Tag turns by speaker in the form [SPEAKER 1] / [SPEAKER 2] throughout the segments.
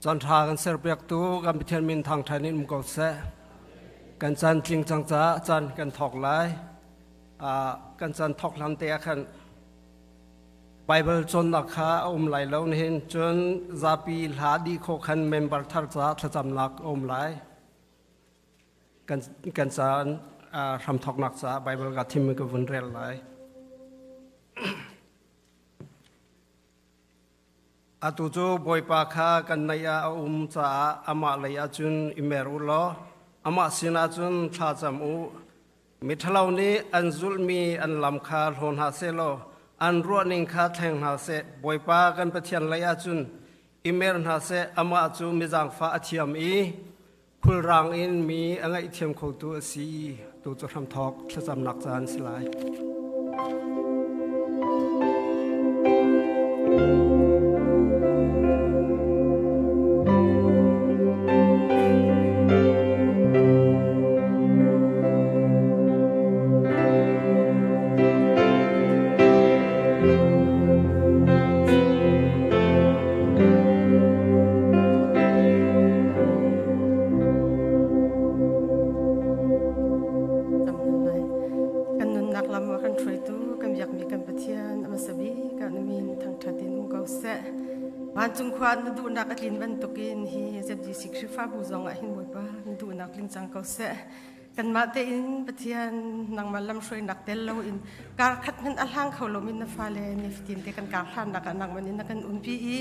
[SPEAKER 1] Caan ṭha kan serpiaktu kan Pathian min thangṭhat in um ko seh. Kan caan tling cang caah caan kan thawk lai. Kan caan thawk hlan te ah khan Bible cawnnak kha a um lai lo nihin cun zapi hla dih khawh khan member thar caah thlacamnak a um lai. Kan caan hramthawknak caah Bible ka thim ka vun rel lai. Atu cu Bawipa kha kan naih ah a um caah amah lei ah cun i mer u law amah sinah cun thla cam u. Miṭhalo nih an zulhmi an lam kha hlaw hna seh law an ruahning kha thleng hna seh. Bawipa kan Pathian lei ah cun i mer hna seh, amah cu mi zaangfah a thiam i khulrang in mi a ngaihthiam khotu a si. Tu cu hramthawk thlacamnak caan si lai.
[SPEAKER 2] Kan nunnak lam ah kan hruaitu kan biakmi kan Pathian a hmasa bik ah na min thangṭhat in um ko seh. Vancung khua na duhnak a tlin bantukin hi ZBC Khrihfabu zong ah hin Bawipa na duhnak tling cang ko seh. Kanmah tein Pathian nangmah lamhruainak tel loin kar khat hmanh a hlang kho lomi na fale nifatin te kan kar hlannak ah nangmah nih na kan umpi i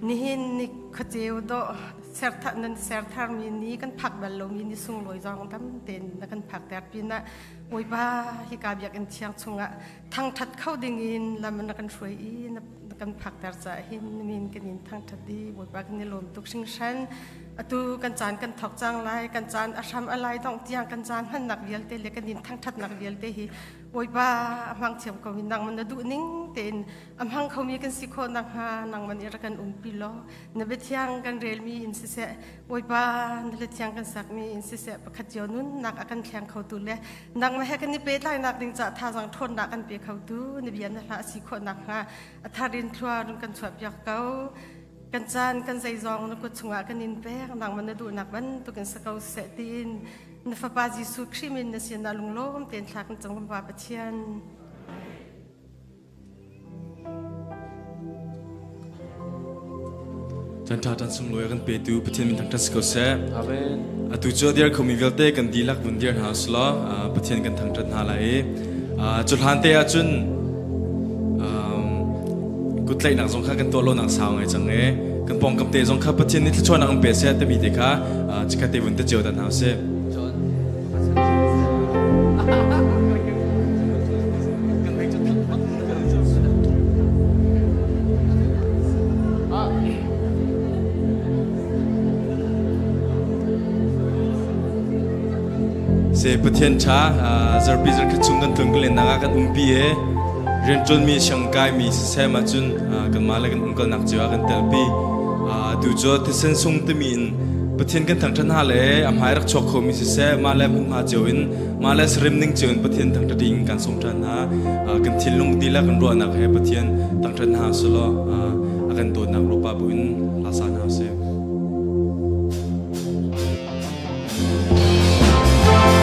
[SPEAKER 2] nihin ni khuaceu dawh serthar nan sertharmi ni kan phak bal lomi ni sunglawi zong tam tein na kan phakter pinah Bawipa hika biakinn thiang chungah thangthat kho dingin lam na kan hruai i na kan phakter caah hin min kan in thangthat i Bawipa kan i lawm tuk hringhran. Atu kan caan kan thawk cang lai, kan caan a hram a lai dongh tiang kan caan hmannak vialte le kan in thangthatnak vialte hi Bawipa a hmang thiam ko mi nangman na duh ning tein a hmang khomi kan si khawh nakhnga nangman i rak kan umpi law na biathiang kan relmi in siseh Bawipa na biathiang kan sakmi in siseh pakhat cio nunnak a kan thleng khotu le nangmah he kan i pehtlainak ding caah thazaang ṭhawnnak kan pe khotu na bia na hla a si khawh nakhnga a thar in thlua run kan chuahpiak ko. Kan caan kan zeizong na kut chungah kan in pek nangmah na duhnak bantukin sa ko seh tiin na fapa Jesuh Khrih min na sinah lunglawm tein thla kan cam kan Pa Pathian.
[SPEAKER 3] Caan ṭha ṭan sunglawi a kan petu Pathian min thangṭhat si ko seh.
[SPEAKER 4] Amen.
[SPEAKER 3] Atu cu a dir khomi vialte kan dihlak vun dir hna usih Pathian kan thangṭhat hna lai i cu hlan te ahcun kutlaihnak zong kha kan tuah lonak sau ngai cang i kan pawngkam te zong kha Pathian nih thluachuahnak an pe seh timi te kha chikkhat te vun te cio ta hna usih. Se Pathian ṭha zarpi zarkhat chung kan tlung kan lennak ah kan umpi e rianṭuanmi siangkai mi siseh ma cun kanmah le kan umkalnak cio ah kan telpi tu cu thisen sung timi in Pathian kan thangṭhat hna le a hmai rak chuak khomi siseh mah le hmunhma cio in mah le sarim ning cio in Pathian thangṭhat in kan sawm ṭhan hna kan thinlung dihlak kan ruahnak he Pathian thangṭhat hna selaw a kan dawtnak rupa bu in hla sa hna usih.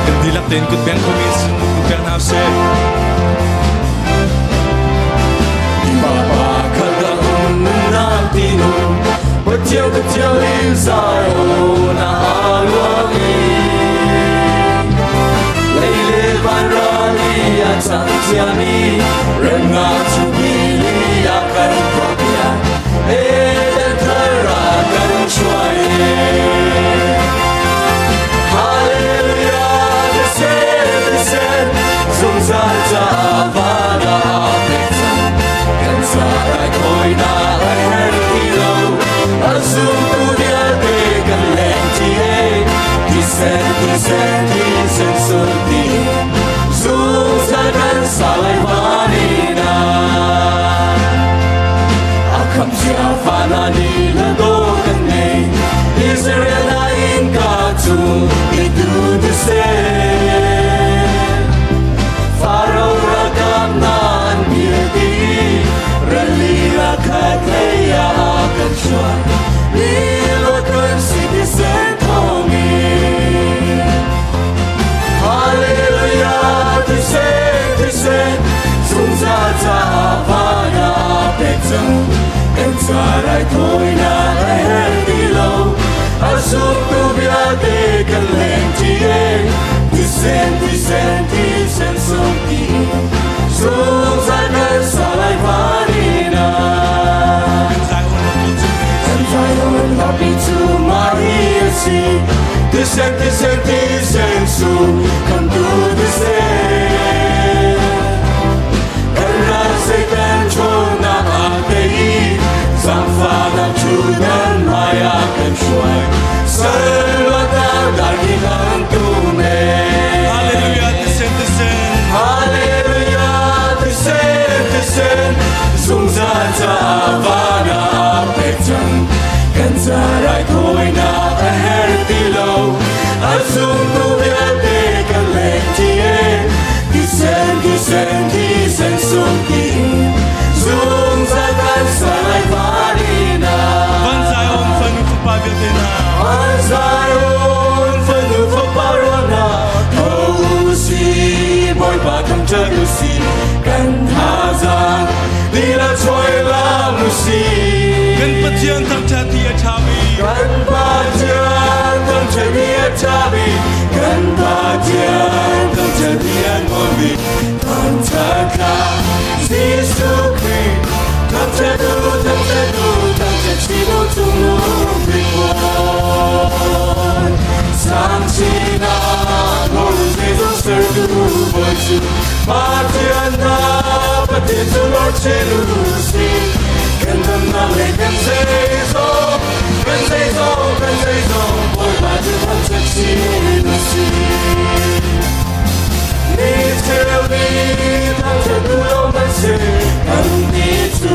[SPEAKER 3] Kan dihlak tein kut beng khomi kut beng hna usih.
[SPEAKER 5] Bapa kha nunnak tinu Pathian Pathian i zai o na aluang Lei le van ra li a cang ciami remnak cu ni a kan tuahpiak Eden thar a kan chuai Hallelujah the sen the sen zungzal ca van ah pek cang kan sa raithawinak a her ti lo a zumtu vialte kan leng ti e thisen thisen thisen sulti zungzal kan sa lai vanina a kham cia vana ni la do kan nei Israel na in ka chu i tu tu se Pharaoh rakam na an bilti rali la khat leia kan chuan ni lo kan leng ṭi e Thisen thisen thisen sung ti zungzal kan sa lai van in ah Kan Zion hlapi cu mah hi a si Thisen thisen thisen sung khamtu thisen Kan ral Satan ṭhawnnak aa tei i zaangfahnak ṭhutdan hmaiah kan hruai. Sal luatnak darki kan tum ee.
[SPEAKER 3] Hallelujah thisen thisen
[SPEAKER 5] Hallelujah thisen thisen zungzal caah van ah aa pek cang. Kan ca raithawinak a herh ti lo. A zumtu vialte kan leng ṭi ee. Thisen thisen thisen sung tiin zungzal kan sa lai van in ah.
[SPEAKER 3] Van Zion fanu fapa vialte hna
[SPEAKER 5] Van Zion fanu fapa rual hna tho u sih Bawipa thangṭhat u sih kan thazaang lila chawi lang u sih.
[SPEAKER 3] Kan Pathian thangṭhat hi a ṭhami
[SPEAKER 5] Kan Pathian thangṭhat hi a ṭhami kan Pathian thangṭhat hi a nuammi thangṭhat hlah Jesuh Khrih thangṭhat u thangṭhat u thangṭhat chin u cungnung bik Bawi. Sang chin ah nawl zeizong sertu Bawi cu Pathian hna Pathian cu lawr chin u sih kan damnak le kan zeizong kan zeizong kan zeizong Bawipa cu thangṭhat chin u sih. Ni cheu ni thangṭhat u lo nan si kan nih cu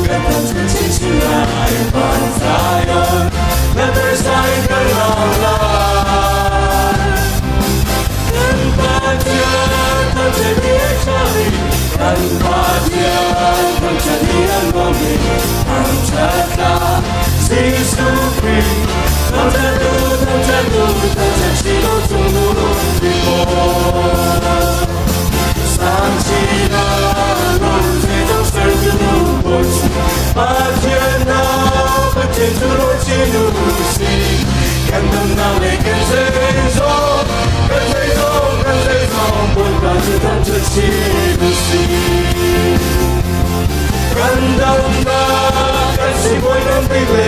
[SPEAKER 5] kan thangṭhat chinchin lai van Zion na sai kan lang lai. Kan Pathian thangṭhat hi a ṭhami kan Pathian thangṭhat hi a nuammi thangṭhat hlah Jesuh Khrih thangṭhat u thangṭhat u thangṭhat chin u cungnung bik Bawi. Sang chin ah nawl zeizong sertu Bawi cu Pathian hna Pathian cu lawr chin u sih kan damnak le kan zeizong kan zeizong kan zeizong Bawipa cu thangṭhat chin u sih. Kan damnak kan sibawi ngan bik le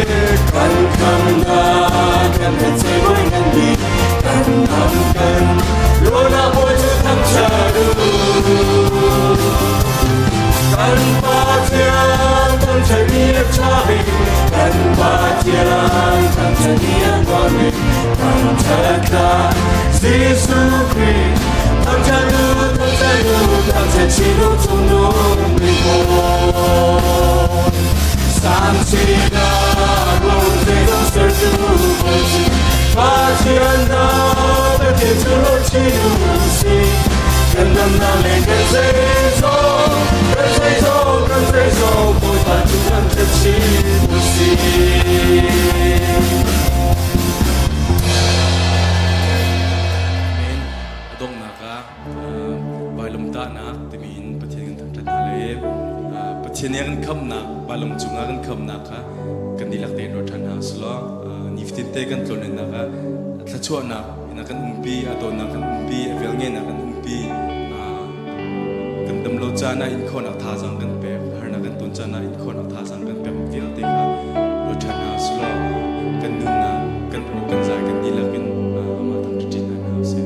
[SPEAKER 5] kan khamnak kan hece bawi ngan bik kan dam kan ruahnak Bawi cu thangṭhat u. Kan Pathian thangṭhat hi a ṭha bik kan Pathian thangṭhat hi a nuam bik thangṭhat hlah Jesuh Khrih thangṭhat u thangṭhat u thangṭhat chin u cungnung bik Bawi. Sang chin ah nawl zeizong sertu Bawi cu Pathian hna Pathian cu lawr chin u sih kan damnak le kan zeizong kan zeizong kan zeizong Bawipa cu thangṭhat chin u sih.
[SPEAKER 3] Amen. A donghnak ah vailamtahnak timi in Pathian kan thangṭhat hna le Pathian nih a kan khamhnak vailam cungah kan khamhnak kha kan dihlak tein ruat ṭhan hna usih law nifatin te kan tlonlennak ah thluachuahnak in a kan umpi, a dawtnak kan umpi, a velngeihnak kan umpi, kan dam lo caan ah inkhawhnak thazaang kan pek, harnak kan ton caan ah inkhawhnak thazaang kan pek vialte kha ruat ṭhan hna usih law kan nunnak, kan aw, kan zai, kan dihlak in amah thangṭhat hna hna usih.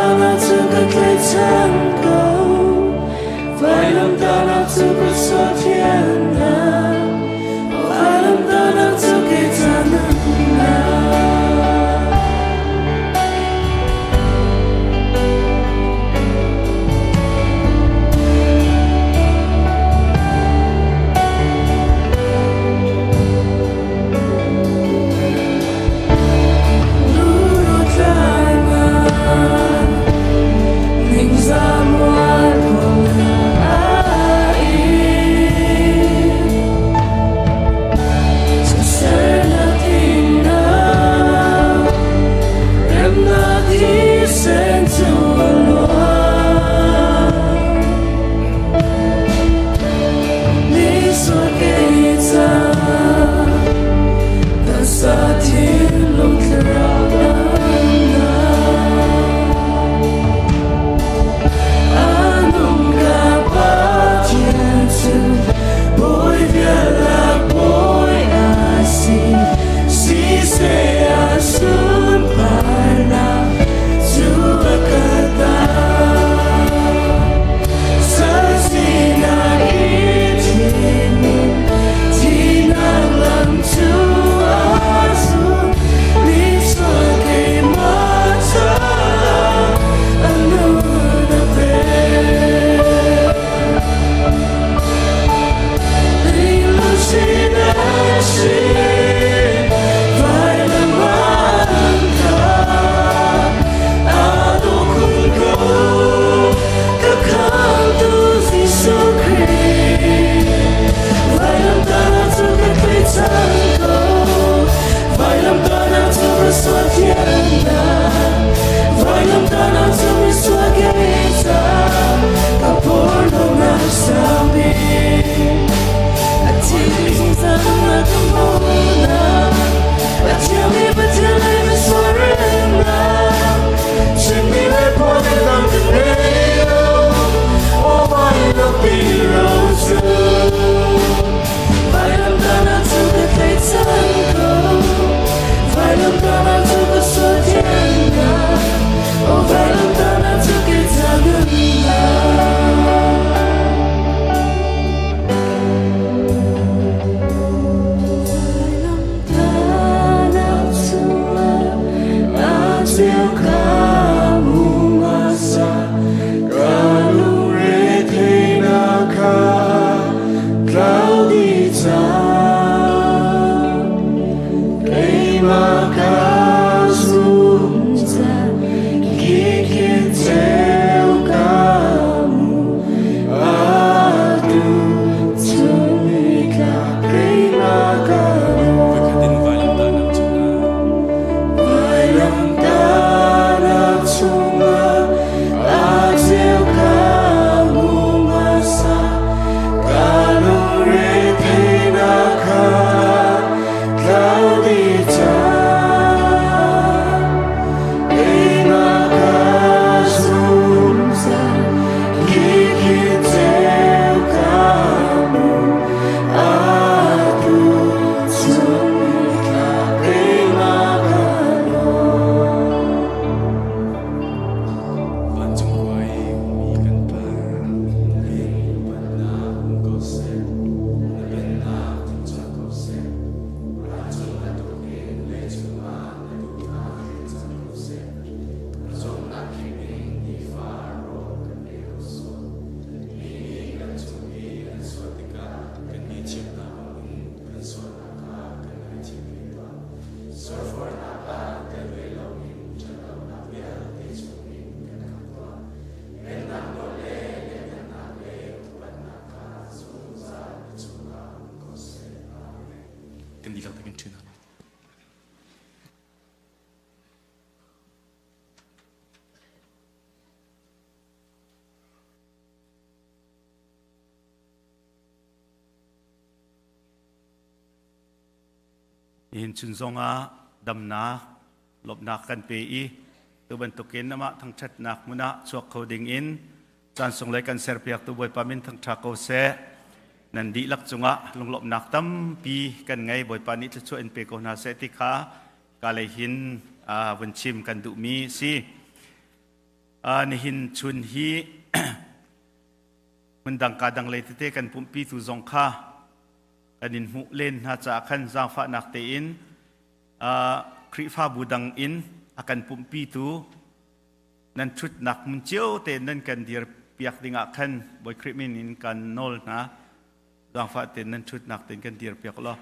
[SPEAKER 5] Vailamtahnak cu ka tlaihchan ko. Vailamtahnak cu ka sualthiannak. Vailamtahnak cu kei ca nunnak.
[SPEAKER 3] Voikhat in vailamtahnak cungah
[SPEAKER 5] Vailamtahnak cungah a ceu ka hmasa ka lungretheihnak kha tlau dih cang. Keimah ka zungzal kikhi ceu ka hmu atu chun thla keimah ka
[SPEAKER 3] Vancung khua i ummi kan Pa, na min upatnak um ko seh, na pennak tlung cang ko seh. Vancung bantukin leicung ah na duhnak tling cang ko seh. Rawlnak in nifa rawl kan pe ko sawh. Mi nih kan cung i an sual tikah kan ngaihthiam hna bangin kan sualnak kha kan ngaihthiam ve tuah. Sualforhnak ah tel ve loin ṭhatlonak vialte chungin kan khamh tuah. Pennak nawl le lianhngannak le upatnak kha zungzal na cungah um ko seh. Amen. Kan dihlak tein ṭhu hna.
[SPEAKER 4] Nihin chun zongah damnak, lawmhnak kan pe i tu bantukin amah thangṭhatnak hmun ah chuak kho ding in caan sung le kan serpiaktu Bawipa min thangṭha ko seh. Nan dihlak cungah lunglawmhnak tampi kan ngei. Bawipa nih thluachuah in pe ko hna seh ti kha ka lei hin vun chim kan duhmi si. Nihin chun hi hmundang ka dang lei tete kan pumhpi tu zong kha kan in hmuh len hna caah khan zaangfahnak tein Khrihfabu dang in a kan pumhpi tu nan ṭhutnak hmun cio tein nan kan dir piak dingah khan Bawi Khrih min in kan nawl hna. Zaangfah tein nan ṭhutnak tein kan dir piak law.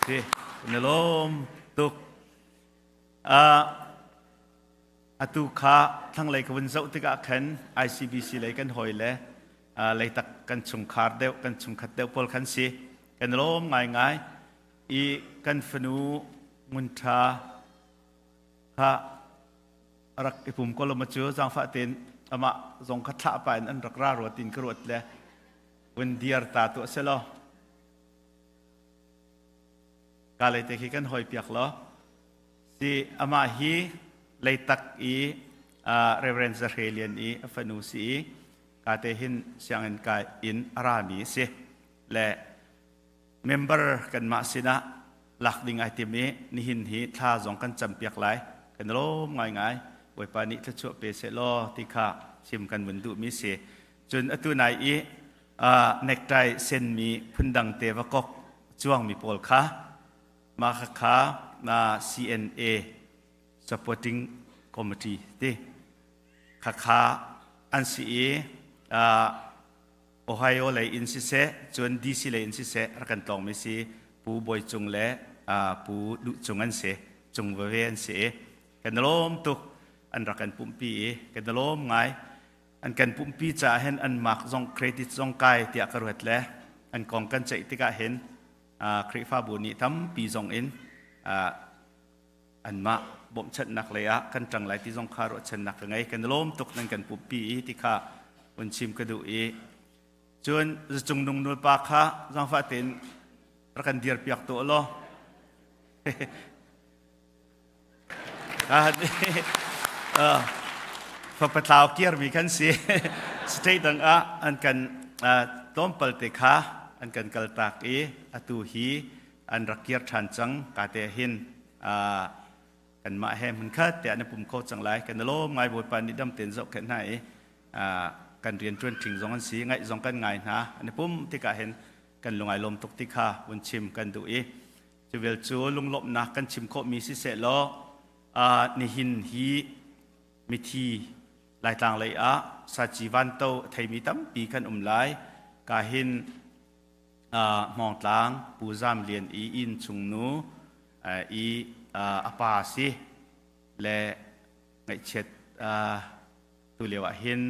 [SPEAKER 4] Si, na lawm tuk. Atu kha thlanglei ka vun zoh tikah khan ICBC lei kan hawi le leitak kan chungkhar deuh kan chungkhat deuh pawl khan si. Kan lawm ngaingai i kan fanu Ngun Ṭha kha rak i pum ko lo ma cu zaangfah tein amah zong kha thlah pa in an rak ra rua tin ka ruat le vun diar ta tuah se law ka lei te khi kan hoi piak law si amah hi leitak i Reverend Zahre Lian i a fanu si i ka te hin sianginn kai in a rami si le member kanmah sinah lak ding ai tim i nihin hi thla zong kan campiak lai. Kan lawm ngaingai. Bawipa nih thluachuah pe seh law ti kha chim kan vun duhmi si. Cun atu nai i necktie senmi phundang te va kok cuangmi pawl kha mah kha na CNA supporting committee ti khakha an si i Ohio lei in siseh, cun DC lei in siseh rak kan tlawngmi si Pu Bawi Cung le Pu Duh Cung an si, Cung veve an si i kan i lawm tuk. An rak kan pumhpi i kan i lawm ngai. An kan pumhpi caah hin an mark zong credit zong kai tiah ka ruat le an kong kan ceih tikah hin Khrihfabu nih tampi zong in anmah bawmhchanhnak lei ah kan ṭang lai ti zong kha ruahchannak ka ngei. Kan i lawm tuk nan kan pumpi i ti kha vun chim ka duh i cun zacung nung nulpa kha zaangfah tein rak kan dir piak tuah law. Fapatlau kiarmi kan si. State dang ah an kan tlawmpal te kha an kan kaltak i atu hi an rak kir ṭhan cang. Ka te hin kanmah he hmunkhat te ah na pum kho cang lai. Kan i lawm ngai. Bawipa nih dam tein zohkhenh hna i kan rian ṭuan ṭhing zong an si, ngaih zong kan ngai hna. An i pum tikah hin kan lungai lawm tuk ti kha vun chim kan duh i cuvel cu lunglawmhnak kan chim khawhmi siseh law nihin hi mithi Laitlang lei ah saci vanto a theimi tampi kan um lai. Ka hin Hmawngtlang Pu Zam Lian i inn chungnu i a pa si le ngaihchiat tu lio ah hin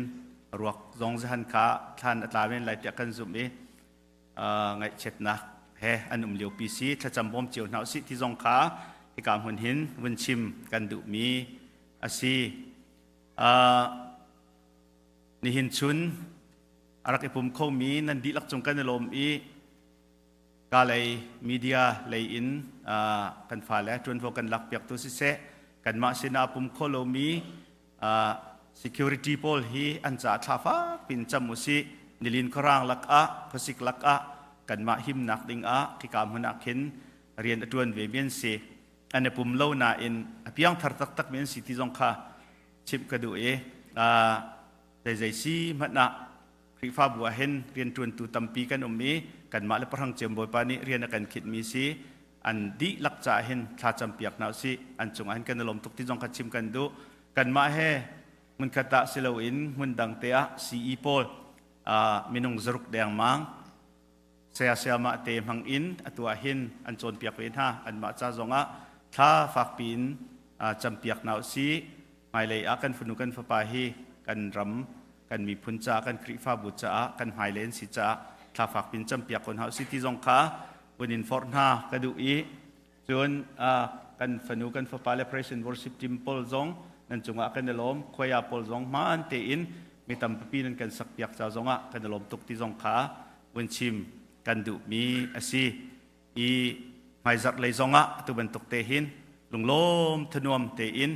[SPEAKER 4] ruak zong zahan kha thlan a tla men lai tiah kan zumh i ngaihchiatnak he an um lio pi si. Thlacam bawm cio hna usih ti zong kha hika hmun hin vun chim kan duhmi a si. Nihin chun a rak i pum khomi nan dihlak cung kan i lawm i ka lei media lei in kan fale ṭuanvo kan lak piaktu siseh, kanmah sinah pum kho lomi security pawl hi an caah thla fak pin cam usih. Nilin khuarang lakah, khuasik lakah kanmah himnak dingah khika hmun ah khin rian a ṭuan ve mi an si. An i pum lo nain a piangthar taktak mi an si ti zong kha chimh ka duh i zeizei si hmanh ah Khrihfabu ah hin rianṭuantu tampi kan um i kanmah le pahrang ciam Bawipa nih rian a kan khinhmi si. An dihlak caah hin thlacam piak hna usih. An cungah hin kan i lawm tuk ti zong kha chim kan duh. Kanmah he hmunkhat ah si loin hmun dang te ah CE pawl minung zaruk dengmang saya sayamah te hmang in atu ah hin an cawnpiak ve hna. Anmah ca zongah thla fakpi in campiak hna usih. Hmailei ah kan fanu kan fapa hi kan ram kan miphun caah, kan Khrihfabu caah, kan hmailei an si caah thla fakpi in campiak ko hna usih ti zong kha vun in forh hna ka duh i cun kan fanu kan fapa le Praise and Worship team pawl zong nan cungah kan i lawm. Khuaya pawl zong hmaan tein mi tampi nan kan sakpiak ca zongah kan i lawm tuk ti zong kha vun chim kan duhmi a si i hmaizarh lei zongah atu bantuk te hin lunglawm thanuam tein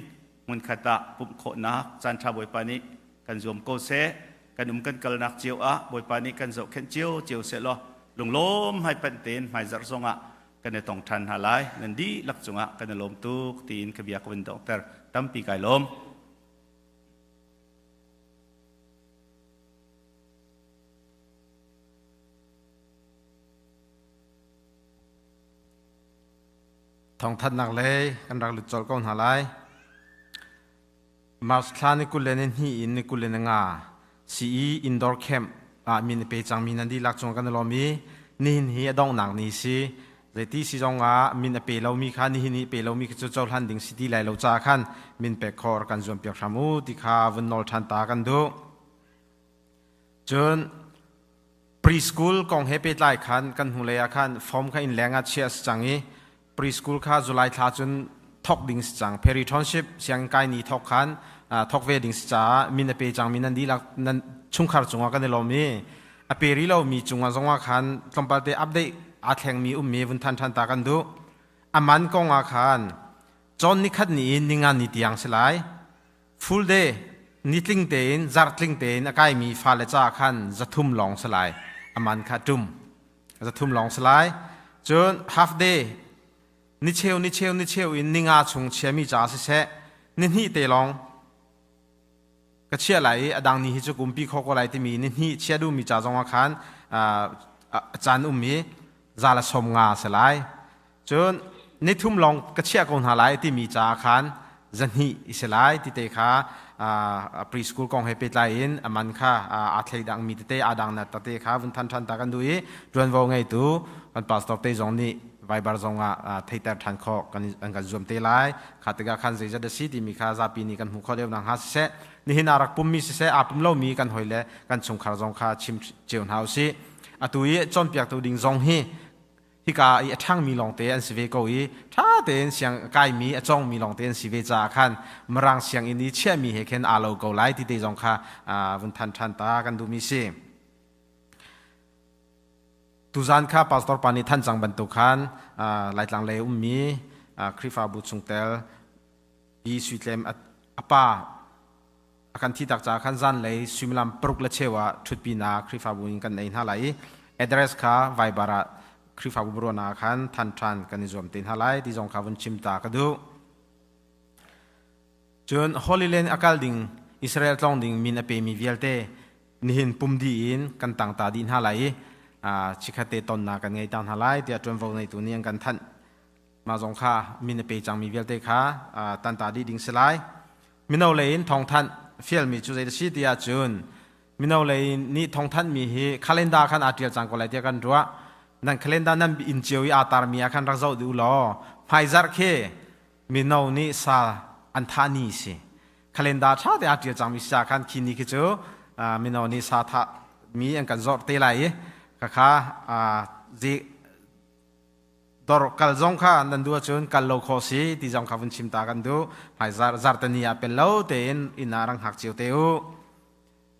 [SPEAKER 4] hmunkhat ah pumh khawhnak caan ṭha Bawipa nih kan zuam ko seh. Kan um kan kalnak cio ah Bawipa nih kan zohkhenh cio cio seh law lunglawm hmaipanh tein hmaizarh zongah. Kan i tong ṭhan hna lai. Nan dihlak cungah kan i lawm tuk tiin ka bia ka vun donghter. Tampi kai lawm.
[SPEAKER 6] Thawngthanhnak lei kan rak lut colh ko hna lai. March thla ni 20 le ni hnih in ni 25 CE Indoor Camp ah min a pe cangmi nan dihlak cung kan i lawm i nihin hi a donghnak ni si. Zeiti si zong ah min a pe lomi kha nihin i pe lomi khi cu cohlan ding si ti lai lo caah khan min pek khawh rak kan zuam piak hram u ti kha vun nawl ṭhan ta kan duh. Cun preschool kong he pehtlai khan kan hnulei ah khan form kha inn leng ah chiah a si cang i preschool kha July thla cun thawk ding si cang. Perry Township sianginn kai ni thawk khan thawk ve ding si caah min a pe cangmi nan dihlak nan chungkhar cungah kan i lawm i a pe rih lomi cungah zongah khan tlawmpal te update aa thlengmi ummi vun than ṭhan ta kan duh. A man kong ah khan cawn nikhat ni in ninga ni tiang si lai. Full day nitling tein zarhtling tein a kaimi fale caah khan 300 lawng si lai. A man kha ṭum. 300 lawng si lai. Cun half day nicheu nicheu nicheu in ninga chung chiami ca siseh nihnih te lawng ka chiah lai i a dang ni hi cu kumpi kho ko lai timi nihnih chia duhmi ca zongah khan a caan um i 150 si lai. Cun nithum lawng ka chiah ko hna lai timi caah khan 200 i si lai ti te kha preschool kong he pehtlai in a man kha aa thleidangmi tete aa dang nak tete kha vun than ṭhan ta kan duh i ṭuanvo ngeitu kan pastor te zong nih Viber zong ah theiter ṭhan khawh kan an kan zuam te lai. Kha tikah khan zeizat a si timi kha zapi nih kan hmuh khawh deuh nakhnga siseh, nihin aa rak pummi siseh, aa pum lomi kan hawi le kan chungkhar zong kha chim cio hna usih. Atu i cawnpiaktu ding zong hi hika i a ṭhangmi lawngte an si ve ko i ṭha tein siang kaimi a cawngmi lawngte an si ve caah khan Mirang sianginn i chiahmi he khin aa lo ko lai ti te zong kha vun than ṭhan ta kan duhmi si. Tuzan kha pastor pa nih than cang bantuk khan Laitlang lei ummi Khrihfabu chungtel Pi Sui Tlem a pa a kan thi tak caah khan zanlei suimilam 6:15 ah ṭhutpinak Khrihfabu in kan ei hna lai i address kha Viber ah Khrihfabu buruan ah khan than ṭhan kan i zuam te hna lai ti zong kha vun chim ta ka duh. Cun Holy Land a kal ding Israel tlawng ding min a pemi vialte nihin pum dih in kan tang ta dih hna lai i chikkhat te tonnak kan ngei ta hna lai tiah ṭuanvo ngeitu nih an kan thanh. Mah zong kha min a pe cangmi vialte kha tanta dih ding si lai. Mino lei in thawngthanh fialmi cu zei a si ti ahcun mino lei nih thawngthanhmi hi calendar khan aa ṭial cang ko lai tiah kan ruah. Nan calendar nan inn cio i aa tarmi ah khan rak zoh dih u law hmaizarh khi mino nih sa an thah ni si. Calendar ṭha te aa ṭial cangmi si ah khan khi ni khi cu mino nih sa thah mi an kan zorh te lai i khakha dor kal zong kha nan duh ahcun kal lo khawh si ti zong kha vun chim ta kan duh. Hmai zartani ah pel lo tein inn ah rang hngak cio te u.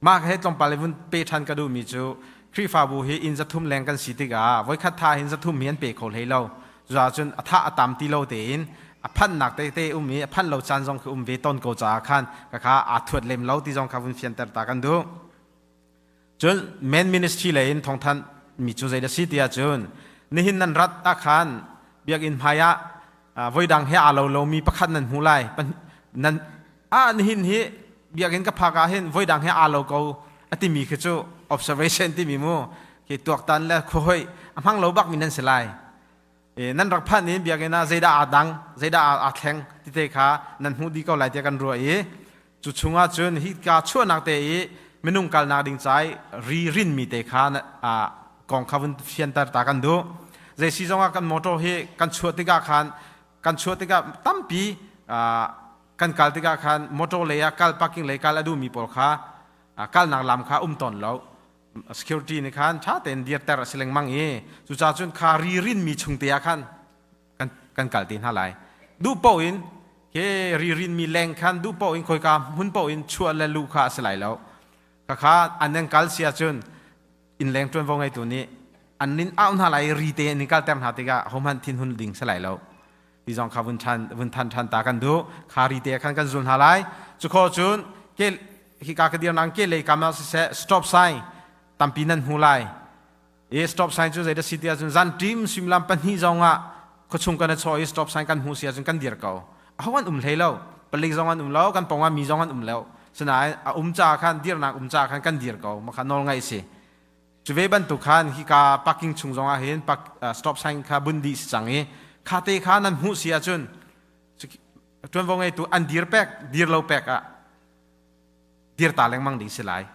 [SPEAKER 6] Mah he tlawmpal i vun pe ṭhan ka duhmi cu Khrihfabu hi inn 300 leng kan si tikah voikhat tha hin 300 hi an pe kho hlei lo. Cucaah a tha a tam ti lo tein a phanhnak tete um i a phanh lo caan zong khi um ve tawn ko caah khan khakha aa thuat lem lo ti zong kha vun fianter ta kan duh. Cun men ministry lei in thawngthanh mi cu zei da si ti ahcun nihin nan rat ah khan biakinn hmai ah voidang he aa lo lomi pakhat nan hmu lai. Nan ah nihin hi biakinn ka phak ah hin voidang he aa lo ko a timi khi cu observation timi mu khi tuaktan le khuahoi a hmang lo bakmi nan si lai. Nan rak phanh in biakinn ah zeidah aa dang, zeidah aa thleng tite kha nan hmuh dih ko lai tiah kan ruah i cu chungah cun hika chuahnak te i minung kalnak ding ca i ri rinmi te kha kong kha vun fianter ta kan duh. Zei si zongah kan motor hi kan chuah tikah khan kan chuah tikah tampi kan kal tikah khan motor lei ah kal parking lei kal a duhmi pawl kha kalnak lam kha um tawn lo. Security nih khan ṭha tein dirter a si lengmang i cucaah cun kha ri rinmi chung te ah khan kan kal te hna lai. Duh paoh in ke ri rinmi leng khan duh paoh in khoika hmun paoh in chuah le luh kha a si lai lo. Khakha an nan kal si ahcun innleng ṭuanvo ngeitu nih an nin au hna lai i ri te an in kalter hna tikah hohmanh thinhun ding si lai lo. Ti zong kha vun ṭhan vun than ṭhan ta kan duh. Kha ri te khan kan zul hna lai. Cu cun ke hika ka dirnak ke lei kam ah siseh stop sign tampi nan hmu lai. I stop sign cu zei dah si ti ahcun zan ṭim suimilam 2 zong ah Khuachung kan i chawh i stop sign kan hmuh si ahcun kan dir ko. Aho an um hlei lo. Palik zong an um lo, kan pawng ah mi zong an um lo. Sinain a um ca khan dirnak um ca khan kan dir ko. Mah kha nawl ngaih si. Cu ve bantuk khan hika parking chung zong ah hin stop sign kha bun dih si cang i kha te kha nan hmuh si ahcun ṭuanvo ngeitu an dir pek dir lo pek ah dir ta lengmang ding si lai.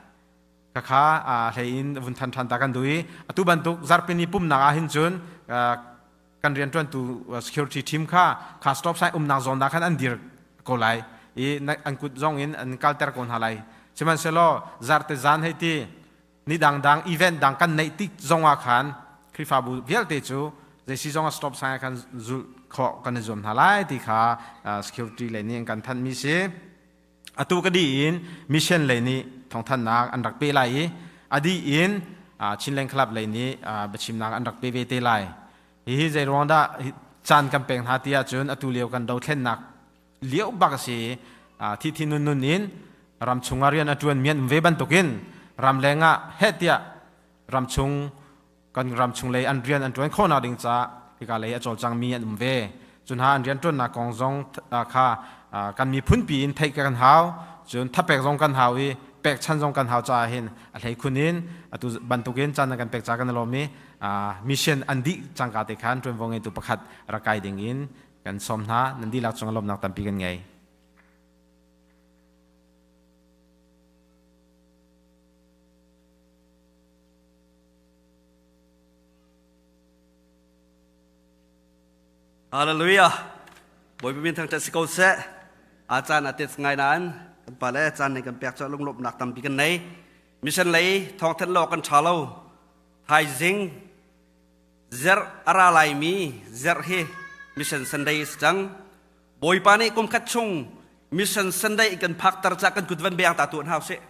[SPEAKER 6] Khakha hlei in vun than ṭhan ta kan duh i atu bantuk zarhpini pumnak ah hin cun kan rianṭuantu security team kha kha stop sign umnak zawn ah khan an dir ko lai i an kut zong in an kalter ko hna lai. Sihmanhsehlaw zarte zan hei ti ni dangdang event dang kan neih tik zong ah khan Khrihfabu vialte cu zeisi zong ah stop sign ah khan zulh khawh kan i zuam hna lai ti kha security lei nih an kan thanhmi si. Atu ka dih in mission lei nih thawngthanhnak an rak pe lai i a dih in Chinland Club lei nih biachimnak an rak pe ve te lai. Hihi zei ruang dah caan kan pek hna ti ahcun atu lio kan dothlennak lio bak a si i thi thi nun nun in ramchung ah rian a ṭuanmi an um ve bantukin ramleng ah heh tiah ramchung kan ramchung lei an rian an ṭuan khawhnak ding caah hika lei a cawlcangmi an um ve. Cu hna an rianṭuannak kong zong kha kan miphun pi in theih kan hau. Cun thapek zong kan hau i pekchan zong kan hau caah hin a hleikhun in atu bantukin caan kan pek ca kan i lawm i mission an dih cangka te khan ṭuanvo ngeitu pakhat rak kai ding in kan sawm hna. Nan dihlak cung lawmnak tampi kan ngei.
[SPEAKER 1] Hallelujah. Bawipa min thangṭhat si ko seh. A caan a tet ngai nain kan pa le caan nih kan pek cu lunglawmhnak tampi kan nei. Mission lei thawngthanh lo kan ṭha lo. Thaizing zerh a ra laimi zerh hi Mission Sunday si cang. Bawipa nih kum khat chung Mission Sunday kan phakter ca kan kut van beng ta tuan hau sih.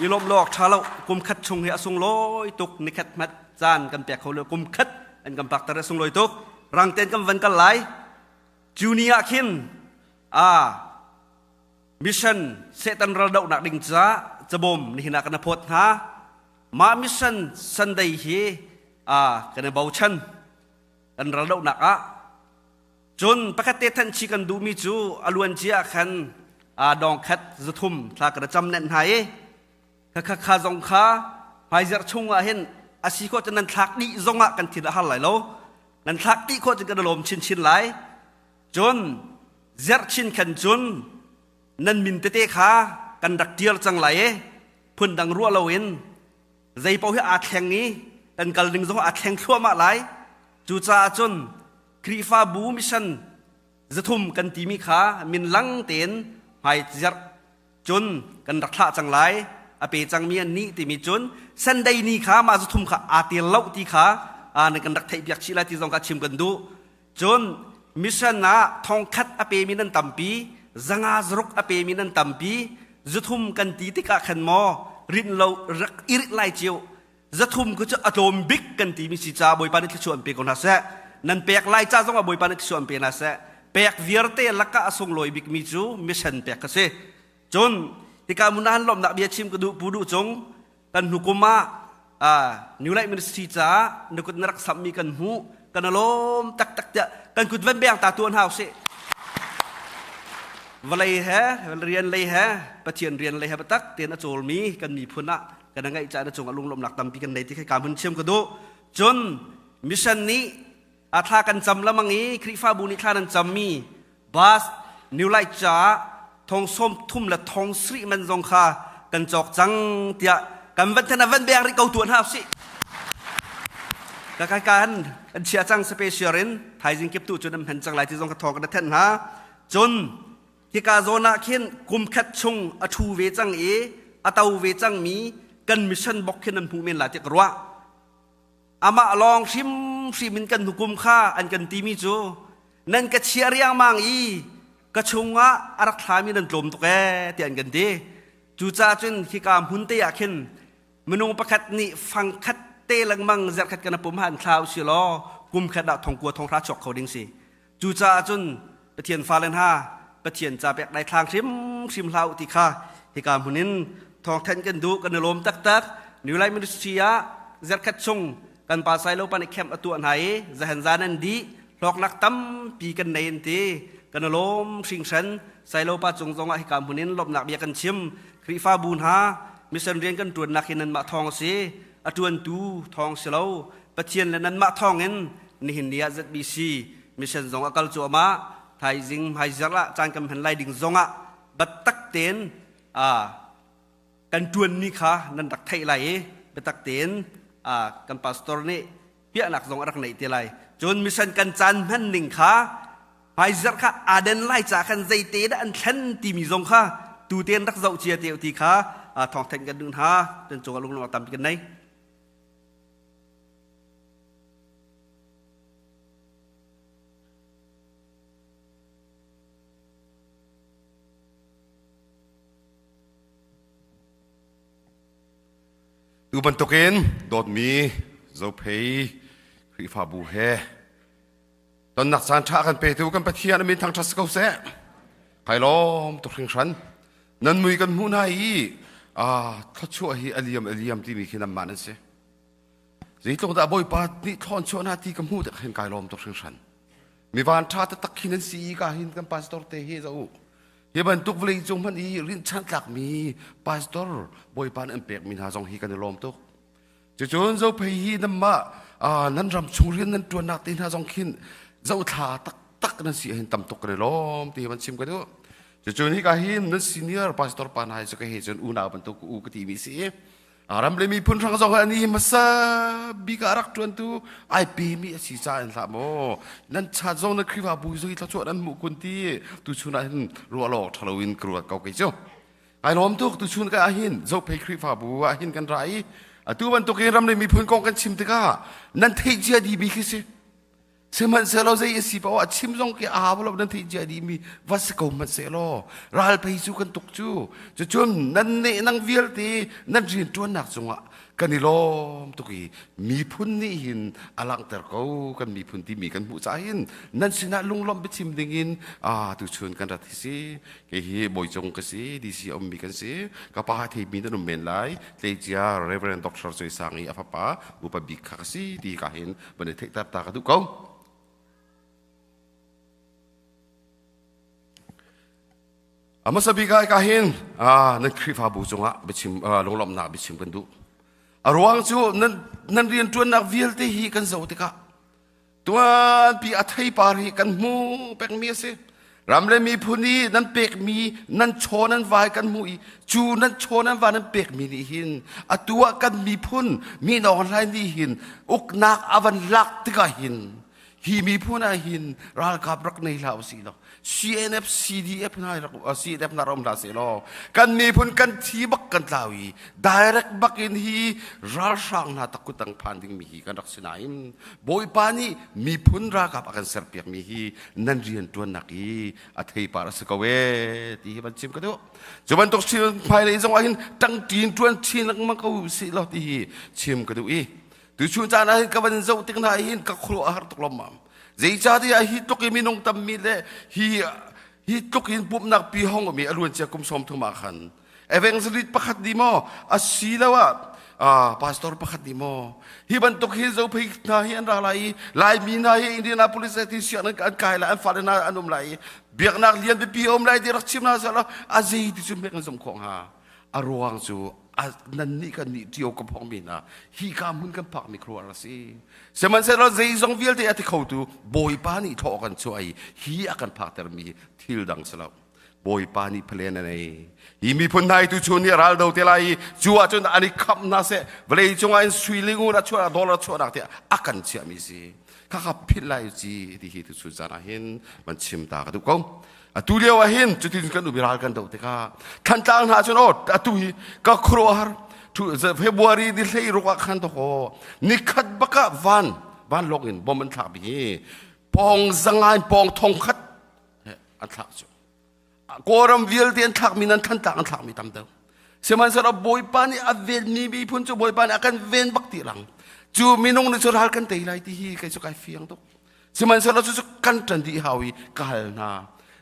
[SPEAKER 1] I lawm lo awk ṭha lo kum khat chung hi a sunglawi tuk nikhat hmat caan kan pek kho lo kum khat an kan phakter a sunglawi tuk rang ten kan van kal lai cu ni ah khin a mission Satan ral dohnak ding ca cabawm nihin ah kan phawt hna mah mission Sunday hi a kan i bochan kan ral dohnak ah cun pakhat te than chi kan duhmi cu a luan cia khan dong khat zathum thla kan cam nen hna i kha kha zong kha hmaizarh chung ah hin a si khawh cun nan thlak dih zong ah kan thin a har lai lo nan thlak dih khawh cun kan lawm chinchin lai cun zerh chin khan cun nan min tete kha kan rak tial cang lai i phundang ruah loin zei paoh hi aa thleng i kan kal ding zong aa thleng thluahmah lai cucaah cun Khrihfabu mission 300 kan timi kha min lang tein hmai zarh cun kan rak thlah cang lai a pe cangmi an nih timi cun Sunday ni kha mah 300 kha aa tel lo ti kha nan kan rak theih piak chih lai ti zong kha chim kan duh cun mission ah 1000 a pemi nan tampi 500 600 a pemi nan tampi 300 kan ti tikah khan maw rin lo rak i rit lai cio 300 ku cu a tlawm bik kan timi si ca Bawipa nih thluachuah an pe ko hna seh nan pek lai ca zong ah Bawipa nih thluachuah an pe hna seh pek vialte lakah a sunglawi bikmi cu mission pek ka si cun hika munahan lawmhnak bia chim ka duh pu duh cung kan hnukum ah New Light Ministry caah na kut na rak sammi kan hmuh kan lawm taktak tiah kan kut van beng ta tuan hau sih vawlei he rian lei he Pathian rian lei he biatak tein a cawlmi kan miphun ah kan ngaih ca na cungah lunglawmhnak tampi kan nei ti khi ka hun chim ka duh cun mission nih a thla kan cam lamang i Khrihfabu nih thla nan cammi bus New Light caah 30,000 le 70,000 man zong kha kan cawk cang tiah kan van then van beng rih ko tuan hau si ka kai kan an chia cang special in thaizing kip tu cun an hman cang lai ti zong ka thawng kan then hna cun hika zawn ah khin kum khat chung a thu ve cang i a to ve cang mi kan mission bok khin an hmu men lai ti ka ruah amah lawng hrimhrim in kan hukum kha an kan timi cu nan ka chia riangmang i ka chungah a rak thlami nan tlawm tuk ee tiah an kan ti cucaah cun hika hmun te ah khin minung pakhat nih fang khat te lengmang zarkhat kan pum han thla u si law kum khat ah 9000 30,000 chuak kho ding si cucaah cun Pathian fale hna Pathian ca pek dai thlang hrimhrim hlah u ti kha hika hmun in thawngthanh kan duh kan i lawm taktak New Life Ministry ah zarkhat chung Kan pa Sailo pa nih camp a tuah hna i zahan zan an dih. Hlawknak tampi kan nei an ti. Kan i lawm hringhran. Sailo pa cung zongah hika hmun in lawmhnak bia kan chim. Khrihfabu hna mission rian kan ṭuannak hi nanmah thawng a si. A ṭuantu thawng si lo. Pathian le nanmah thawng in nihin ni ah ZBC mission zong a kal cuahmah. Thaizing hmaizarh ah caan kan hman lai ding zongah biatak tein kan ṭuanmi kha nan rak theih lai i biatak tein kan pastor nih piahnak zong a rak neih te lai. Cun mission kan caan hman ning kha hmaizarh kha aa den lai ca khan zeite dah an thlen timi zong kha tu tein rak zoh cia te ti kha thawngthank kan duh hna. Kan cungah lunglawmhnak tampi kan nei.
[SPEAKER 7] Tu bantukin dawtmi Zophei Khrihfabu he tonnak caan ṭha kan petu kan Pathian a min thangṭhat si ko seh. Kai lawm tuk hringhran. Nan mui kan hmuh hna i thluachuah hi a liam a liam timi khi nanmah nan si. Zeitluk dah Bawipa nih thlawn chuah na ti ka hmuh tik hin kai lawm tuk hringhran. Mi van ṭha taktak khi nan si i ka hin kan pastor te hi za u. Hi bantuk vawlei cung hmanh i rinhchanh tlakmi pastor Bawipa nih an pekmi hna zong hi kan i lawm tuk. Cucun Zophei hi nanmah nan ram chung rian nan ṭuannak te hna zong khin zohthla taktak nan si ahhin tam tuk kan i lawm ti hi van chim ka duh. Cucun hika hin nan senior pastor pa hna hi cu ka he cun unau bantuk u ka timi si i ram le miphun hrang zong an i hmasa bik ah rak ṭuantu ai pemi a si caah in hlah maw nan chat zong na Khrihfabu zong hi thluachuah nan hmuh kun ti tuchun ah hin ruah lo ṭha loin ka ruat ko kei cu ai lawm tuk tuchun ka ah hin Zophei Khrihfabu ah hin kan ra i atu bantukin ram le miphun kong kan chim tikah nan theih cia dih mi khi si Sihmanhsehlaw zei a si paoh ah chim zong khi a hau lo nan theih cia dihmi va si ko hmanhsehlaw ral phei cu kan tuk cu cucun nan nehnang vialte nan rianṭuannak cungah kan i lawm tuk i miphun nih hin a langhter ko kan miphun timi kan hmuh caah hin nan sinah lunglawmh biachim dingin tuchun kan rat hi si kei hi Bawicung ka si DC a ummi kan si ka pa theimi nan um men lai tleicia Reverend Dr. Choi Sang i a fapa upa bik kha ka si ti ka hin van i theihter ta ka duh ko. A hmasa bik ah ka hin nan Khrihfabu cungah biachim lunglawmhnak biachim kan duh. A ruang cu nan nan rianṭuannak vialte hi kan zoh tikah tuanpi a theipar hi kan hmu pengmi a si. Ram le miphun i nan pekmi nan chaw nan vai kan hmuh i cu nan chaw nan va nan pekmi nih hin atu ah kan miphun mi nawng hlai nih hin uknak a van lak tikah hin hi miphun ah hin ralkap rak nei hlah usih law CNF CDF hna rak CNF hna rak um hlah seh law kan miphun kan thi bak kan tlau i direct bak in hi ralhrang hna takkutang phan dingmi hi kan rak si nain Bawipa nih miphun ralkap a kan serpiakmi hi nan rianṭuannak i a theipar a si ko ee ti hi van chim ka duh. Cu bantuk hmailei zong ah hin ṭangṭin ṭuan chin lengmang ko usih law ti hi chim ka duh i tuchun caan ah hin ka van zoh tik hna hin ka khuaruah a har tuk lawmmam. Zeicahtiah hi tluk i minung tammi le hi hi tluk in pumhnak pi hong um i a luancia kum 30 ah khan evangelist pakhat nih maw asiloah pastor pakhat nih maw hi bantuk hi zophei hna hi an ra lai i laimi hna hi Indianapolis ti sianginn an kai lai an fale hna an um lai i biaknak lian pipi a um lai ti rak chim hna seh a zei ti cu hmek an zum khawh hnga a ruang cu nan nih kan nih ṭio ka phong mi hna hi ka hmun kan phak mi khuaruah a si sihmanhsehlaw zeizong vialte a ti khotu bawipa nih thaw kan chuah i hi a kan phakter mi thil dang si lo Bawipa nih phalen a nei. Hi miphun hna hi tuchun ni ral do te lai i cu ahcun an i khamh hna seh vawlei cungah in sui le ngun a chuah dollar chuahnak te a kan chiahmi si. Khakha philh lai ci ti hi tuchun caan ah hin van chim ta ka duh ko. Atu lio ah hin cutin kan um i ral kan do tikah Thantlang hna cun aw atu hi ka khuaruahhar February ni hlei ruk ah khan to nikhat bakah van vanlawng in bom an thlak bi hi pawng zangai pawng thong khat an thlak cu Kawlram vialte an thlakmi nan Thantlang an thlakmi tam deuh sihmanhsehlaw Bawipa nih a venmi miphun cu Bawipa nih a kan ven bak ti lang cu minung nih cu ral kan tei lai ti hi kei cu kai fiang tuk sihmanhsehlaw cu kan ṭan dih hau i ka hal hna.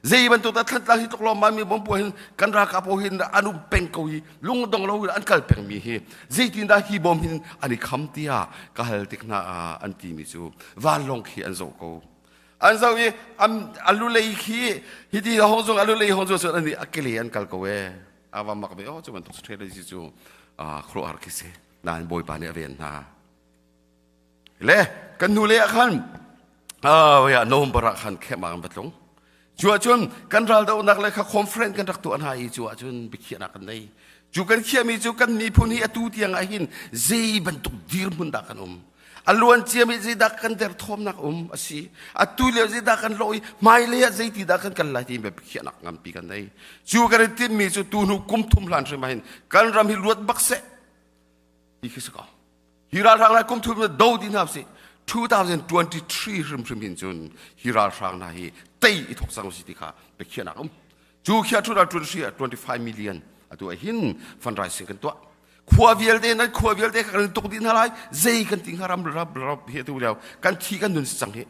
[SPEAKER 7] Zei bantuk dah Thantlang hi tluk lawmman mi bom puah hin kan ralkap pawl hin an um peng ko i lungdong lo in an kal peng mi hi zeitin dah hi bom hin an i kham tiah ka hal tik hna ah an ti mi cu vanlawng khi an zoh ko. An zoh i a lulei khi hiti hong zung a lulei hong zung cun an a kele an kal ko e. A va mak ve o cu bantuk strategy cu khuaruahhar khi si. Nain Bawipa nih a ven hna. Le kan hnu le ah khan uh, November ah khan camp ah kan va tlung. Cu ahcun kan raldohnak le kha conference kan rak tuah hna i cu ahcun biakhiahnak kan nei. Cu kan khiahmi cu kan miphun hi atu tiang ah hin zei bantuk dirhmun dah kan um. A luan ciami zeidah kan derthawmnak um a si. Atu lio zeidah kan lawh i hmailei ah zeiti dah kan kal lai ti biakhiahnak nganpi kan nei. Cu kan i timhmi cu tu hnu kum thum hlan hrim ah hin kan ram hi luat bak seh ti khi si ko. Hi ralhrang lai kum thum do ti hna usih 2023 hrimhrim hin cun hi ralhrang hna hi tei i thok cang usih ti kha biakhiahnak um. Cu khia 2023 25 million atu ah hin fundraising kan tuah. Khua vialte nan khua vialte kan tuk dih hna lai zei kan ti hnga ram ram ram hi atu lio kan thi kan nun si cang hi.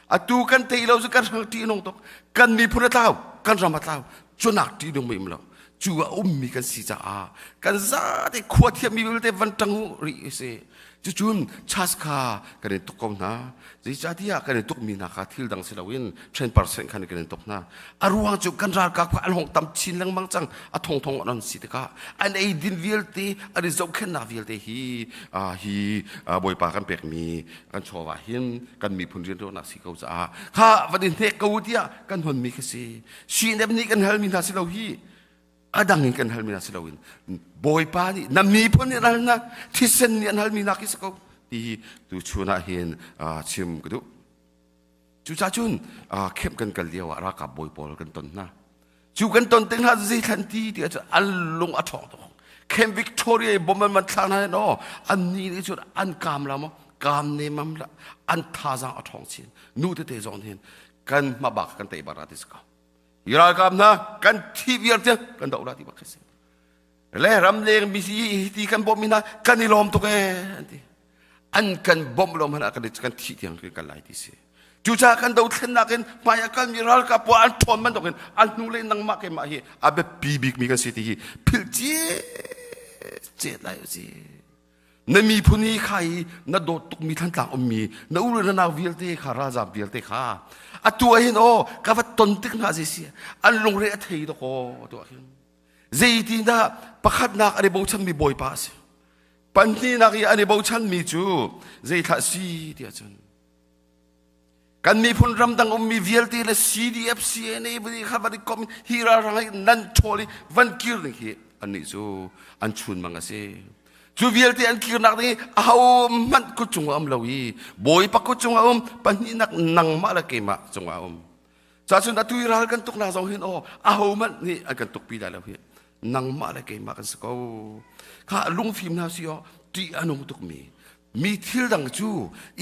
[SPEAKER 7] Atu kan tei lo cu kan hrang ṭih nung tuk. Kan miphun a tlau, kan ram a tlau. Cunak ṭih nung mi um lo. Cu a ummi kan si caah kan zate khua thiammi vialte van ṭang u rih si. Cucun chas kha kan in tuk ko hna. Zeicahtiah kan in tukmi hna kha thil dang si loin 10% khan kan in tuk hna. A ruang cu kan ralkap kha an hong tam chin lengmang cang. A thongthong an si tikah an eidin vialte, an i zohkhenhnak vialte hi hi Bawipa kan pekmi kan chawva hin kan miphun rianṭuannak si ko caah kha van i hnek ko tiah kan honmi khi si. CNF nih kan halmi hna si lo hi a dang in kan halmi hna si loin Bawipa nih na miphun nih an hal hna thisen nih an halmi hna khi si ko ti hi tu chun ah hin chim ka duh. Cucaah cun camp kan kal lio ah ralkap bawi pawl kan ton hna. Cu kan ton tik hna zei thlan ti ti ahcun an lung a ṭhawng tuk. Camp Victoria i bom an man thlak hna hin aw an ni nih cun an kaam la maw kaam nemam la an thazaang a ṭhawng chin. Nu tete zong hin kan hmabak kan tei bak ra ti si ko. Hi ralkap hna kan thi viar tiang kan doh la ti bak khi si. Le ramleng mi hi ti kan bawmh mi hna kan i lawm tuk ee an ti. An kan bawmh lo hmanh ah kan kan thih tiang kan kal lai ti si. Cucaah kan dothlennak in hmai a kalmi ralkap pawl an ṭhawn bantukin an hnu le nangmah keimah hi a biapi bikmi kan si ti hi philh chet lai u si. Na miphun hi kha hi na dawt tukmi Thantlang ummi na u le na nau vialte kha ralzaam vialte kha atu ah hin aw ka va ton tik hna zei si an lungre a thei dawk aw atu ah hin zeitindah pakhatnak an i bochanmi Bawipa a si pahnihnak i an i bochanmi cu zeithlah si tiah cun kan miphun ramdang ummi vialte le CDF CNA kha van i kom hi ralhrang hi nan ṭhawl i van kir ding hi annih cu an chunmang a si cu vialte an kirnak ding hi ahohmanh kut cungah um lo i Bawipa kut cungah um pahnihnak nangmah le keimah cungah um cacun atu i ral kan tuknak zong hin aw ahohmanh nih an kan tukpi lai lo hi nangmah le keimah kan si ko kha lungfim hna si aw ṭih a nung tukmi mi thil dang cu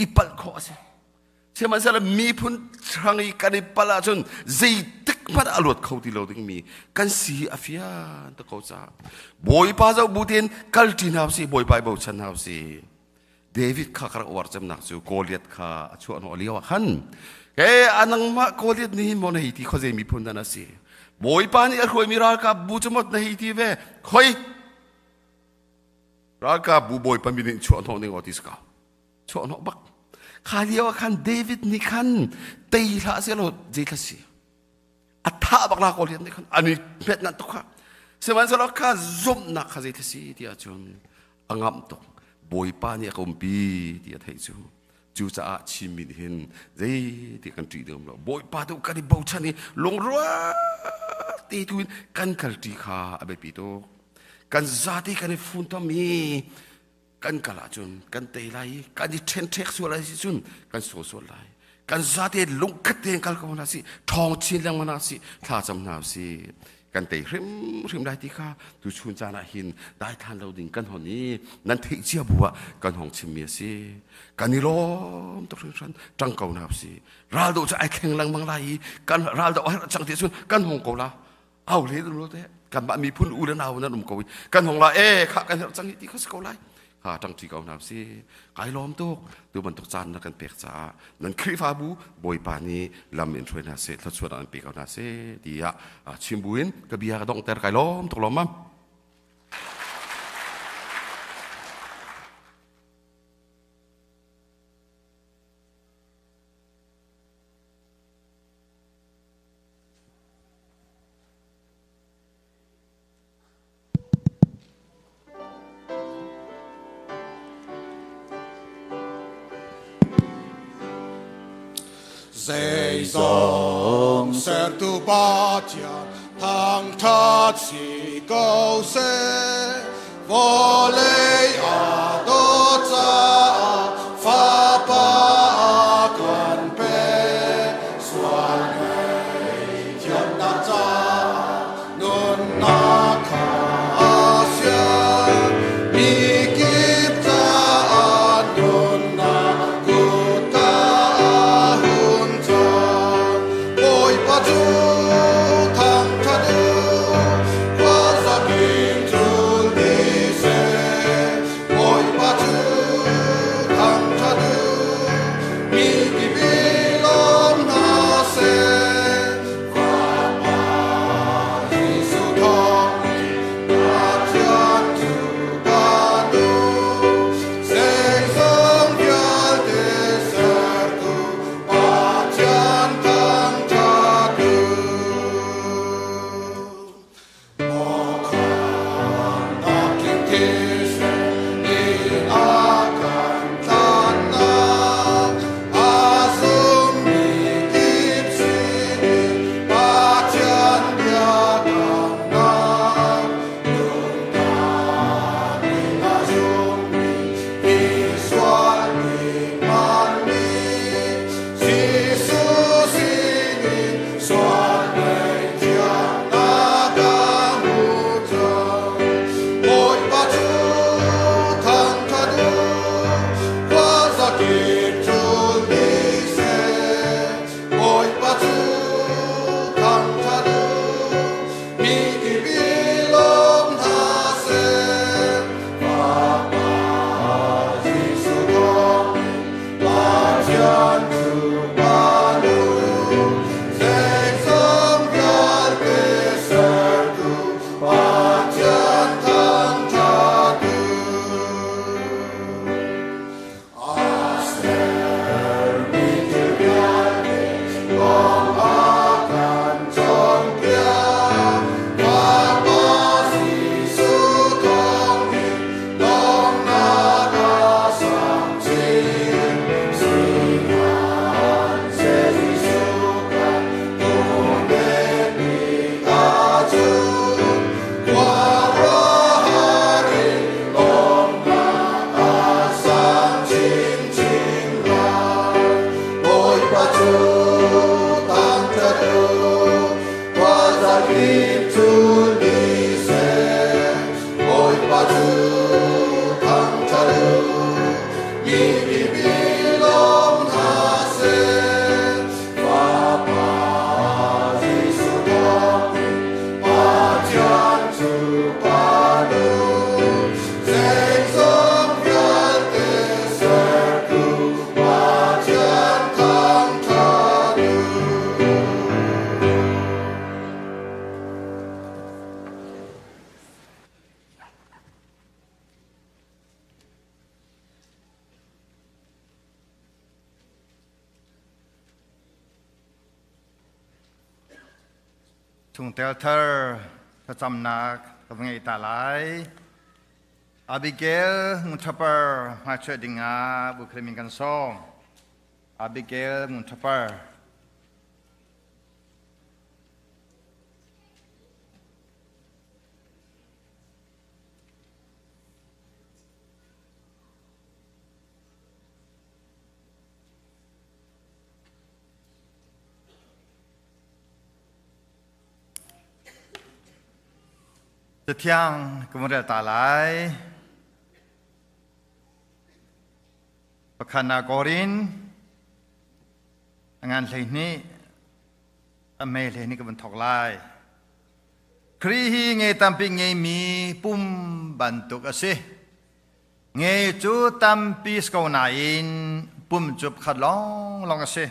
[SPEAKER 7] i palh khawh a si Sihmanhsehlaw miphun hrang i kan i palh ahcun zeitik hmanh a luat kho ti lo dingmi kan si hi a fian tuk ko caah Bawipa zoh bu tein kalṭi hna usih Bawipa i bochan hna usih. David kha ka rak uar cemnak cu Goliath kha a chuah hnawh lio ah khan ke a nangmah Goliath nih hin maw na hei ti khuazei miphun dah na si Bawipa nih a hruaimi ralkap bu cu maw na hei ti ve khoi ralkap bu Bawipa min in chuah hnawh ning aw ti si ko chuahhnawh bak kha lio ah khan David nih khan tei hlah seh law zei thla si a thah bak la Goliath nih khan an i hmet nan tuk kha sihmanhsehlaw kha zumhnak kha zei thla si ti ahcun a ngamh tuk Bawipa nih a ka umpi ti a theih cu cucaah Chinmi nih hin zei ti kan ṭih ding lo Bawipa tu kan i bochan i lungrual te tu in kan kalṭi kha a biapi tuk kan zate kan i funtom i kan kal ahcun kan tei lai i kan i ṭhenṭhek sual ai si cun kan sual sual lai kan zate lungkhat tein kal ko hna sih ṭhawng chin lengmang hna sih thla cam hna sih kan tei hrimhrim lai ti kha tu chun caan ah hin daithlan lo ding kan hon i nan theih cia bu ah kan hong chimmi a si kan i lawm tuk hringhran ṭang ko hna sih ral do cu ai thleng lengmang lai i kan ral do a herh cang ti cun kan hong ko la au hle dun lo te kanmah miphun u le nau nan um ko i kan hong la e kha kan herh cang hi ti kha si ko lai. Kha ṭangṭi ko hna usih. Kai lawm tuk. Tu bantuk caan na kan pek caah nan Khrihfabu Bawipa nih lam in hruai hna seh, thluachuah an pe ko hna seh tiah chim buin ka bia ka donghter. Kai lawm tuk lawm mam.
[SPEAKER 8] Zeizong sertu Pathian thangṭhat si ko seh. Vawlei a dawt caah Fapa a kan pek. Sual ngaihthiamnak caah nunnak kha a sian. Mikip caah nunnak kutka a hun cang. Bawipa cu thangṭhat u, khuazakin cul dih seh. Bawipa cu thangṭhat u, mikip i lawm hna seh. Fapa Jesuh thawngin Pathian cu kan u. Zeizong vialte sertu Pathian thangṭhat u. Mawkhannak tling thisen in a kan tlanhnak, a zummi kip sinin Pathian biakamnak, lungtak in a zummi misual mi Jesuh sinin sual ngaihthiamnak a hmu cang. Bawipa cu thangṭhat u, khuazakip cul dih seh. Bawipa cu thangṭhat u, mikip i lawm hna seh. Fapa Jesuh thawngin Pathian cu kan u, zeizong vialte sertu Pathian thangṭhat u. A sermi thil vialte kong a kan cawnpiak, Fapa Jesuh thawngin Donghnak a sang chin, sihmanhseh Jesuh kan turbek ahcun, khuaruahhar in lawmhnak a sang chinchin lai. Bawipa cu thangṭhat u, khuazakip cul dih seh. Bawipa cu thangṭhat u, mikip i lawm hna seh. Fapa Jesuh thawngin Pathian cu kan u, zeizong vialte sertu Pathian thangṭhat u.
[SPEAKER 9] Chungtel thar thlacamnak ka va ngei ta lai. Abigail Ngunthapar hmaichuah dingah bu min kan sawm. Abigail Ngunthapar. Cathiang ka vun rel ta lai. Pakhat ah Korin a ngan 12 a mei 12 ka vun thawk lai. Khrih hi nge tampi ngeimi pum bantuk a si. Nge cu tampi si ko nain pum cu pakhat lawnglawng a si.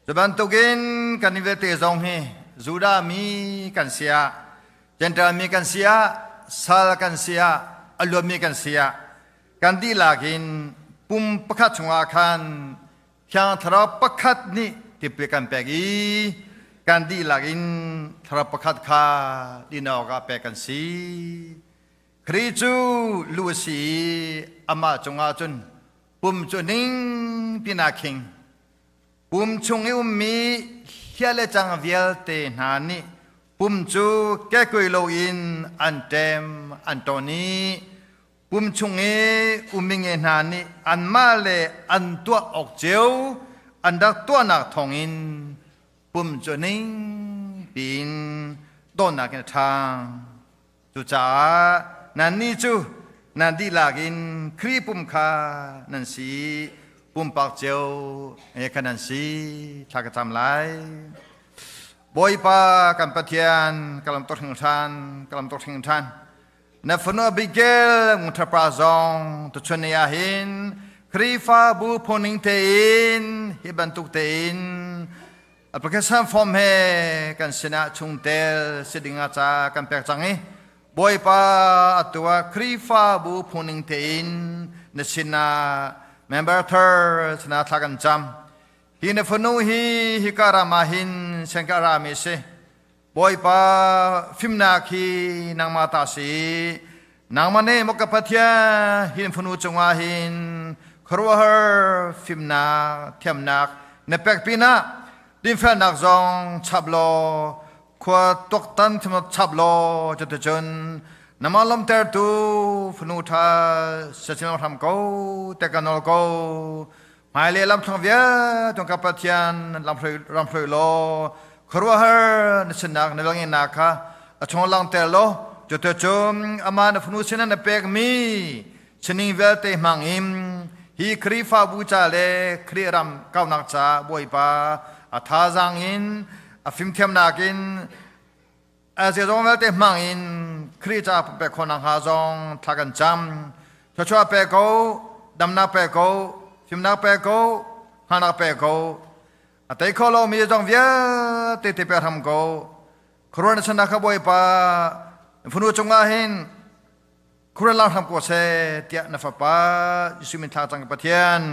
[SPEAKER 9] Cu bantukin kan i vialte zong hi Judah mi kan si ah, Gentile mi kan si ah, sal kan si ah, a luatmi kan si ah, kan dihlak in pum pakhat chungah khan Thiang Thlarau pakhat nih tipil kan pek i kan dihlak in Thlarau pakhat kha din awkah pek kan si. Khrih cu lu a si i amah cungah cun pum cu ning pin aa khing. Pum chung i ummi hliah le cang vialte hna nih pum cu kekui loin an ṭem an ṭawn i pum chung i ummi nge hna nih anmah le an tuah awk cio an rak tuahnak thawngin pum cu ning piin dawtnak in a ṭhang. Cucaah nannih cu nan dihlak in Khrih pum kha nan si, pumpak cio kha nan si. Thla ka cam lai. Bawipa kan Pathian, ka lam tuk hringhran, ka lam tuk hringhran. Na fanu Abigail ngungṭhapa zong tuchun ni ah hin Khrihfabu phungning tein hi bantuk tein Application form he kan sinah chungtel si ding ah ca kan pek cang i Bawipa atu ah Khrihfabu phungning tein na sinah member thar sinah thla kan cam. Hi na fanu hi hika ram ah hin sengka rami si. Bawipa fimnak hi nangmah ta si. Nangmah nih maw ka Pathian hi na fanu cungah hin khuaruahhar fimnak thiamnak na pek pinah dinfelnak zong chap law khua tuaktan thiamnak chap law cuticun nangmah lawmtertu fanu ṭha sachin hram ko te ka nawl ko hmailei lamthluang vialte ka Pathian lamhruai law khuaruahhar na sinnak na velngeihnak kha a chung langhter law cuticun amah na fanu sinah na pekmi sining vialte hmang in hi Khrihfabu ca le Khrih ram kaunak ca Bawipa a thazaang in a fimthiamnak in a zeizong vialte hmang in Khrih ca pek khawhnak hnga zong thla kan cam. Thluachuah pe ko, damnak pe ko, fimnak pe ko, hngalhnak pe ko. A tei kho lomi zong vialte te pe hram ko. Khuaruah na channak kha Bawipa fanu cungah hin khuaruah lang hram ko seh tiah na fapa Jesuh min thla cang Pathian.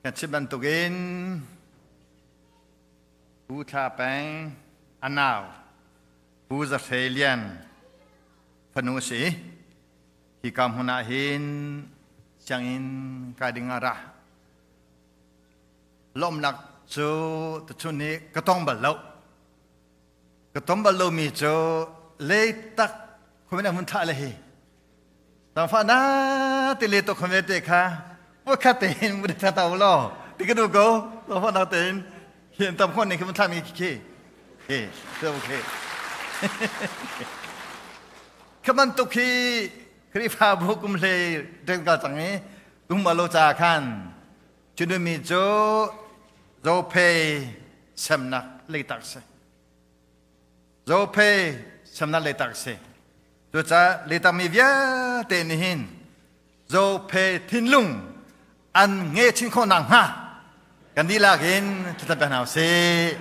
[SPEAKER 9] Kan chim bantukin Pu Thla Peng a nau Pu Za Hre Lian fanu a si. Hika hmun ah hin sianginn kai ding ah ra. Lawmnak cu tuchun hi ka tong bal lo. Ka ton bal lomi cu leitak khuamin a hun thlah le hi. Tangfa na ti le to khame te kha pakhat tein mu tha ta lo ti ka du ko tangfa na tein hian tam khon ni khi mun thlah mi khi khi he okay Kha bantuk hi Khrihfabu kum hlei deng ka cang i kum alo ca khan cunumi cu zophei semnak leitak si. Zophei semnak leitak si. Cucaah leitak mi vialte nih hin zophei thinlung an nge chin khawh nak hnga kan dihlak in thlacam pek hna usih.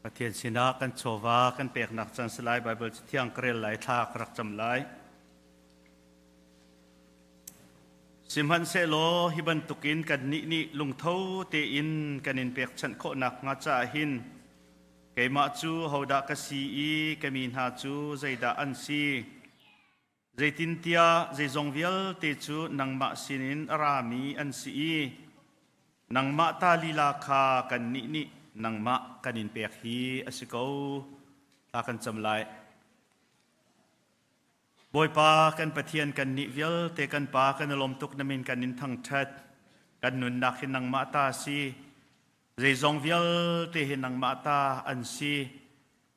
[SPEAKER 4] Pathian sinah kan chawva kan peknak caan si lai Baibal Cathiang ka rel lai thla ka rak cam lai. Sihmanhsehlaw hi bantukin kannih nih lungtho tein kan in pekchanh khawhnak hnga caah hin keimah cu hodah ka si i ka mi hna cu zeidah an si? Zeitintiah zeizong vialte cu nangmah sinin a rami an si i nangmah ta lila kha kannih nih nangmah kan in pek hi a si ko. Thla kan cam lai. Bawipa kan Pathian kannih vialte kan Pa kan i lawm tuk na min kan in thangṭhat. Kan nunnak hi nangmah ta a si. Zeizong vialte hi nangmah ta an si.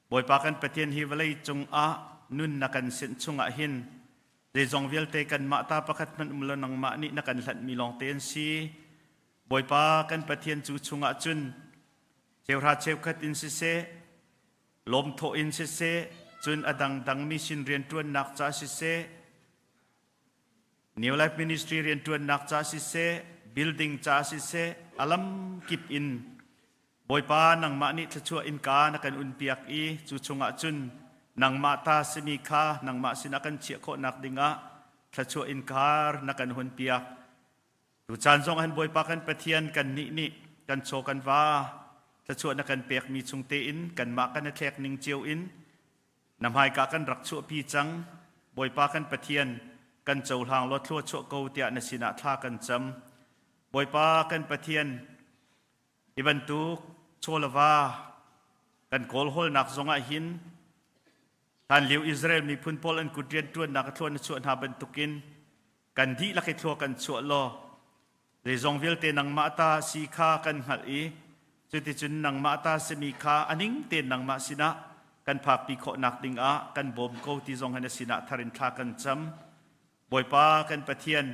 [SPEAKER 4] Bawipa kan Pathian hi vawlei cungah nun na kan sinh chungah hin zeizong vialte kanmah ta pakhat hmanh um lo nangmah nih na kan hlanhmi lawngte an si. Bawipa kan Pathian cu chungah cun cheuhra cheukhat in siseh, lawmthawh in siseh, cun a dangdang mission rianṭuannak ca siseh, New Life Ministry rianṭuannak ca siseh, building ca siseh, a lam kip in Bawipa nangmah nih thluachuah innka na kan unpiak i cu chungah cun nangmah ta simi kha nangmah sinah kan chiah khawhnak dingah thluachuah innkar na kan hunpiak. Tucaan zong han Bawipa kan Pathian kannih nih kan chaw kan va thluachuah na kan pekmi chung tein kanmah kan i thlek ning cio in na hmaika kan rak chuahpi cang. Bawipa kan Pathian kan cohlang law thlua chuah ko tiah na sinah thla kan cam. Bawipa kan Pathian hi bantuk chaw le va kan kawlhawlnak zongah hin hlanlio Israel miphun pawl an kut rianṭuannak a thluan a chuah hna bantukin kan dihlak i thlua kan chuah law zeizong vialte nangmah ta si kha kan hngalh i cuticun nangmah ta simi kha a ning tein nangmah sinah kan phakpi khawhnak dingah kan bawm ko ti zong hin a sinah thar in thla kan cam. Bawipa kan Pathian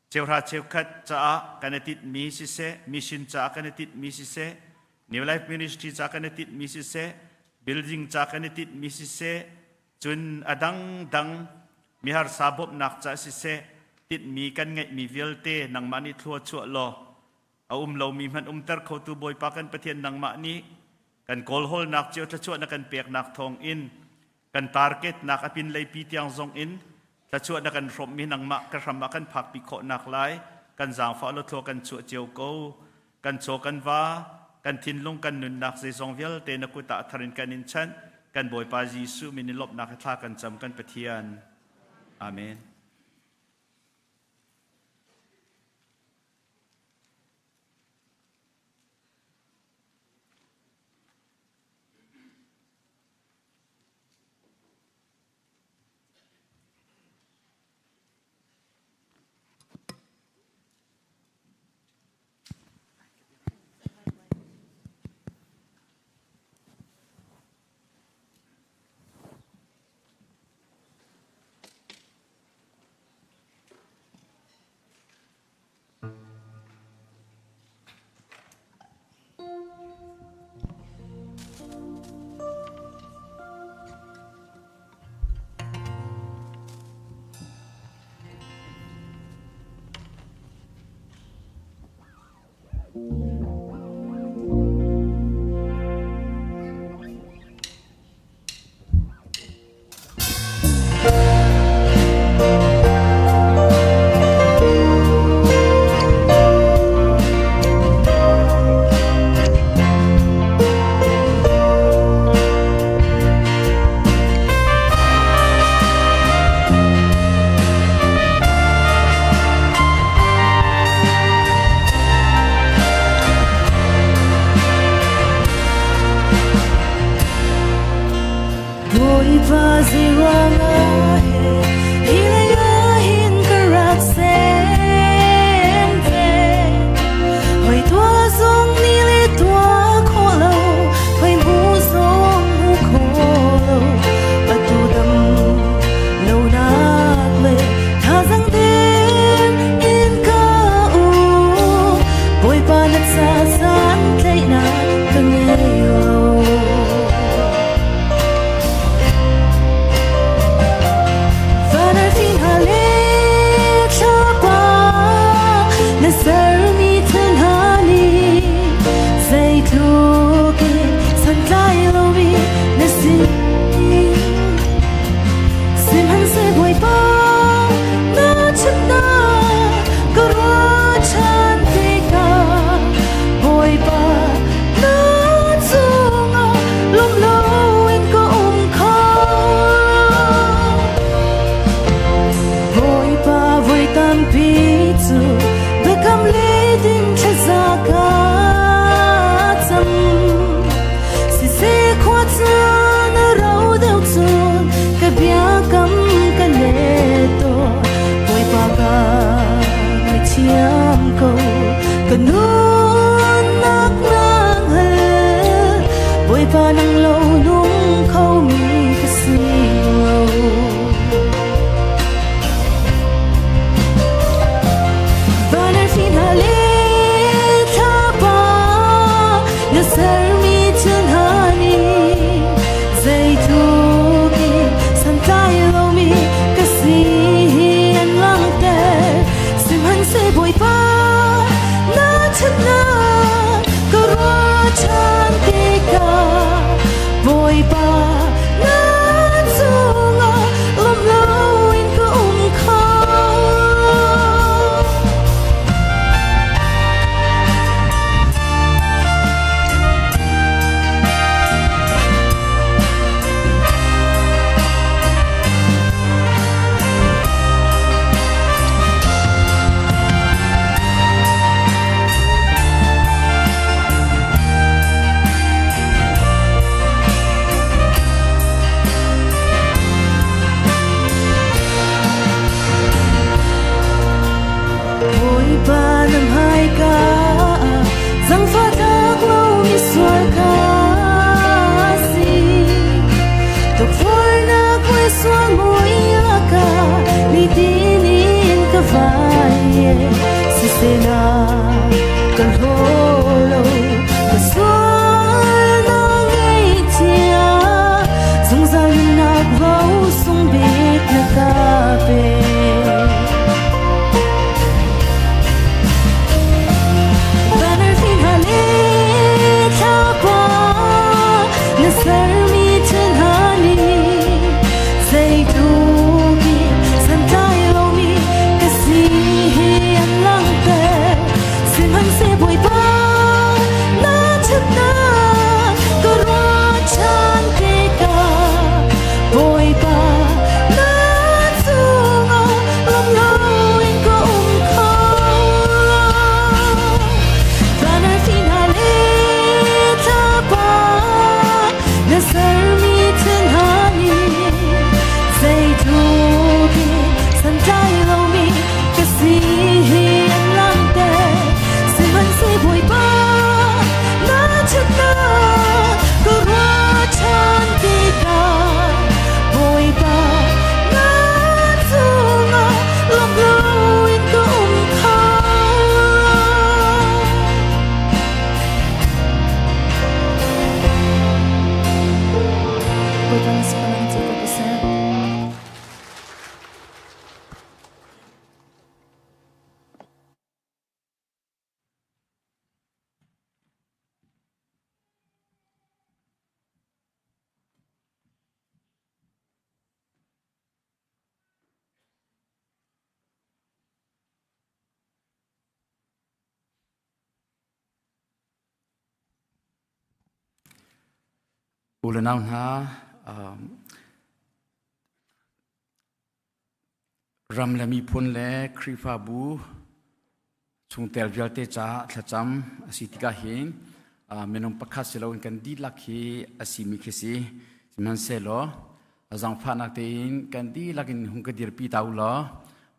[SPEAKER 4] cheuhra cheukhat caah kan i tinhmi siseh, mission caah kan i tinhmi siseh, New Life Ministry caah kan i tinhmi siseh, building caah kan i tinhmi siseh, Cun a dangdang miharsa bawmhnak ca siseh, tinhmi kan ngeihmi vialte nangmah nih thlua chuah law, a um lomi hmanh umter khotu Bawipa kan Pathian nangmah nih kan kawlhawlnak cio thluachuah na kan peknak thawngin kan targetnak a pinleipi tiang zongin thluachuah na kan hrawmhmi nangmah ka hram ah kan phakpi khawhnak lai kan zaangfah law thlua kan chuah cio ko. Kan chaw kan va, kan thinlung kan nunnak zeizong vialte na kut ah thar in kan in chanh. Kan Bawipa Jesuh min in lawmhnak he thla kan cam kan Pathian. Amen.
[SPEAKER 10] nunnak nang hal Bawipa nang lo nung kho mi ka si lo. Van arfi hna le thlapa na sermi thil hna nih zeitluk in santlai lomi ka si hi an langhter. Sihmanhseh Bawipa na ṭhatnak ka ruah ṭhan tikah Bawipa na cungah lawm loin ka um kho. Bawipa na hmaika zangfah tlak lomi sual ka si. Tukforhnak le sual mui lakah nitin in ka vai. Sisehnak ka hlaw lo, ka sual na ngaihthiam. Zungzal nunnak ro sung bik na ka pe. Banner fi hna le thlapa na sermi thil hna nih zeitluk in santlai lomi ka si hi an langhter. Sihmanhseh Bawipa na ṭhatnak ka ruahchan tikah Bawipa na cungah lawm loin ka um kho lo. Van arfi hna le thlapa na sermi thil hna nih zeitluk in santlai lomi ka si hi an langhter. Sihmanhseh Bawipa na ṭhatnak ka ruahchan tikah Bawipa na cungah lawm loin ka um kho lo. Bawipa na sipang cu ka seh.
[SPEAKER 11] U le nau hna, ram le miphun le Khrihfabu chungtel vialte caah thlacam a si tikah hin minung pakhat si loin kan dihlak hi a simi khi si. Sihmanhsehlaw zaangfahnak tein kan dihlak in hung ka dirpi ta u law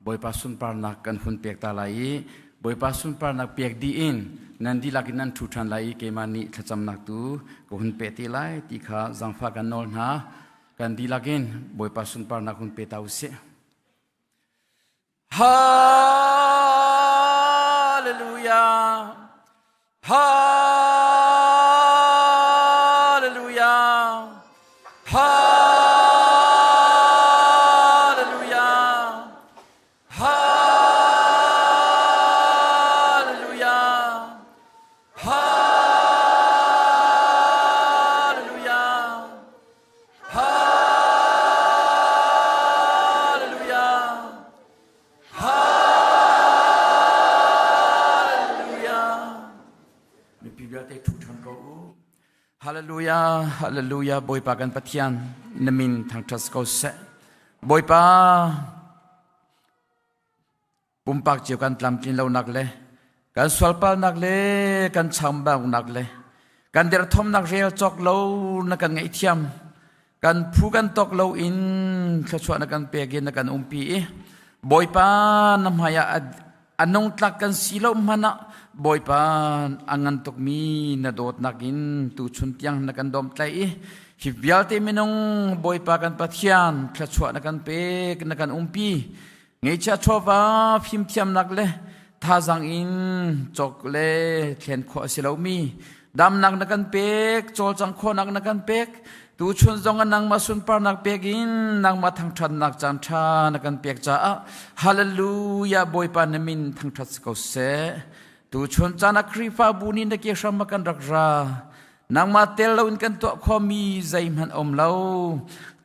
[SPEAKER 11] Bawipa sunparnak kan hun pek ta lai i Bawipa sunparnak pek dih in nan dihlak in nan ṭhu ṭhan lai i keimah nih thlacamnak tu ka hun peh te lai ti kha zaangfah kan nawl hna. Kan dihlak in Bawipa sunparnak hun pe ta u sih. Hallelujah. Hallelujah. Hallelujah. Hallelujah. Hallelujah. Hallelujah. Hallelujah. Mipi vialte thu ṭhan ko u. Hallelujah, hallelujah, Bawipa kan Pathian, na min thangṭhat ko seh. Bawipa, pumpak cio kan tlamtlin lonak le kan sualpalnak le kan chambaunak le kan derthawmnak rel cawk lo na kan ngaihthiam kan phu kan tawk lo in thluachuah na kan pek in na kan umpi i Bawipa na hmai ah. A nung tlak kan si lo hmanh ah Bawipa a ngan tukmi na dawtnak in tuchun tiang na kan domhtlaih i hi vialte minung Bawipa kan Pathian thluachuah na kan pek na kan umpi. Ngeihchiah chawva fimthiamnak le thazaang in cawk le thlen khawh a si lomi damnak na kan pek, cawlcangh khawhnak na kan pek. Tuchun zong ah nangmah sunparnak pek in nangmah thangṭhatnak caan ṭha na kan pek caah Hallelujah Bawipa na min thangṭhat si ko seh. Tuchun caan ah Khrihfabu nih na ke hram ah kan rak ra. Nangmah tel loin kan tuah khawhmi zeihmanh um lo.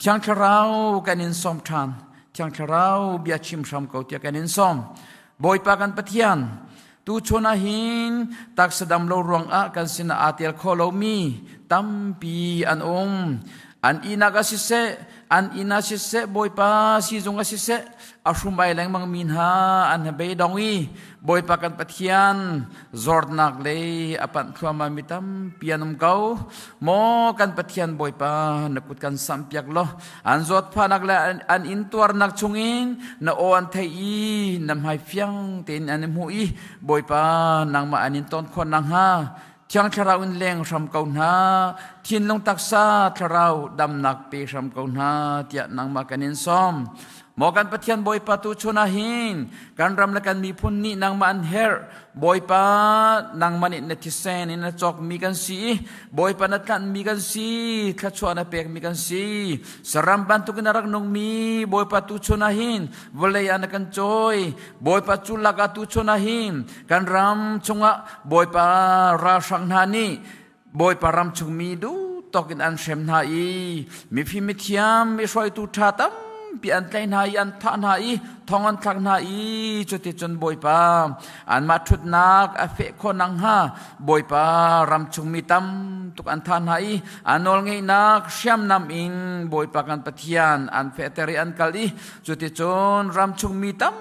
[SPEAKER 11] Thiang Thlarau kan in sawm ṭhan. Thiang Thlarau bia chim hram ko tiah kan in sawm. Bawipa kan Pathian, tuchun ah hin taksa dam lo ruangah kan sinah aa tel kho lomi tampi an um. An ihnak ah siseh, an inn ah siseh, Bawipa sizung ah siseh, a hrum ai lengmang mi hna an hnabei dong i Bawipa kan Pathian zawrnak lei a panh thluahmah mi tampi an um ko. Maw kan Pathian Bawipa na kut kan samh piak law an zawtfahnak le an intuarnak chungin na aw an theih i na hmai fiang tein an i hmuh i Bawipa nangmah an in ton khawh nakhnga Thiang Thlarau in leng hram ko hna, thinlung taksa thlarau damnak pe hram ko hna tiah nangmah kan in sawm. Maw kan Pathian Bawipa tu chun ah hin kan ram le kan miphun nih nangmah an herh. Bawipa nangmah nih na thisen in na cawkmi kan si i Bawipa na tlanhmi kan si, thluachuah na pekmi kan si. Saram bantukin a rak nungmi Bawipa tu chun ah hin vawlei ah na kan cawi. Bawipa cu lakah tu chun ah hin kan ram chungah Bawipa ralhrang hna nih Bawipa ram chungmi duh tawk in an hrem hna i mifim mithiam mi hruaitu ṭha tampi an tlaih hna i an thah hna i thong an thlak hna i cuticun Bawipa anmah ṭhutnak a feh khawh nakhnga Bawipa ram chungmi tam tuk an thah hna i an nawlngeihnak hriamnam in Bawipa kan Pathian an fehter i an kal i cuticun ram chungmi tam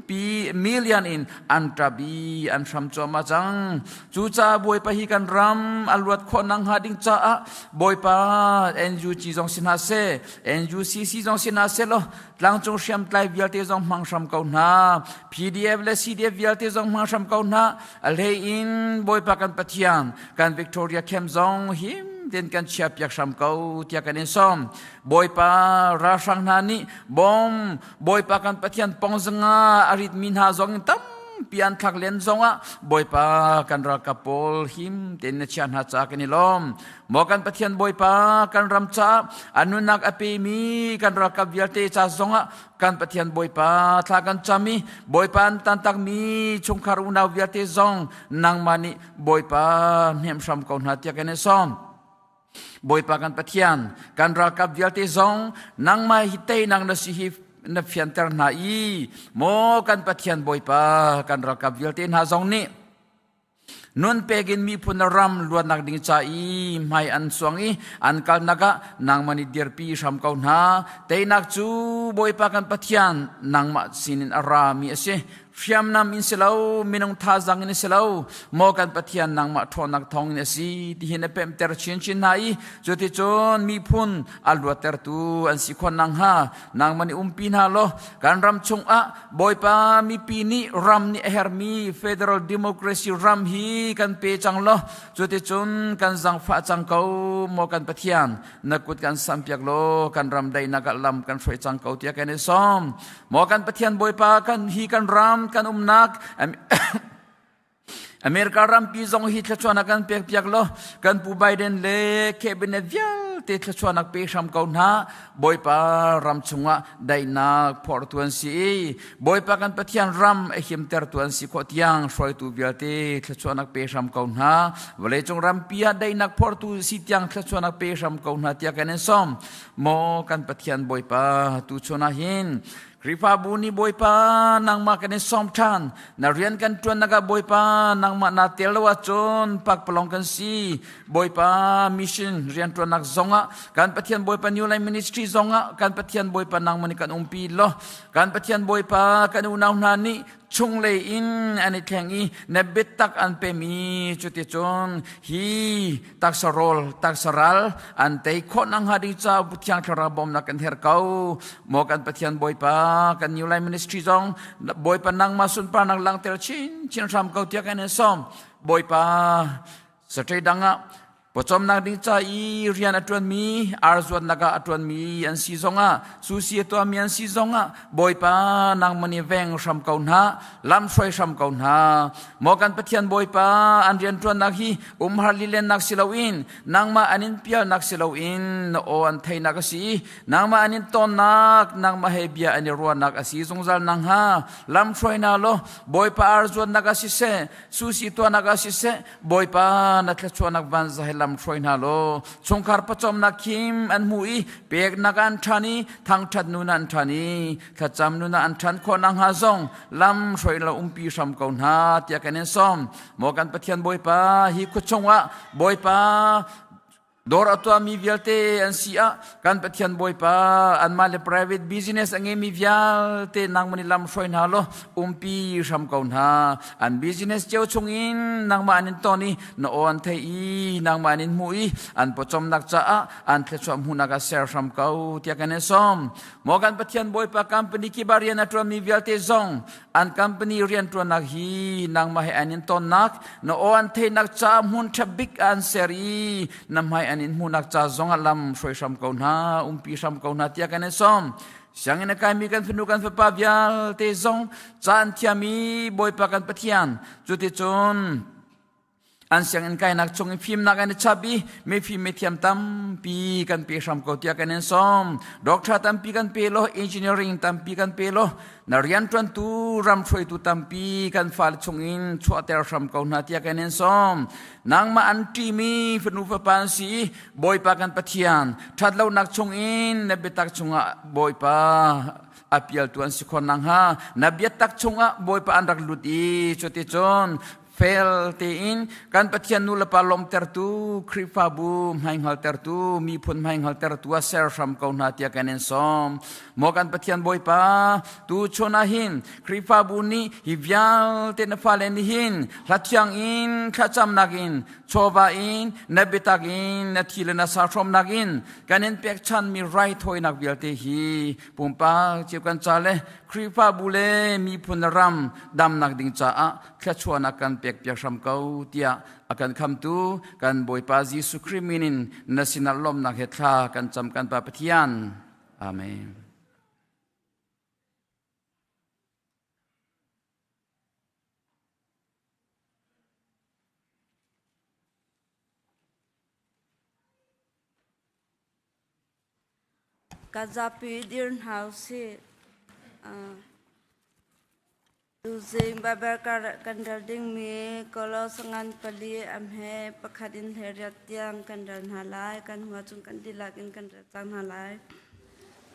[SPEAKER 11] pi million in an ṭap i an hram cuahmah cang. Cucaah Bawipa hi kan ram a luat khawh nakhnga ding caah Bawipa NUG zong si hna seh, NUCC zong si hna seh law tlangcung hriamtlai vialte zong hmang hram ko hna. PDF le CDF vialte zong hmang hram ko hna. A hlei in Bawipa kan Pathian kan Victoria Camp zong him tein kan chia piak hram ko tiah kan in sawm. Bawipa ralhrang hna nih bom Bawipa kan Pathian pong zanga a ritmi hna zong in tampi an thlak len zongah Bawipa kan ralkap pawl him tein na chia hna ca kan i lawm. Maw kan Pathian Bawipa kan ram caah a nunnak a pemi kan ralkap vialte ca zongah kan Pathian Bawipa thla kan cam i Bawipa an tantakmi chungkhar unau vialte zong nangmah nih Bawipa hnem hram ko hna tiah kan i sawm. Bawipa kan Pathian, kan ralkap vialte zong nangmah hi teinak na si hi na fianter hna i maw kan Pathian Bawipa kan ralkap vialte hna zong nih nun pekin miphun na ram luatnak ding ca i hmai an suang i an kalnak ah nangmah nih dirpi hram ko hna. Teinak cu Bawipa kan Pathian nangmah sinin a rami a si. Hriamnam in si lo, minung thazaang in si lo, maw kan Pathian nangmah ṭhawnnak thawng in a si ti hi na pemhter chinchin hna i cuticun miphun a luattertu an si khawh nakhnga nangmah nih umpi hna law kan ram chungah Bawipa mipi nih ram nih a hermi federal democracy ram hi kan pe cang law cuticun kan zangfah cang ko maw kan Pathian na kut kan sampiak law kan ram daihnak ah lam kan hruai cang ko tiah kan i sawm. Maw kan Pathian Bawipa kan hi kan ram kan umnak America rampi zong hi thluachuahnak kan pek piak law kan pu Biden le cabinet vialte thluachuahnak pe hram ko hna. Bawipa ram chungah daihnak phortu an si i Bawipa kan Pathian ram a himtertu an si khawh tiang hruaitu vialte thluachuahnak pe hram ko hna. Vawleicung rampi ah daihnak phortu si tiang thluachuahnak pe hram ko hna tiah kan in sawm. Maw kan Pathian Bawipa tuchun ah hin Khrihfabu nih Bawipa nangmah kan in sawm ṭhan. Na rian kan ṭuannak ah Bawipa nangmah naa tel lo ahcun pakpalawng kan si. Bawipa mission rianṭuannak zongah kan Pathian Bawipa New Life Ministry zongah kan Pathian Bawipa nangmah nih kan umpi law kan Pathian Bawipa kan unau hna nih Chunglei in an i thleng i na biatak an pemi cuticun hi taksa rawl taksa ral an tei khawh nak hnga ding ca Thiang Thlarau bawmnak kan herh ko. Maw kan Pathian Bawipa, kan New Life Ministry zong Bawipa nangmah sunparnak langhter chinchin hram ko tiah kan in sawm. Bawipa, Saṭe dang ah pawcawmnak ding ca i rian a ṭuanmi, ar zuatnak ah a ṭuanmi an si zongah, susi a tuahmi an si zongah, Bawipa nangmah nih veng hram ko hna, lam hruai hram ko hna. Maw kan Pathian Bawipa, an rianṭuannak hi umhar lilennak si loin, nangmah an in pialnak si loin na aw an theihnak a si i, nangmah an in tonnak, nangmah he bia an i ruahnak a si zungzal nakhnga, lam hruai hna law, Bawipa ar zuatnak ah siseh, susi tuahnak ah siseh, Bawipa na thluachuahnak van zahai lam hruai hna law chungkhar pawcawmnak khim an hmu i peknak an ṭhan i thangṭhat nun an ṭhan i thlacam nun an ṭhan khawh nakhnga zong lam hruai lo umpi hram ko hna tiah kan in sawm. Maw kan Pathian Bawipa, hi khua chungah Bawipa Dawr a tuahmi vialte an si ah kan Pathian Bawipa anmah le private business a ngeimi vialte nangmah nih lam hruai hna law umpi hram ko hna. An business cio chungin nangmah an in ton i na aw an theih i nangmah an in hmuh i an pawcawmnak caah an thluachuah hmuhnak ah ser hram ko tiah kan in sawm. Maw kan Pathian Bawipa company kip ah rian a ṭuanmi vialte zong An company rianṭuannak hi nangmah he an in tonnak, na aw an theihnak ca hmun ṭha bik an ser i na hmai an in hmuhnak ca zong ah lam hruai hram ko hna, umpi hram ko hna tiah kan in sawm. Sianginn a kaimi kan fanu kan fapa vialte zong ca an thiam i Bawipa kan Pathian cuticun an sianginn kainak chung i fimnak an i chap i mifim mithiam tampi kan pe hram ko tiah kan in sawm. Doctor tampi kan pe lo, engineering tampi kan pe lo, na rianṭuantu ram hruaitu tampi kan fale chungin chuahter hram ko hna tiah kan in sawm. Nangmah an ṭimi fanu fapa an si i Bawipa kan Pathian ṭhatlonak chungin na biatak chungah Bawipa a pialtu an si khawh nakhnga na biatak chungah Bawipa an rak lut i cuticun fel tein kan Pathian nu le pa lawmtertu Khrihfabu hmaihngaltertu miphun hmaihngaltertu ah ser hram ko hna tiah kan in sawm. Maw kan Pathian Bawipa, tu chun ah hin Khrihfabu nih hi vialte na fale nih hin hlathiang in thlacamnak in chawva in na biatak in na thi le na sa hrawmnak in kan in pekchanmi raithawinak vialte hi pumpak cio kan ca le Khrihfabu le miphun ram damnak ding caah thluachuahnak kan pekpiak hram ko tiah a kan khamtu kan Bawipa Jesuh Khrih min in na sinah lawmhnak he thla kan cam kan Pa Pathian. Amen.
[SPEAKER 12] Ka zapi dir hna usih. Tuzing Baibal kan rel dingmi Kolos ngan pali a hme pakhat in 18 tiang kan rel hna lai. Kan hua chung kan dihlak in kan rel cang hna lai.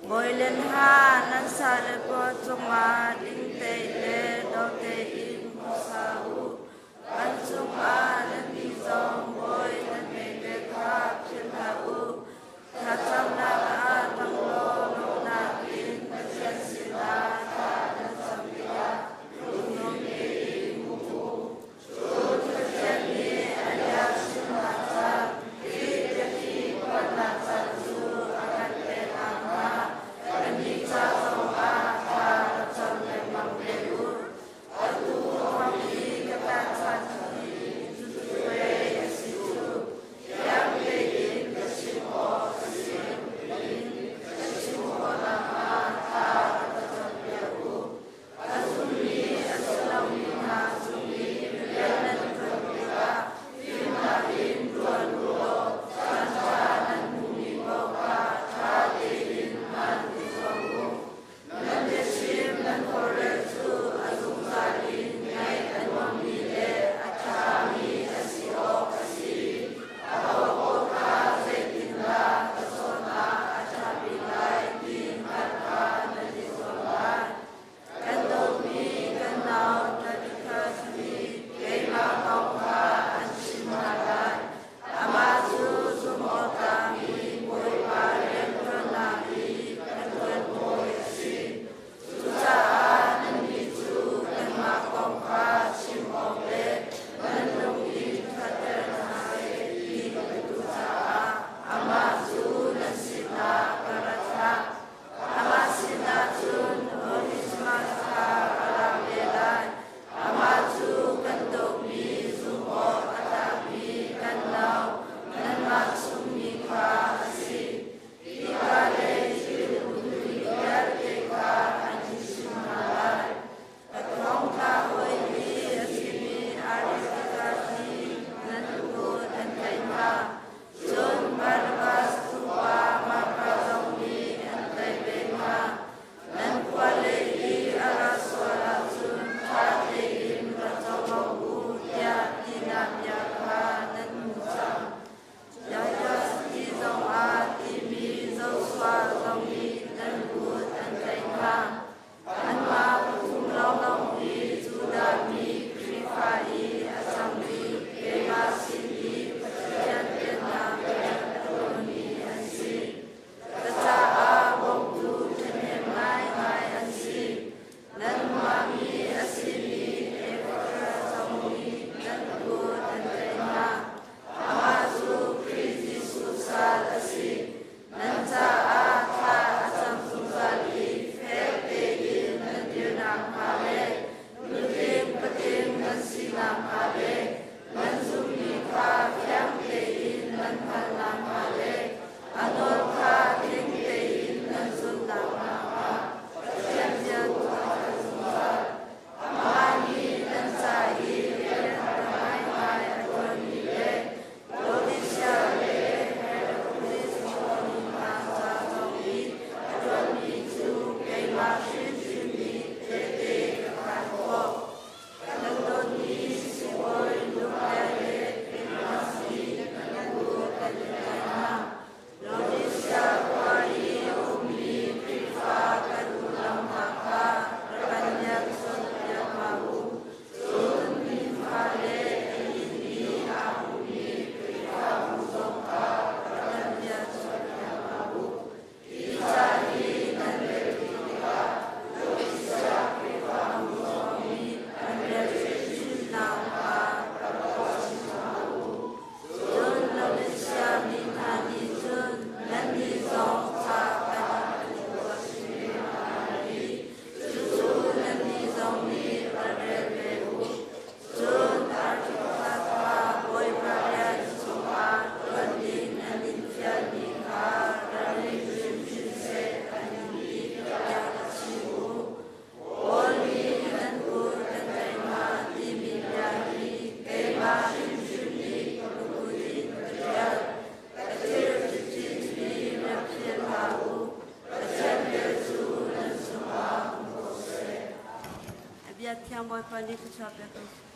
[SPEAKER 12] Bawi le hna nan sale pawl cungah ding tein le daw tein hmusa u. An cungah nan mi zong bawi nan ngeih ve kha philh hlah u. Thlacamnak ah tanglaw lawmhnak in Pathian sinah thla nan cam tikah lunglawm tein um u. Cun Pathian nih a bia chimnak caan, Khrih biapi phuannak caan cu a kan pek nakhnga kannih ca zongah thla rak cam lengmang. Bia thiang Bawipa nih thluachuah pe ko seh.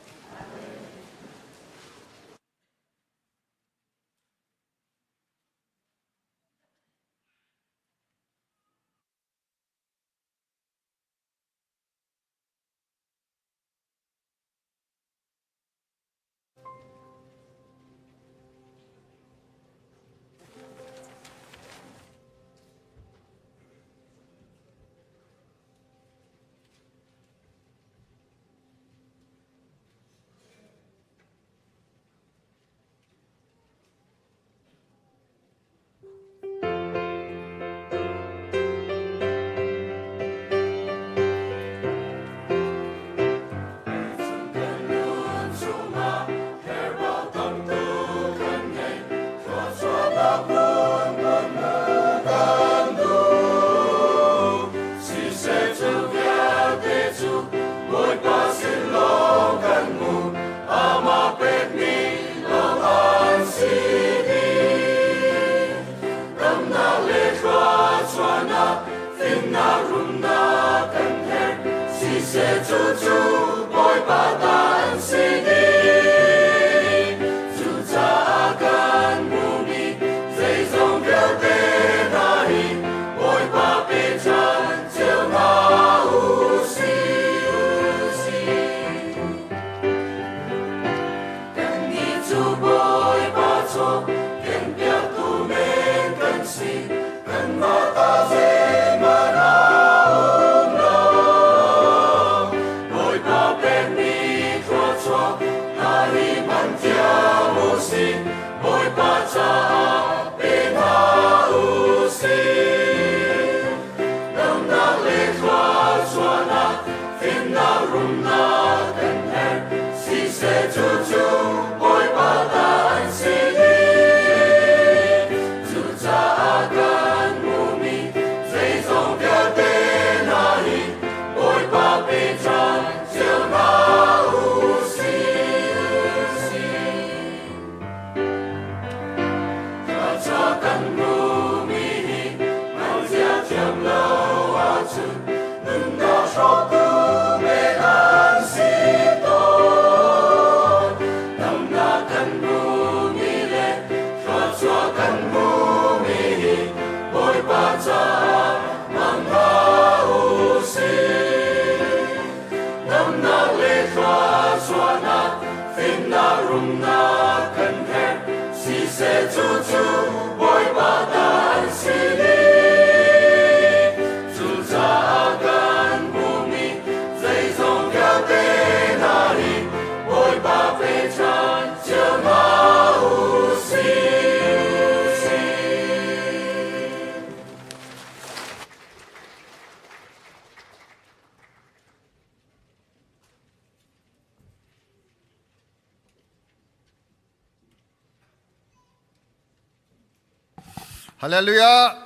[SPEAKER 9] Hallelujah!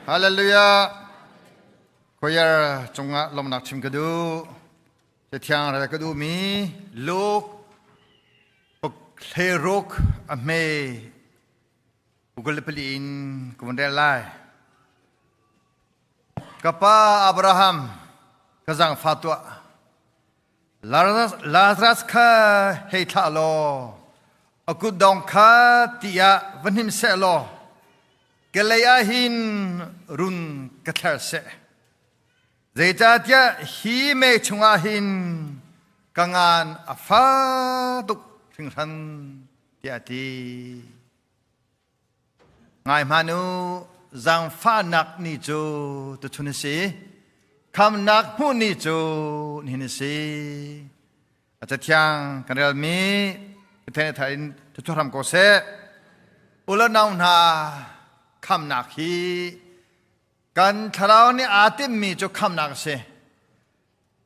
[SPEAKER 9] Hallelujah! Choir cungah lawmnak chim ka duh. Cathiang rel ka duhmi Luke hleiruk a hme 24 in ka vun rel lai. Ka pa Abraham, ka zaangfah tuah. Lazarus kha hei thlah law a kutdong kha ti ah va hnim seh law ka lei ah hin run ka thler seh. Zeicahtiah hi mei chungah hin ka ngan a fa tuk hringhran tiah a ti. Ngai hmanh u, zaangfahnak ni cu tuchun a si. Khamnak hmuh ni cu nihin a si. A cathiang kan relmi Pathian thar in thuchuah hram ko seh. Ulanau hna khamnak hi kan thlarau nih aa timhmi cu khamnak a si.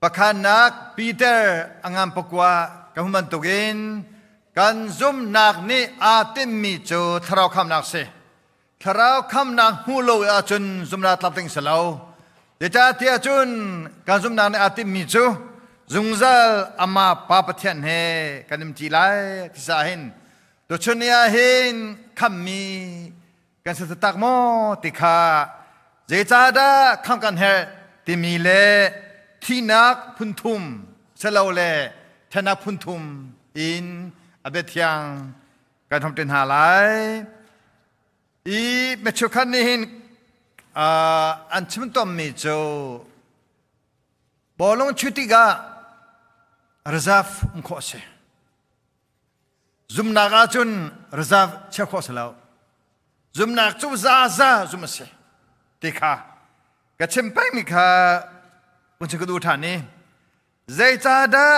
[SPEAKER 9] Pakhatnak Peter a ngan pakua kan hmu bantukin kan zumhnak nih aa timhmi cu thlarau khamnak si. Thlarau khamnak hmu lo ahcun zumhnak tlak ding si lo. Zeicahtiah cun kan zumhnak nih aa timhmi cu zungzal amah Pa Pathian he kan um ṭi lai ti caah hin tuchun ni ah hin khammi kan si taktak maw ti kha zeicahdah khamh kan herh timi le thihnak phunthum Silole ṭhenak phun thum in a biathiang kan hrawm hna lai. I micheukhat nih hin an chim tawnmi cu bawlung chuih tikah reserve um khawh a si. Zumnak ahcun reserve chiah khawh a si lo. Zumnak cu zaza zum a si ti kha ka chim pengmi kha kun chim ka duh ṭhan i zeicahdah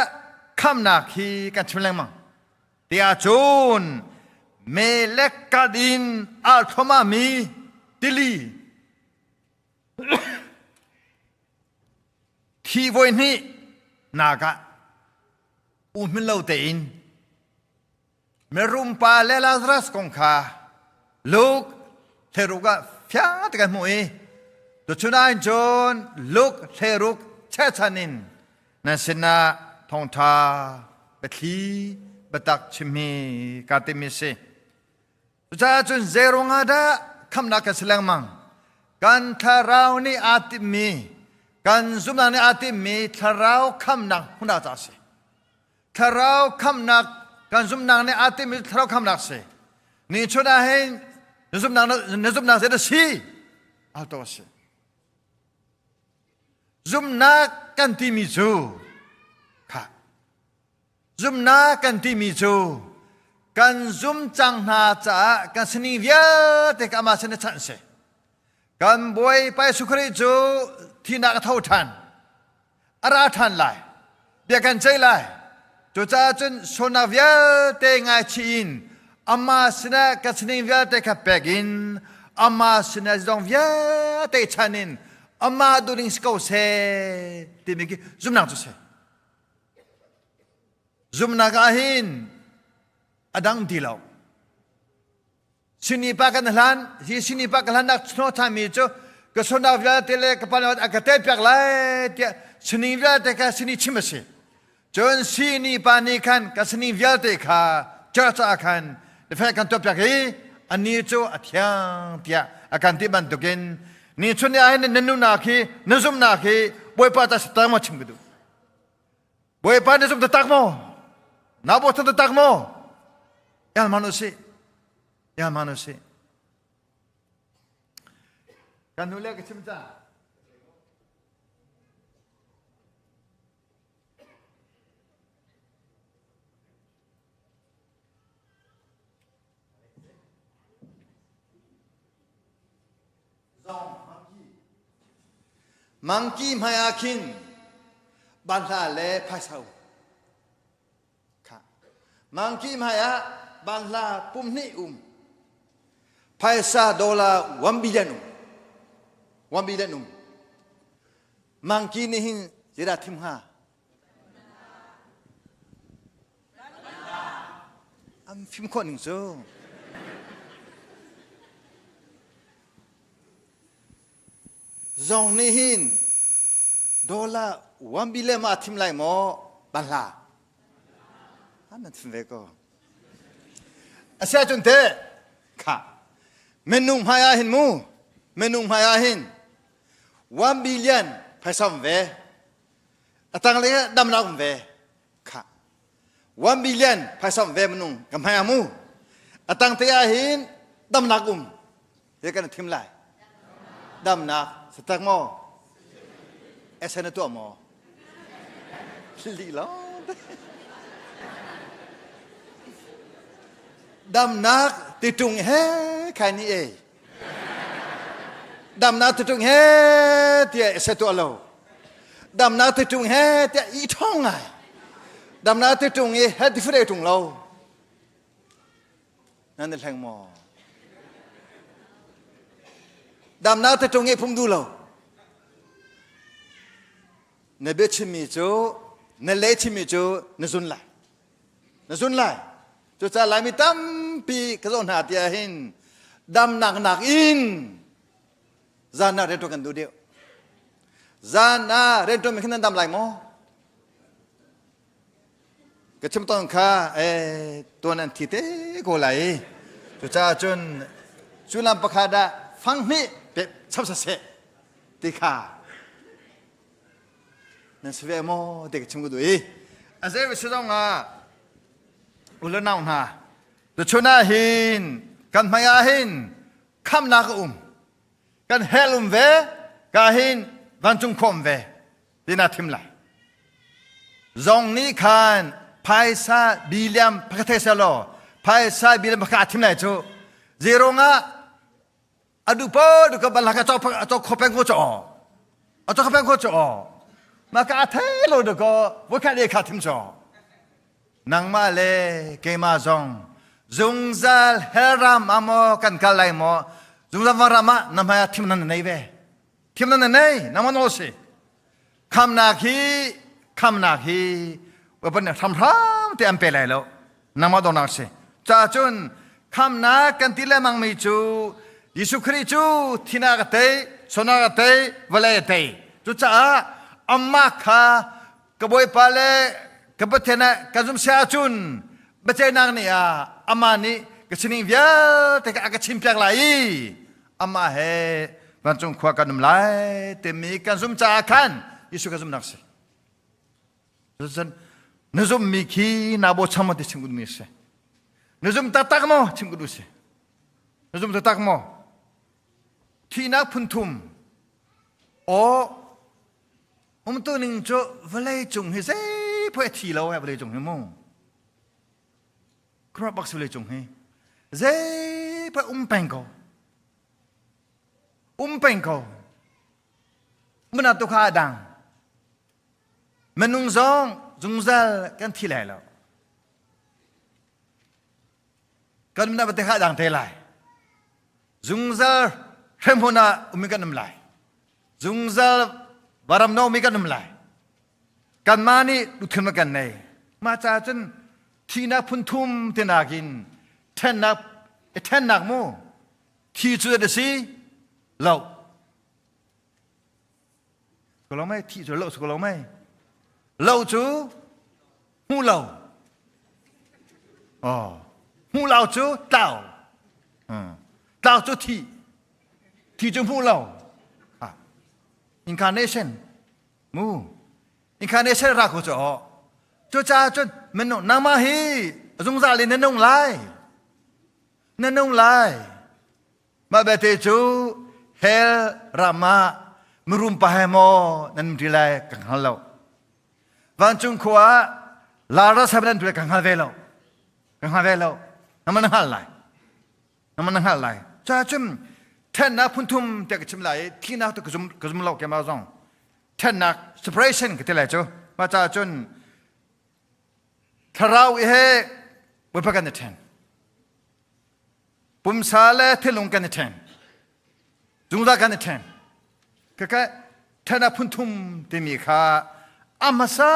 [SPEAKER 9] khamnak hi kan chim lengmang ti ahcun melek kat in al thluahmahmi tili thi voi hnih nak ah u hmin lo tein mirum pa le Lazarus kong kha Luke thleruk ah fiang te kan hmuh i tuchun ah cun Luke thleruk chechan in nan sinah thawngṭha biathli biatak chim hi kaa timmi si. Cucaah cun zeiruang ah dah khamhnak kan si lengmang? Kan thlarau nih aa timhmi, kan zumhnak nih aa timhmi thlarau khamhnak hmun ah ca a si. Thlarau khamhnak kan zumhnak nih aa timhmi thlarau khamhnak si. Ni chun ah hin na zumhnak na zumhnak zei dah si? Al to a si. Zumhnak kan timi cu kha Zumhnak kan timi cu kan zum cang hna caah kan sining vialte ka amah sin a chanh si. Kan Bawipa Jesuh Khrih cu thihnak a tho ṭhan. A ra ṭhan lai. Bia kan ceih lai. Cucaah cun sualnak vialte ngaichih in amah sinah kan sining vialte kha pek in amah sinah zong vialte chan in amah duhning si ko seh timi khi zumhnak cu si. Zumhnak ah hin a dang ti lo. Sini pa kan hlan, hi sini pa ka hlannak hnawhthanmi cu ka sualnak vialte le ka palnak a ka telpiak lai tiah sining vialte kha sini chim a si. Cun sini pa nih khan ka sining vialte kha church ah khan defend kan tuahpiak i ani cu a thiang tiah a kan ti bantukin ni chun ni ah hin na nunak hi na zumhnak hi Bawipa ta si maw chim ka duh. Bawipa na zum taktak maw? Na bochan taktak maw? Ial man usih. Ial man usih. Kan nu le ka chim ca. Mangki hmai ah khin banhla le phaisa um. Kha. Mangki hmai ah banhla pum hnih um. Phaisa dollar 1 billion um. 1 billion um. Mangki nih hin zeidah thim hnga? An fim khawh ning cu. Zong nih hin dollar 1 billion ma thim lai maw banhla? An nan thim ve ko. Asia cun te kha minung hmai ah hin mu minung hmai ah hin 1 billion phaisa um ve a tanglei ah damnak um ve kha 1 billion phaisa um ve minung ka hmai ah mu a tang te ah hin damnak um he kan thim lai damnak satak maw esen na tuah maw li lo damnak titung he khai ni e Damnak tutung he tiah se tuah lo. Damnak tutung he tiah i ṭhawng ngai. Damnak tutung i he tifure ṭung lo. Nan i hleng maw? Damnak tutung i phung duh lo. Na bia chimmi cu na le chimmi cu na zun lai. Na zun lai. Cucaah Laimi tampi ka zoh hna tiah hin damnak nak in zan ah rianṭuan kan duh deuh. Zan ah rianṭuan mi khin nan dam lai maw? Ka chim tawn kha eh tuan an thi te ko lai. Cucaah cun cu lam pakhat ah fang hnih pe chap saseh ti kha. Nan si ve maw ti ka chim ka duh i a zei va si zong ah u le nau hna tuchun ah hin kan hmai ah hin khamnak a um kan hell um ve ka hin vancung khua um ve tina thim lai zong nih khan phaisa biliam pakhat thei selaw phaisa biliam pakhat a thim lai cu zeirong ah adu po du ka bal ka chok a chok khopeng ko cho a chok khopeng ko cho ma ka thei lo de ko voi khat le kha thim cho nangmah le keimah zong zungzal hellram amo kan kal lai mo zungzal ram ah na hmai ah thim nan nei ve thim nan nei nangmah no si khamnak hi khamnak hi weapon hramhram te an pe lai lo nangmah dawnak si ca cun khamnak kan ti lengmang mi cu Jesuh Khrih cu thinak a tei sonak a tei vawlei a tei cucaah amah kha ka Bawipa le ka Pathian ah ka zum sia ahcun biaceihnak ni ah amah nih ka sining vialte a ka chimpiak lai i amah he vancung khua kan um lai timi kan zum caah khan Jesuh ka zumnak si. Cun na zummi khi naa bochan maw ti chim mi si. Na zum taktak maw chim ka duh si. Na zum taktak maw? Thihnak phun thum aw umtu ning cu vawlei cung hi zei poi a thi lo eh vawlei cung hi mu. Khuaruah bak si vawlei cung hi. Zei poi um peng ko. Um peng ko. Muna tu kha a dang. Minung zong zungzal kan thi lai lo. Kan nunnak te kha a dang te lai. Zungzal hremhmun ah um kan um lai. Zungzal varam no mi kan um lai. Kanmah nih duhthim kan nei. Mah caah cun thihnak phun thum te nakin ṭhennak ṭhennak mu thi cu a si lo. Ko lo mei thi cu lo ko lo mei. Lo cu hmu lo. Oh, hmu lo cu tlau. Tlau cu thi. Thi cu hmu lo. Incarnation mu incarnation ra ko cu aw cucaah cun minung nangmah hi zungzal in na nung lai na nung lai mah belte cu hell ram ah mirum pa he maw nan um ṭi lai ka hngal lo vancung khua ah Lazarus he nan ka hngal ve lo ka hngal ve lo nangmah na hngal lai nangmah na hngal lai ca cun ṭhennak phunthum tiah ka chim lai i thihnak tu ka zum ka zum lo keimah zong ṭhennak separation ka ti lai cu mah caah cun thlarau i he Bawipa kan i ṭhen pumsa le thinlung kan i ṭhen zungzal kan i ṭhen kaka ṭhennak phunthum timi kha a hmasa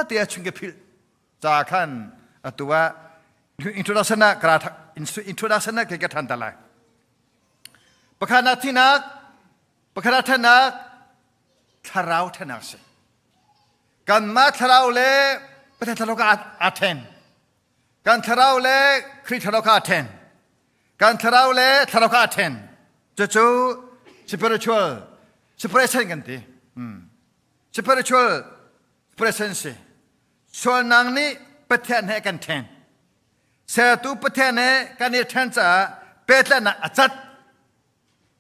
[SPEAKER 9] te ah chung ka philh ca khan atu ah introduction ah kara introduction ah ke ka than ta lai pakhatnak thinak pakhat thanak thlarau thanak si kanmah thlarau le Pathian thlarau ka aa then kan thlarau le Khrih thlarau kha aa then kan thlarau le thlarau kha aa then cucu spiritual separation kan ti spiritual separation si Sualnak nih Pathian he kan ṭhen. Sertu Pathian he kan i ṭhen caah pehtlaihnak a cat.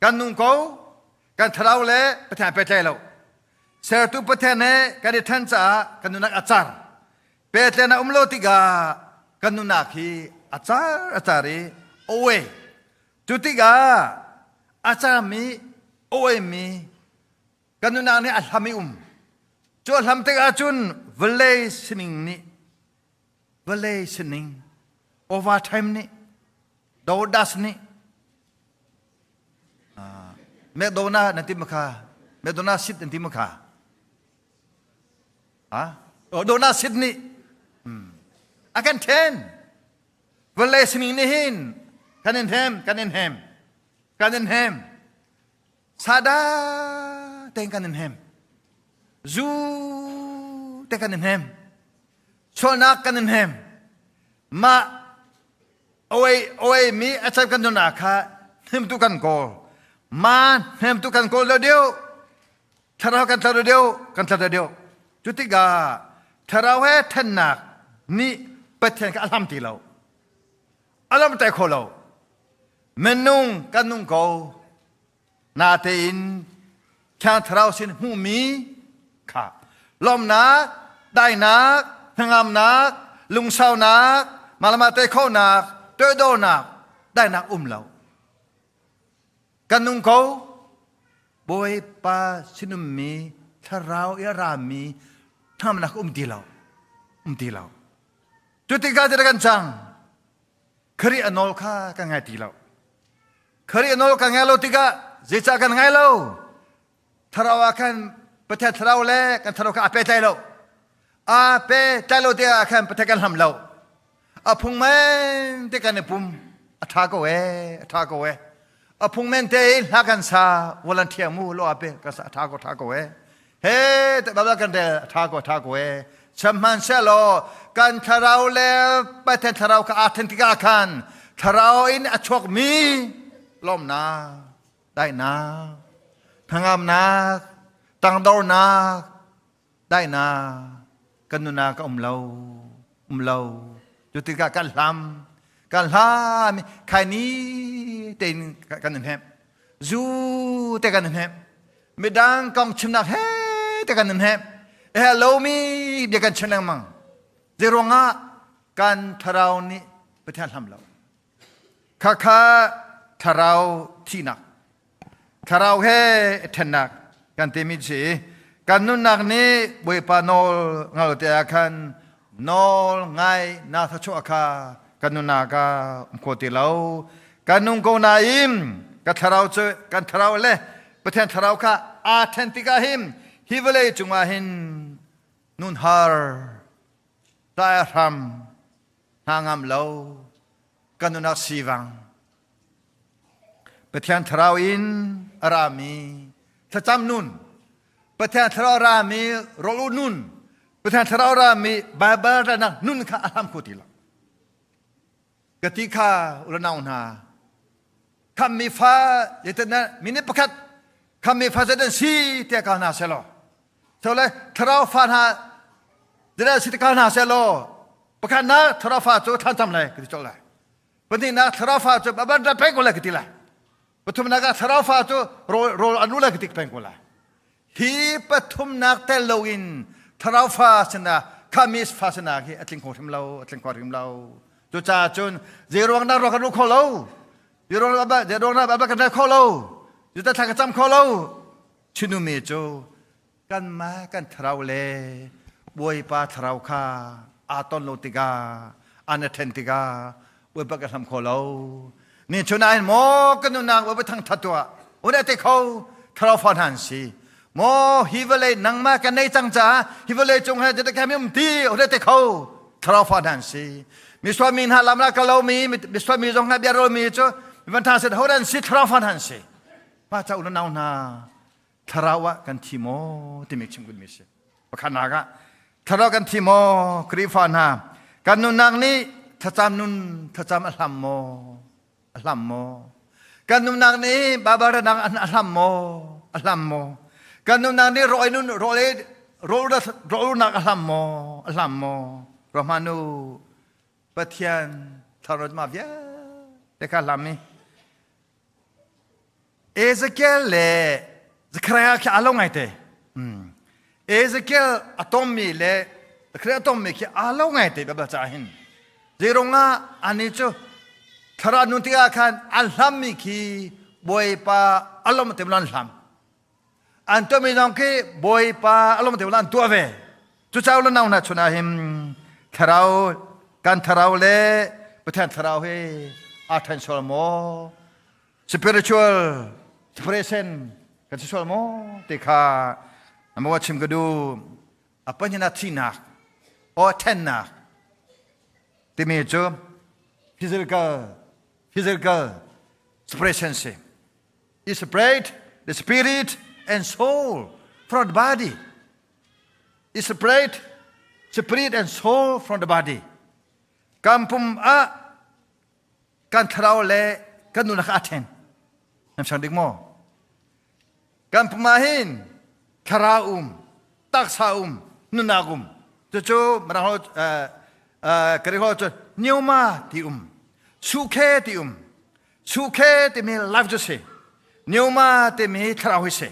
[SPEAKER 9] Kan nung ko, kan thlarau le Pathian pehtlai lo. Sertu Pathian he kan i ṭhen caah kan nunnak a car. Pehtlaihnak um lo tikah kan nunnak hi a car a car i awe. Cu tikah a carmi, awemi Kan nunnak nih a hlam i um. Cu a hlam tikah cun vawlei sining nih vawlei sining overtime nih dodas nih McDonald nan ti ma kha McDonald sit nan ti ma kha ha Donald sit nih a kan then vawlei sining nih hin kan in hem kan in hem kan in hem Sada tein kan in hem. Zu te kan in hem. Sualnak kan in hem. Mah oi oi mi a chan kan nuna kha hnemtu kan kawl. Ma hnemtu kan kawl deuh deuh. Thlarau kan thlar deuh kan thlar deuh. Cu tikah thlarau he thennak nih Pathian kha a hlam ti lo. A lamter kho lo. Minung kan nung ko. Natein Thiang Thlarau sin hmuhmi kha lawmnak, dainak, hnangamnak, lungsaunak, malama te khonak, toidornak, dainak um lo. Kan nung ko. Bawipa sinummi thlarau i a rami hnamnak um ti lo. Um ti lo. Cu tikah ti kan cang. Khrih a nawl kha kan ngai ti lo. Khrih a nawl kan ngai lo tikah zeicah kan ngai lo? Thlarau ah khan Pathian thlarau le kan thlarau kha aa pehtlai lo. Aa pehtlai lo tikah khan Pathian kan hlam lo. A phung men te kan i pum. A ṭha ko ee, a ṭha ko ee. A phung men te in hla kan sa, volunteer mu lo ape ka sa a ṭha ko ṭha ko ee. He te babla kan rel a ṭha ko a ṭha ko ee. Sihmanhsehlaw kan thlarau le Pathian thlarau kha aa then tikah khan thlarau in a chuakmi lawmnak, daihnak, hnangamnak, tangdornak, daihnak kan nunah ka um lo um lo cu tikah kan hlam kan hlam i khaini tein kan in hnemh zu te kan in hnemh midang kong chimnak he te kan in hnemh he lomi bia kan chim lengmang zeiruangah kan thlarau nih Pathian hlam lo khakha thlarau thihnak thlarau he ṭhennak kan timi si kan nunnak nih Bawipa nawl ngal te ah khan nawl ngai na thachuah kha kan nunnak ah um kho ti lo kan nung ko nain ka thlarau cu kan thlarau le Pathian thlarau kha aa ṭhen tikah hin hi vawlei cungah hin nun har tlai hram hna ngam lo kan nunnak sivang Pathian thlarau in a rami thlacam nun Pathian thlarau rami rawl nun Pathian thlarau rami Baibal relnak nun kha a hlam kho ti lo ka ti kha ulanau hna khammi fa zeitin minute pakhat khammi fa zeitin si tiah ka hna selaw so le thlarau fa hna zeidah si ka hna selaw pakhat na thlarau fa cu thlan lai ka ti colh lai pahnihnak thlarau fa cu ban rat peng ko lai ka ti lai pathumnak ah thlarau fa cu rawl rawl an lai ka ti peng ko lai hi pathumnak tel loin thlarau fa sinah khamis fa sinah hi a tling kho hrim lo a tling kho hrim lo cucaah cun zeiruang dah ruak kan ru kho lo zeiruang dah zeiruang dah kan ral kho lo zeidah thla ka cam kho lo chinumi cu kanmah kan thlarau le Bawipa thlarau kha aa ton lo tikah an i ṭhen tikah Bawipa kan hlam kho lo. Ni chun ah hin maw kan nunnak Bawipa thangṭhat tuah un te kho thlarau fa hna an si. Maw hi vawlei nangmah kan nei cang caah hi vawlei cung he zeiti khem um ti un te kho thlarau fa hna an si. Misual mi hna lam la ka lo mi misual mi zong hna bia rol mi cu van tha set ho an si thlarau fa hna an si. Pa cha u nau hna thlarau ah kan thi maw timi chim mi si pakhatnak ah thlarau kan thi maw Khrihfa hna kan nunnak nih thlacam nun thlacam a hlam maw a hlam maw kan nunnak nih babaranak a hlam maw a hlam maw kan nunnak nih rawi nun rawl rawlnak a hlam maw a hlam maw Rahmanu Pathian thlarau ma vialte kha hlam i Ezekiel le Zekhariah khi aa lo ngaite. Ezekiel a tommi le Zekhariah a tommi khi aa lo ngaite Bible caah hin. Zeirung ah ani cu thlarau nun tikah khan an hlammi khi Bawipa a lawm te an hlam. An tuahmi zong khi Bawipa a lawm te an tuah ve. Cucaah le nau hna chun ah hin thlarau kan thlarau le Pathian thlarau hi aa ṭhen sual maw? Spiritual separation kan si sual maw ti kha maw chim ka duh. A pahnih thihnak or ṭhennak timi cu physical separation si. It separate the spirit and soul from the body. It separate spirit and soul from the body. Kan pum ah kan thlarau le kan nunak a then. Nam sang dik maw? Kan pum ah hin thlarau um, taksa um. Nunnak um. Cucu mirang holh Greek holh cun pneuma ti um. Sukhe ti um. Sukhe timi life cu si. Pneuma timi thlarau hi si.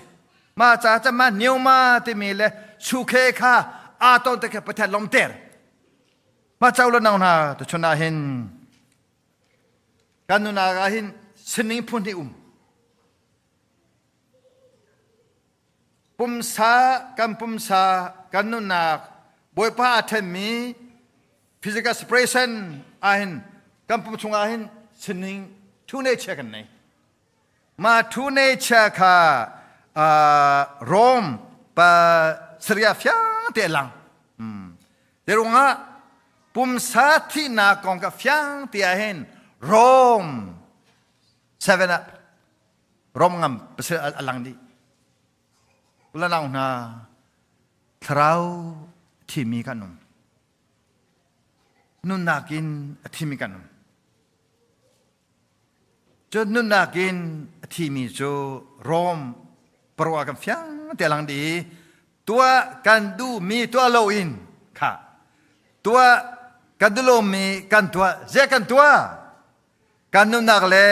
[SPEAKER 9] Ma ca ca ma pneuma timi le sukhe kha aa ton te kha Pathian lomter. Ma cau lo nang hna tu chun ah hin kan nunak ah hin sining phun hi um. Pumsa kan pumsa kan nunnak Bawipa a ṭhenmi physical separation ahhin kan pum chungah hin sining two nature kan nei. Ma two nature kha Rome pa Syria fiang te lang. Te ruangah pumsa thihnak kong ka fiang te ah hin Rome 7 ah rom ngam pasal a lang dih ulanau hna thlarau thimi kan um nunnak in a thimi kan um cun nunnak in a thimi cu Rom parwa kan fiang te lang di tuah kan duh mi tuah lo in kha tuah kan duh lo mi kan tuah ze kan tuah Kan nunnak le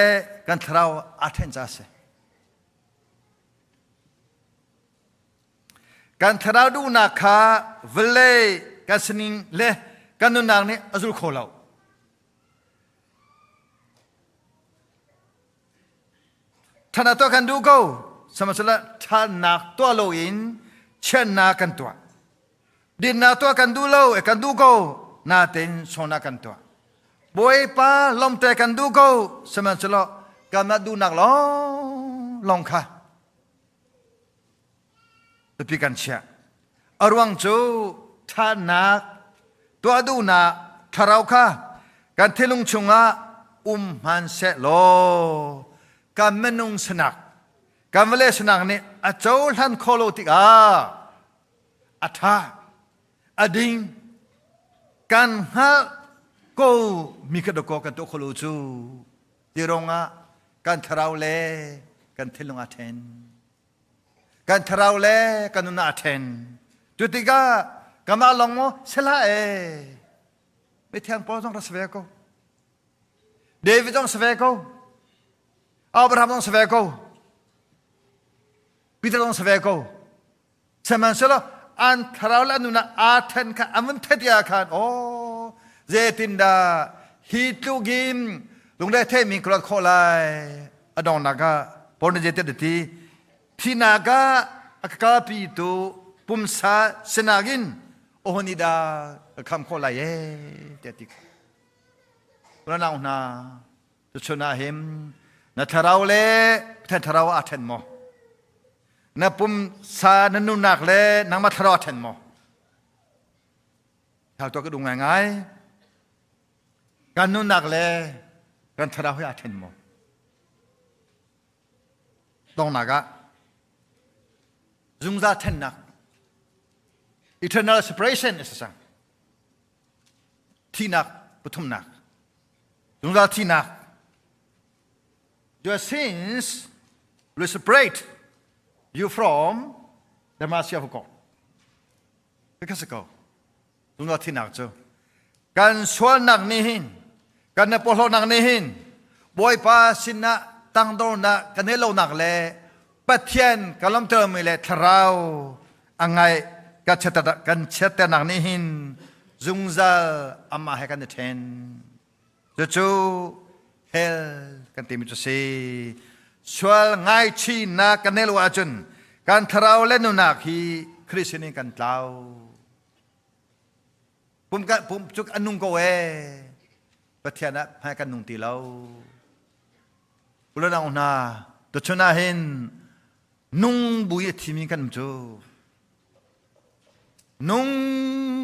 [SPEAKER 9] kan thlarau aa ṭhen ca a si. Kan thlarau duhnak kha vawlei kan sining le kan nunnak nih a zul kho lo. Ṭhatnak tuah kan duh ko, sihmanhsehlaw ṭhatnak tuah loin chiatnak kan tuah. Dinnak tuah kan duh lo, kan duh ko, nain sawnak kan tuah. Bawipa lawmte kan duh ko, sihmanhsehlaw kanmah duhnak lawnglawng kha biapi kan chiah. A ruang cu ṭhatnak, tuah duhnak thlarau kha kan thinlung chungah um hmanhseh law kan minung sinak, kan vawlei sinak nih a cohlan khawh lo tikah a ṭha a ding kan hngalh ko mi kha dakaw kan tuah kholo cu ti rongah kan thlarau le kan thinlung aa ṭhen kan thlarau le kan nun aa ṭhen cu tikah kamah lawng maw sila e mithiang Paul zong ra si ve ko David zong si ve ko Abraham zong si ve ko Peter zong si ve ko Sihmanhsehlaw an thlarau le an nun ah aa then kha an vun theih tikah khan aw zeitindah hi tlukin lungre theimi ka luat khawh lai a donghnak ah Paul nih zeitin a ti thihnak ah a ka kalpitu pumsa sinak in ohoni dah ka kham khawh lai ee tiah ti Unau hna tuchun ah hin na thlarau le Pathian thlarau aa then maw Na pumsa na nunnak le nangmah thlarau a ṭhen maw? Thal tuah ka duh ngaingai. Kan nunnak le kan thlarau hi aa ṭhen maw? Dongnak ah zungzal ṭhennak eternal separation is a thihnak pathumnak zungzal thihnak Your sins will separate you from the mercy of God. Because ko. Tungah thinak cu kan sualnak nih hin kan na porhlawtnak nih hin Bawipa sinah tangdornak kan neih lonak le Pathian ka lawmtermi le thlarau a ngaih kan kan chiatternak nih hin zungzal amah he kan i ṭhen. Cucu hell kan timi cu si. Sual ngaichihnak kan neih lo ahcun kan thlarau le nunak hi Khrih sin in kan tlau. Pum ka pum cu an nung ko ee. Pathian ah hmai kan nung ti lo. Ulanau hna, tuchun ah hin nung bu i a thimi kan um cu. Nung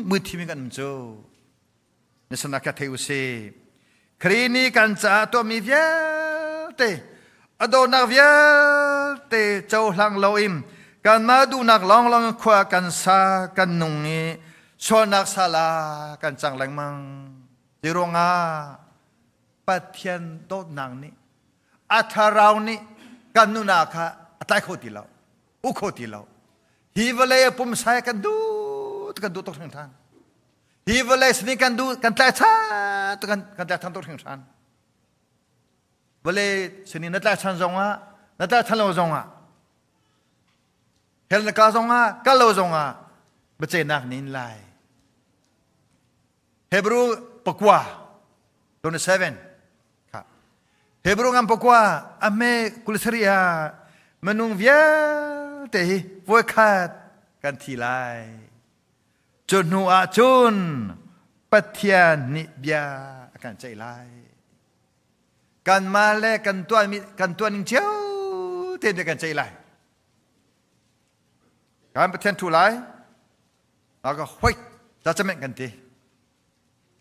[SPEAKER 9] bu i thimi kan um cu. Na sinah ka thei u si. Khrih nih kan caah tuahmi vialte, a dawtnak vialte cohlang loin kanmah duhnak lawnglawng in khua kan sa, kan nung i sualnak sal ah kan cang lengmang. Ti ruangah Pathian dawtnak nih a thlarau nih kan nunah kha a tlai kho ti lo, uk kho ti lo. Hi vawlei a pumsa kan duh. Kan duh tuk hringhran. Hi vawlei sining kan duh kan tlaichan tuk kan tlaichan tuk hringhran. Vawlei sining na tlaichan zongah na tlaichan lo zongah hell na ka zongah kal lo zongah biaceihnak nin lai. Hebrew pakua 27 kha Hebrew ngam pakua a hme 20 ah minung vialte hi voikhat kan thi lai. Cu hnu ah cun Pathian nih bia a kan ceih lai. Kanmah le kan tuahmi kan tuah ning cio tein bia kan ceih lai. Kan Pathian thu lai. Ka hoi judgment kan ti.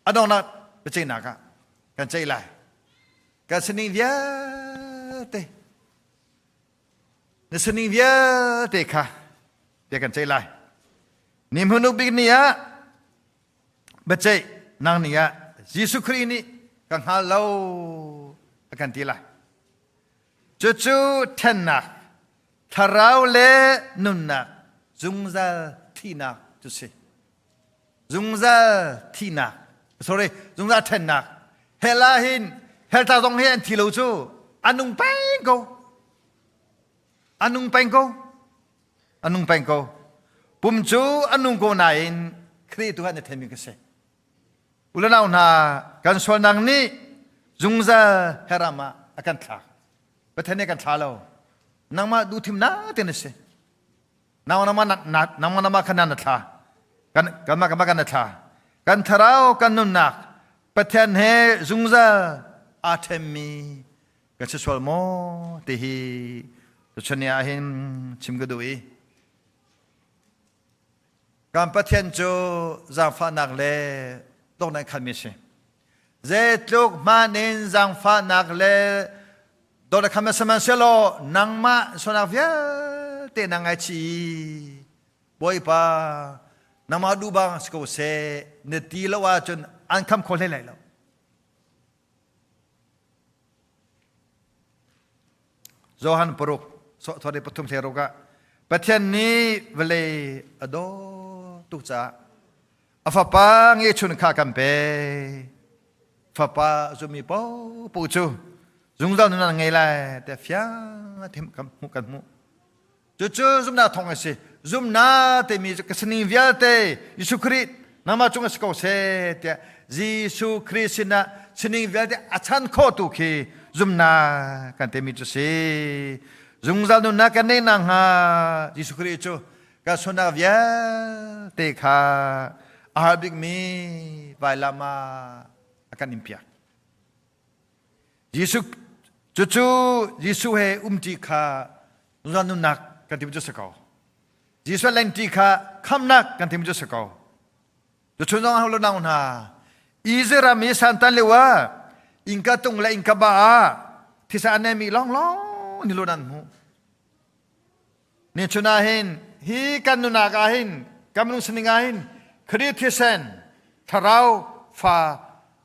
[SPEAKER 9] A donghnak biaceihnak ah kan ceih lai. Kan sining vialte na sining vialte kha bia kan ceih lai. Ni hmanung bik ni ah biaceih nang ni ah Jesuh Khrih nih ka hngal lo a kan ti lai. Cucu ṭhennak thlarau le nunnak zungzal thihnak cu si. Zungzal thihnak sorry zungzal ṭhennak hell ah hin hell tla zong hi an thi lo cu an nung peng ko an nung peng ko an nung peng ko pum cu an nung ko nain Khrih tu han i themi ka si Ulanau hna kan sualnak nih zungzal heram ah a kan thlak Pathian nih kan thla lo nangmah duhthim na te na si nangmah nama kha na thla kan kanmah kanmah kan na thla kan thlarau kan nunnak Pathian he zungzal aa ṭhenmi kan si sual maw ti hi tuchun ni ah hin chim ka duh i kan Pathian cu zaangfahnak le dawtnak khatmi a si zeitluk hman in zaangfahnak le dawtnak khatmi sihmanhsehlaw nangmah sualnak vialte na ngaichih Bawipa nangmah duh bang si ko seh na ti lo ahcun an kham kho hlei lai lo. Johan paruk thawri pathum hle ruk ah Pathian nih vawlei a daw tuk caah a fapa ngechun kha kan pe fapa zummi paohpaoh cu zungzal nun an ngei lai tiah fiang a thim kan hmuh kan hmuh cucu zumhnak thawng a si zumhnak timi cu ka sining vialte Jesuh Khrih nangmah cung a si ko seh tiah Jesuh Khrih sinah sining vialte a chan khawh tu khi zumhnak kan timi cu si zungzal nunnak kan neih nakhnga Jesuh Khrih cu Ka sualnak vialte kha a har bikmi vailam ah a kan inpiak. Jesuh cucu Jesuh he umṭi kha zungzal nunnak kan timi cu si ko. Jesuh lengṭi kha khamnak kan timi cu si ko. Cuchun zong hau lo nau hna. Israel ram i santan lio ah innka tung le innka ba ah thisa an neimi lawnglawng ni lo nan hmuh. Nichun ah hin hi kan nunak ah hin kan minung sining ah hin Khrih thisen thlarau fa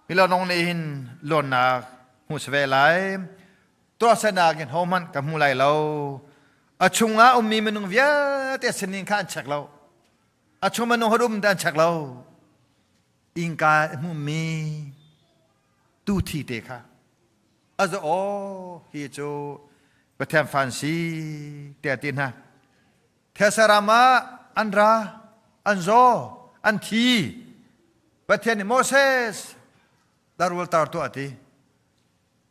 [SPEAKER 9] milonong nih hin lawnnak hmu si ve lai. Tuahsernak in hohmanh ka hmu lai lo. A chungah ummi minung vialte sining kha an check lo. A chung minung hodum te an check lo. Innka hmumi tu thi te kha a za aw hi cu Pathian fan si tiah ti hna. Thesar ah an ra, an zaw, an thi. Pathian nih Moses darul tar tuah ti.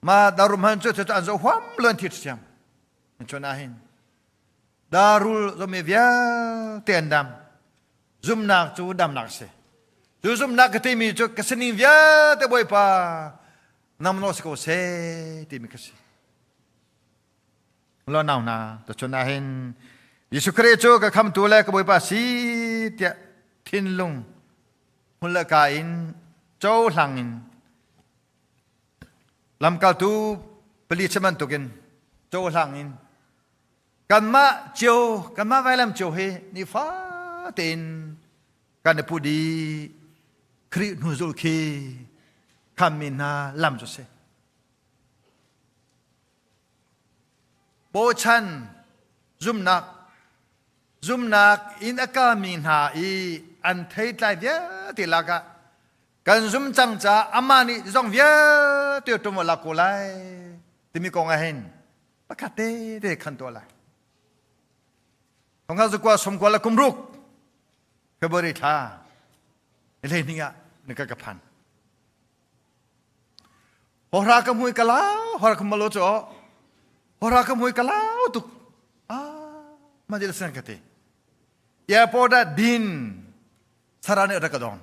[SPEAKER 9] Ma darum han cu cu an zaw huam lo an thi thiam. Chun ah hin darul zomi vialte an dam. Zumnak cu damnak si. Cu zumnak ka timi cu ka sining vialte Bawipa nang si ko seh timi ka si. Lo nau hna tuchun ah hin Jesuh Khrih cu ka khamtu le ka Bawipa si tiah thinlung hmul le ka in cohlang in lamkaltu pali chim bantukin cohlang in kanmah cio kanmah vailam cio hi nifa tein kan i put i Khrih hnuzul khi khammi hna lam cu si. Bochan zumnak zumnak in a kalmi hna i an theitlai vialte lakah kan zum cang caah amah nih zong vialte ṭum a lak ko lai timi kong ah hin pakhat te te khan tuah lai. Thongkhat zakua sawmkua le kum ruk February thla ni 12 ah ni ka ka phan. Hora ka mui ka lau, hora ka malo cho. Hora ka mui ka lau tuk. Ah, ma jil sen ka ti. Airport ah din sara nih rak ka dong.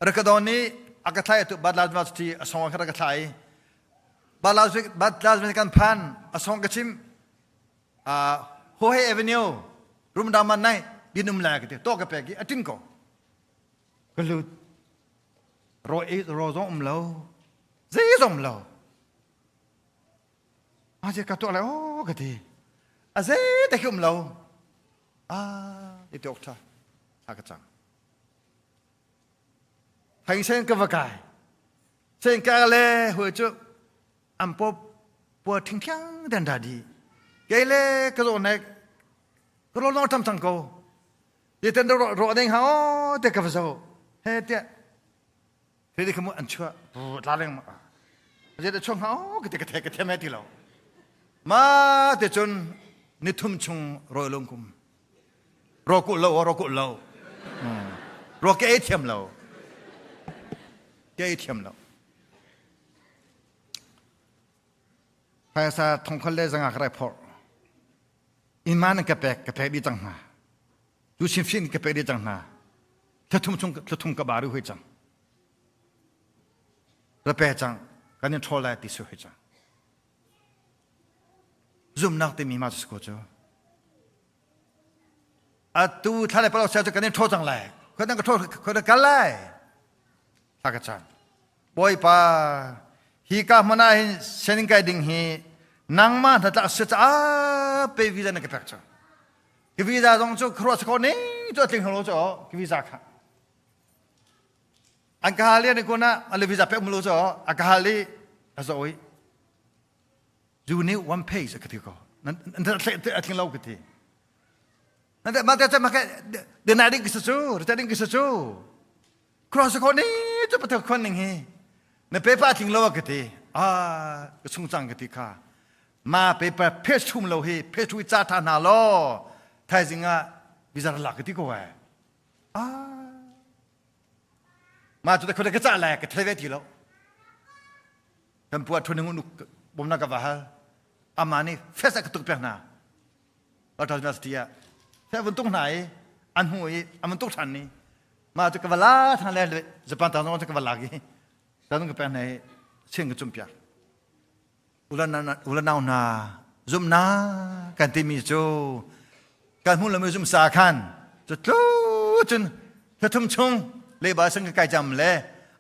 [SPEAKER 9] Rak ka dong ni a ka thlai tu Badla University a song ka rak ka thlai. Badla Badla kan phan a song ka chim. Hohe Avenue room dama nai din um lai ka ti to ka pe ki atin ko. Ka lut. Ro e ro zong um lo. Zei zong lo. A je ka to lai o ka ti. A zei te khi um lo. Ah, i te ok tha. Tha ka chang. Hang sen ka va kai. Sen ka le hui chu an po pua thing thiang den da di. Kei le ka zo nek ka ro long tam chang ko. Ye ten ro ro ding ha o te ka va zo. He te Thế thì không ăn chưa la leng ma. Je de chung ha o ka te ka the ka the me ti lo. Ma te chun ni thum chung roi lung kum. Ro ku lo ro ku lo. Ro ke ei thiam lo. Ke ei thiam lo. Phaisa thongkhol le zanga ka rai phor. In man ka pek ka pek di cang hna. Tu sin fin ka pek di cang hna. Thlathum chung thlathum ka baru hui cang. Ra pe cang kan in ṭhawl lai ti su hui cang. Zumnak timi ma cu cu. Atu thla le palo sia cu kan in ṭhawl cang lai. Khoi dang ka ṭhawl khoi dang kal lai. Thla ka cang. Bawipa hi ka hmun ah hin sianginn kai ding hi nangmah hnatlak si caah pe visa na ka pek cang. Ka visa zong cu khuaruah si ko ning cu a tling lo cu ka visa kha. An ka hal ni kun ah an le visa pek mu lo cu a ka hal i a zo i you need one page ka ti ko. Nan a tling lo ka ti. Nan ma te ma ka deny ding ka sa cu, reject ding ka sa cu. Cross ko ni cu pathak khon ning hi na paper tling lo ka ti ah ka chung cang ka ti kha ma paper page thum lo hi page thu cha tha hna lo thaizing ah visa la ka ti ko ai ah ma cu te khone ka cha lai ka thei ve ti lo kan puat thu ning nuk bom na ka va hal ama ni fes ka tuk pek na Water University ah fe vun tuk hna i an hmu i an vun tuk ṭhan ni mah cu ka va la thang le Japan ta zong cu ka va lak i ta zong ka pek hna i sin ka cum piak ula nau hna zumna kan timi cu kan hmuh lomi zum sa khan cu tlu cun thla chung leba sang ka kai jam le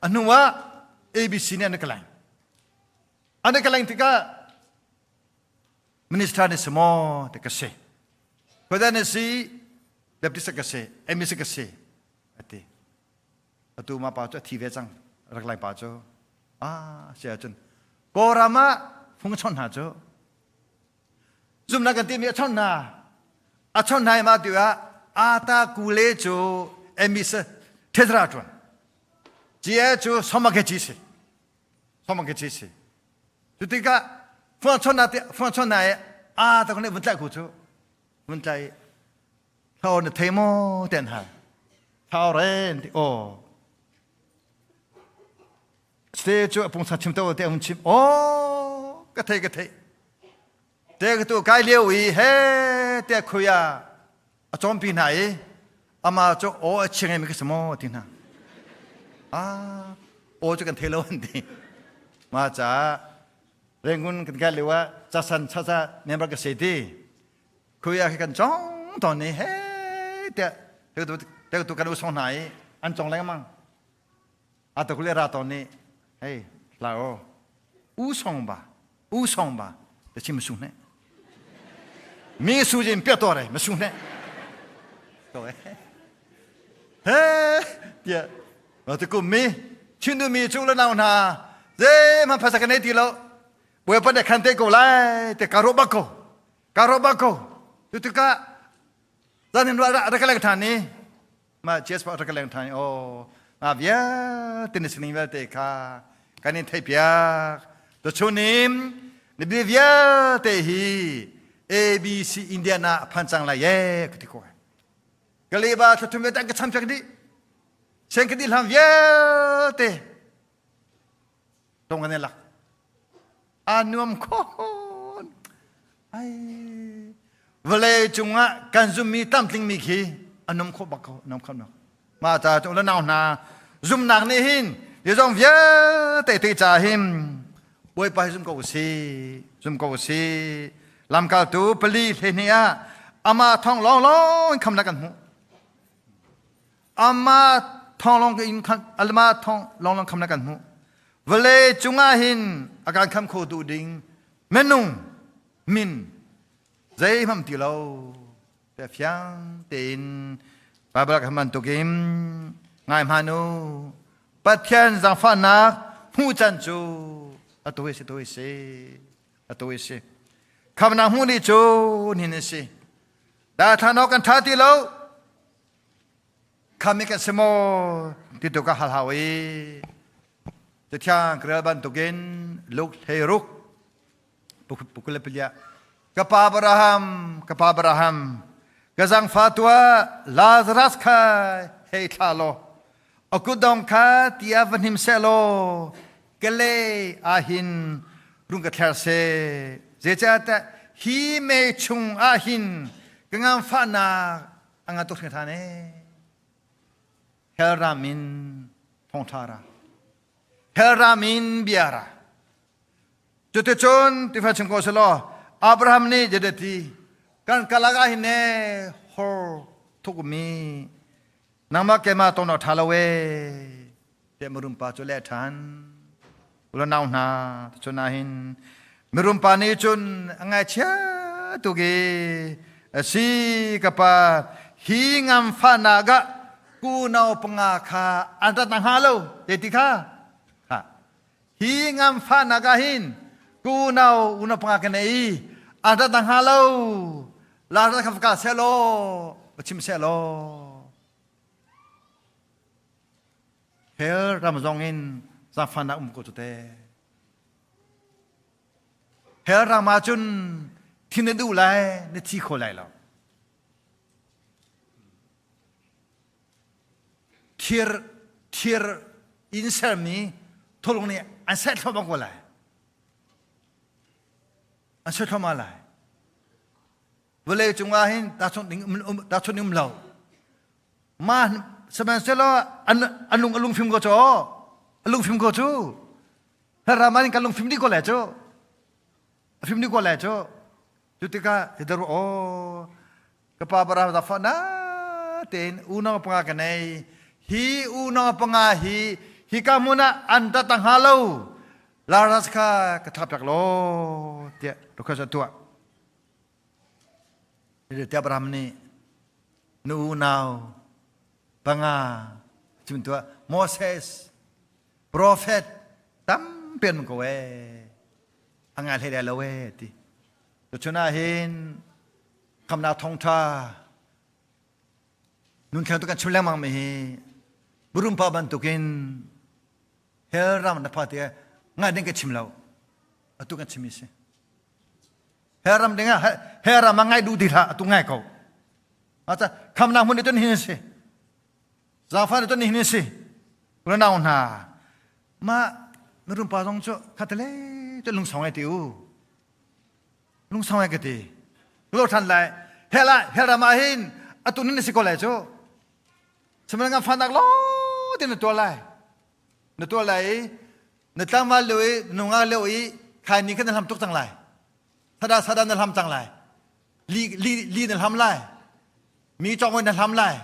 [SPEAKER 9] a hnu ah ABC nih an ka leng an ka leng tikah Minister ni si maw ti ka si. Khuadan ni si, Baptist ka si, MEC ka si, ati. Atu ma pa cu a thi ve cang, rak lai pa cu. Ah, si ahcun Kawlram ah fung chon hna cu. Zumnak kan timi a chon hna. A chon hna i ma tu ah ata kule cu MEC thezra tuan. GA cu somake chi si. Somake chi si. Cu tikah fuan chon na fuan chon na i a ta kone vun tlai ku cu vun tlai thao na thei maw ten hal thao ren ti o ste cu pung sa chim to te hun chim o ka thei ka thei te ka tu kai lio i he te khuya a chom pi hna i ama cu o a ching mi ka si maw ti hna a o cu kan thei lo an ti ma ca Rangoon kan kai lio ah casan chacha member ka se ti khuya khi kan chong ton ni he te te tu kan u song hna i an chong lengmang a to kule ra ton ni hei la o u song ba u song ba te chim sung ne mi su jin pia to re ma sung ne to he tia ma te kum mi chin du mi chu la nau na ze ma phasa ka nei ti lo bwe pa de khan te ko lai te karo ba ko karo ba ko tu tu ka zanin ra ra ka la than ni. Ma Jes pa ka leng than o ma vialte ni sining vialte kha kan in theih piak. To chunim ni bi vialte hi ABC Indiana phan cang lai ye ka ti ko. Kaleba thlathum vialte an ka cham piak dih. Sen ka di hlam vialte tong kan lak. A nuam khon. Ai vawlei cungah kan zummi tlamtlingmi khi a num khawh bak ko nom kho nok ma ta tu la nau hna zumnak nih hin zong vialte te ca hin Bawipa hi zum ko si zum ko si lamkaltu pali hle ah ama thong long long kham na kan hmu ama thong long in khan alma thong long long kham na kan hmu vawlei cungah hin akan kham kho tu ding menung min zeihmanh ti lo te fiang tein Bible kan bantukin ngai hmanh u Pathian zaangfahnak hmuh can cu atu hi si tu hi si atu hi si khamnak hmuh ni cu nihin si dah thlan awk kan tha ti lo khami kan si maw ti tu ka hal hau i Cathiang ka rel bantukin Luke hlei ruk pukule pilia ka pa Abraham ka pa Abraham ka zangfa tua Lazarus kha hei thla law a kutdong kha tia va hnim seh law ka le ah hin rung ka thler se zeicahtiah hi mei chung ah hin ka nganfahnak a nga tuk hring than e hell ram in thongtha ra hell ram in bia ra Cuticun tifa chim ko selaw Abraham nih jadati kan kalak ah hin ne hor thukmi nangmah keimah ton awk ṭha lo e tiah mirum pa cu leh ṭhan. Ula nau hna cun ah hin mirum pa nih cun a ngaichia tuk i asi ka pa hi ngamfahnak ah kunau panga kha an rat na hnga lo te ti kha ha Hi ngamfahnak ah hin unau unau panga ka nei an rat hnga lo la rat kha ka seh law va chim seh law hell ram zong in zaangfahnak um ko cu te hell ram ah cun thin na duh lai na thi kho lai lo Thir thir in sermi thulung nih an seh thluahmah ko lai. An seh thluahmah lai. Vawlei cungah hin tahchunh ding um tahchunh um lo. Ma sihmanhsehlaw an an lung a lungfim ko cu. A lungfim ko cu. Hram in kan lungfim dih ko lai cu. A fim dih ko lai cu. Cu tikah hidaru aw ka pa bara da fa na tein unau panga ka nei hi unau panga hi hi ka hmun ah an ta ta hnga lo Lazarus kha ka thap piak law tiah request a tuah tiah Abraham nih nu unau panga chim tuah Moses prophet tampi an ko ee a ngai hlei lai lo ee ti tuchun ah hin khamnak thawngṭha nun thleng tu kan chim lengmang mi hi burum pa bantukin hell ram na pha ti ngai ding ka chim lo atu kan chim mi si hell ram ding ah hell ram ah ngai duh ti hlah atu ngai ko acha khamnak hmun ni tun hin si zaangfah ni tun hin si unau hna ma mirum pa zong cu khatale cu lungsau ngai ti u lungsau ngai ka ti lo than lai hell ah hell ram ah hin atu nin si ko lai cu sihmanhsehlaw nga fanak lo ti na tuah lai na tuah lai i na tlangval lio i nunga lio i khai ni kha na hlam tuk cang lai sada sada na hlam cang lai li li li na hlam lai mi chong na hlam lai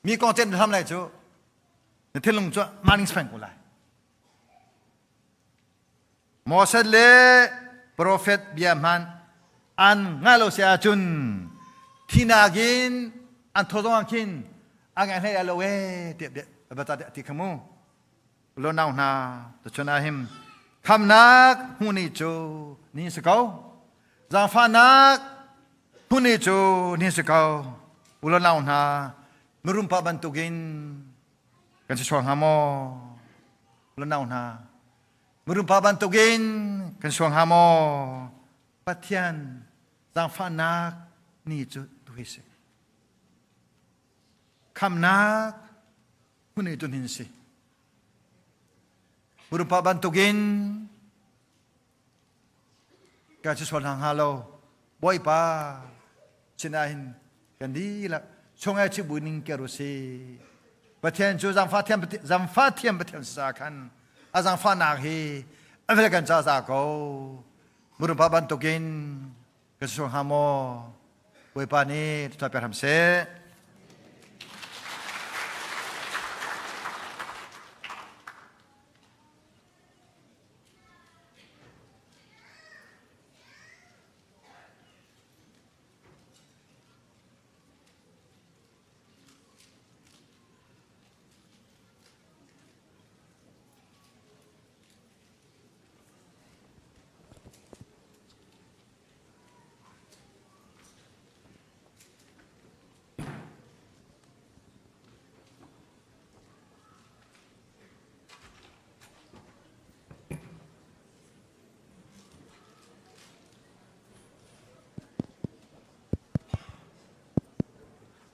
[SPEAKER 9] mi kong chen na hlam lai cu na thinlung cu maning speng ko lai Moses le profet bia hman an ngai lo si ahcun thinak in an thaw zong ah khin a ngai hlei lo e tiah bia ti kha mu lo nau hna tuchun ah him khamnak hmu ni cu ni si ko zaangfahnak hmu ni cu ni si ko u lo nau hna. Mirum pa bantukin kan si sual hnga maw? Lanau hna. Mirum pa bantukin kan sual hnga maw? Pathian zaangfahnak ni cu tu hi si. Khamnak hun i tun hin si. Mirum pa bantukin Ka si sual hna hnga lo. Bawipa sinah hin kan dihlak chungah chi bu ning ker u si. Pathian cu zangfah thiam zangfah thiam Pathian si ca khan a zangfahnak hi a vel kan ca za ko. Murupa bantukin ka si sual hnga maw? Bawipa nih thua pe hram seh.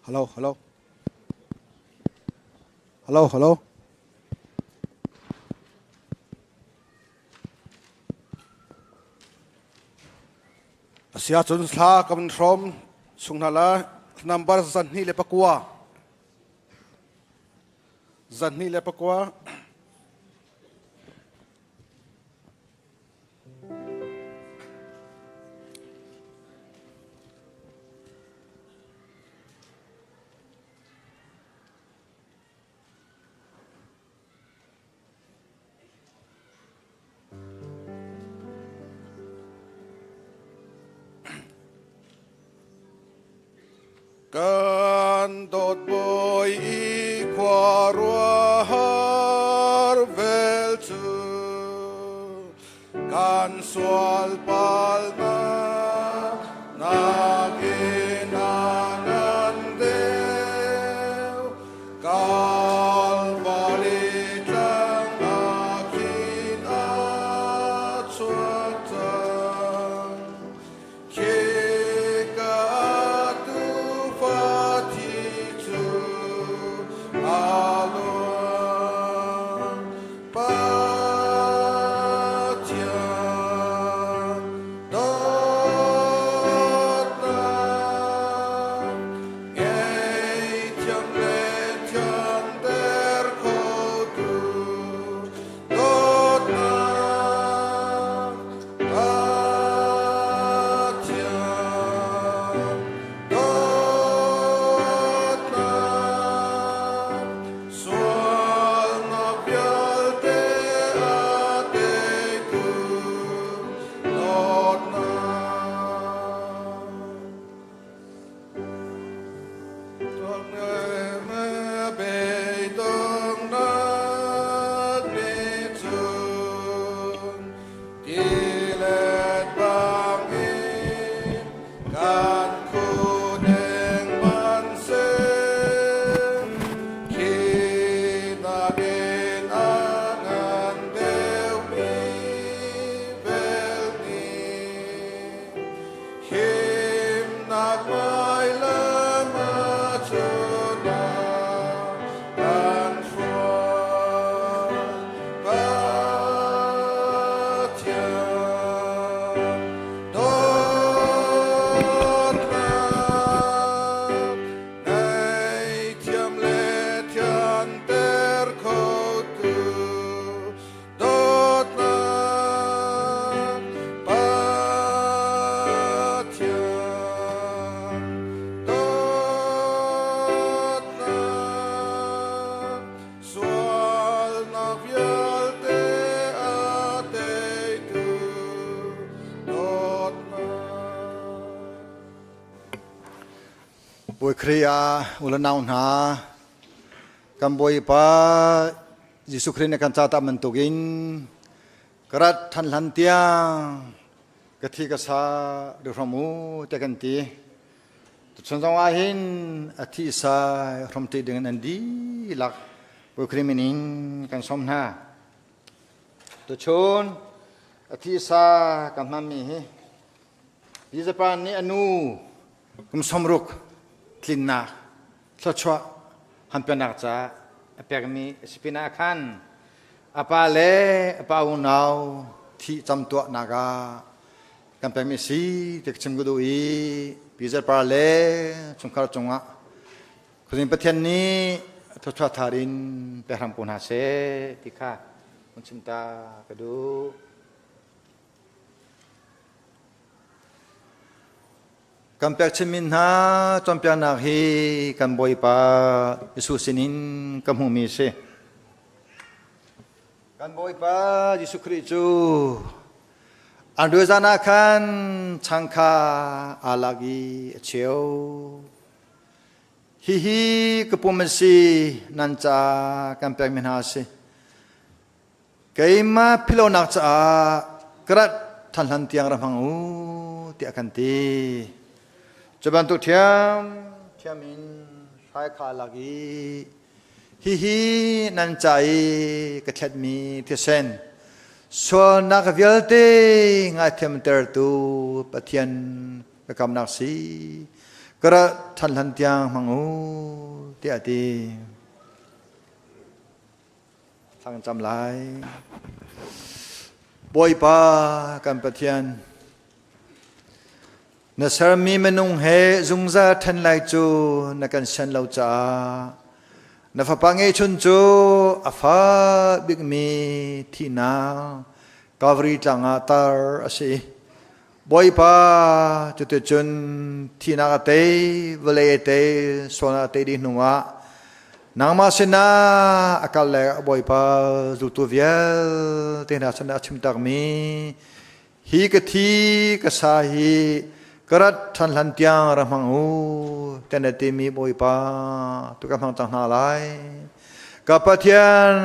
[SPEAKER 13] Hello, hello. Hello, hello. Asia cun thla kan hrom chung hna la number 29. 29. Kan dawt bawi i khuaruahhar vel cu kan sual palnak nakin a ngan deuh. Kalvari tlang ah khin a chuak cang. Khika tuufa thi cu a luang. Pathian dawtnak ngei thiam le thianter khotu dawtnak Pathian dawtnak sualnak vialte a teitu dawtnak. Beidonghnak nih cun tilet bangin kan khudeng hmanhseh khi nakin a ngan deuhmi vel nih Himnak mailam ah cun kan hruai Pathian dawtnak ngaihthiam le thianter khotu Dawtnak Pathian dawtnak sualnak vialte a teitu dawtnak.
[SPEAKER 9] Bawi Khrih ah u le nau hna kan Bawipa Jesuh Khrih nih kan ca ta bantukin ka rat than hlan tiang ka thi ka sa rihram u te kan ti. Tuchun zong ah hin a thi sa hromti ding in an dihlak Bawi Khrih min in kan sawm hna. Tuchun a thi sa kan hmanmi hi Pi Japan nih a nu kum 60 tlinnak thluachuah hampianak caah a pekmi a si pinah khan a pa le a pa unau thih camtuahnak ah kan pekmi si ti ka chim ka duh i Pi Zarpa le chungkhar cungah Khuazing Pathian nih thluachuah thar in pe hram ko hna seh ti kha hun chim ta ka duh. Kan pekchinmi hna cawnpiaknak hi kan Bawipa Jesuh sinin ka hmuhmi a si. Kan Bawipa Jesuh Khrih cu an zan ah khan chang kha aa lak i a cheu. Hihi ka pum a si, nan ca kan pekmi hna a si. Keimah philonak caah ka rat than hlan tiang ra hmang u tiah kan ti. Cu bantuk ṭhiam ṭhiam in hrai kha lak i hihi nan ca i ka thletmi thisen sualnak vialte ngaithiamtertu Pathian biakamnak si ka rat ṭhan hlan tiang hmang u tiah a ti. Thla kan cam lai. Bawipa kan Pathian, na sermi minung he zungzal ṭhen lai cu na kan sian lo caah na fapa ngeihchun cu a fa bikmi thihnak Calvary tlang ah tar a si. Bawipa cuticun thihnak a tei, vawlei a tei, sualnak a tei dih hnuah nangmah sinah a kal le Bawipa zultu vialte hna sinah a chim takmi hi ka thi ka sa hi ka rat ṭhan hlan tiang ra hmang u tiah na timi Bawipa tu ka hmang cang hna lai. Ka Pathian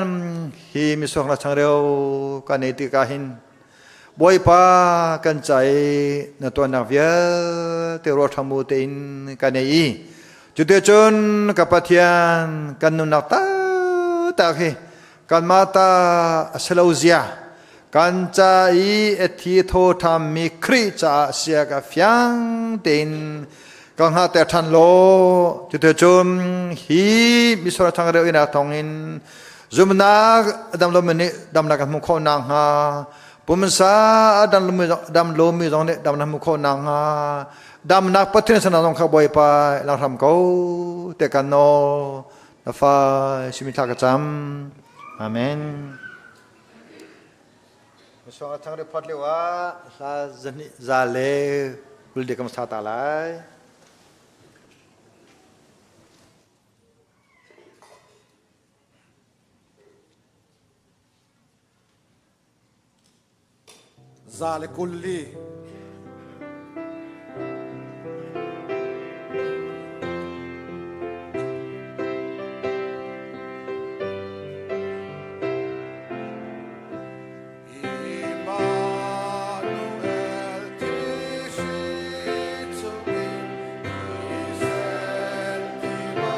[SPEAKER 9] hi misuak na changreu ka nei tikah hin Bawipa kan ca i na tuannak vialte ruahṭham u tein kan ei i cuticun ka Pathian kan nunnak taktak hi kanmah ta a si lo zia kan ca i a thi thaw ṭhammi Khrih caah sia ka fiang tein ka hngahter ṭhan law cuticun hi misual changreu ina thawngin Zumnak dam lomi nih damnak kan hmuh khawh nakhnga pumsa dam lomi zong nih damnak hmuh khawh nakhnga damnak Pathian sana zong kha Bawipa lang hram ko te kan nawl na fa simi thla ka cam. Amen. Misuang a thang report lio ah hla zahnih za le kul de kam sa ta lai.
[SPEAKER 13] 124. Immanuel thihri chungin thisen tiva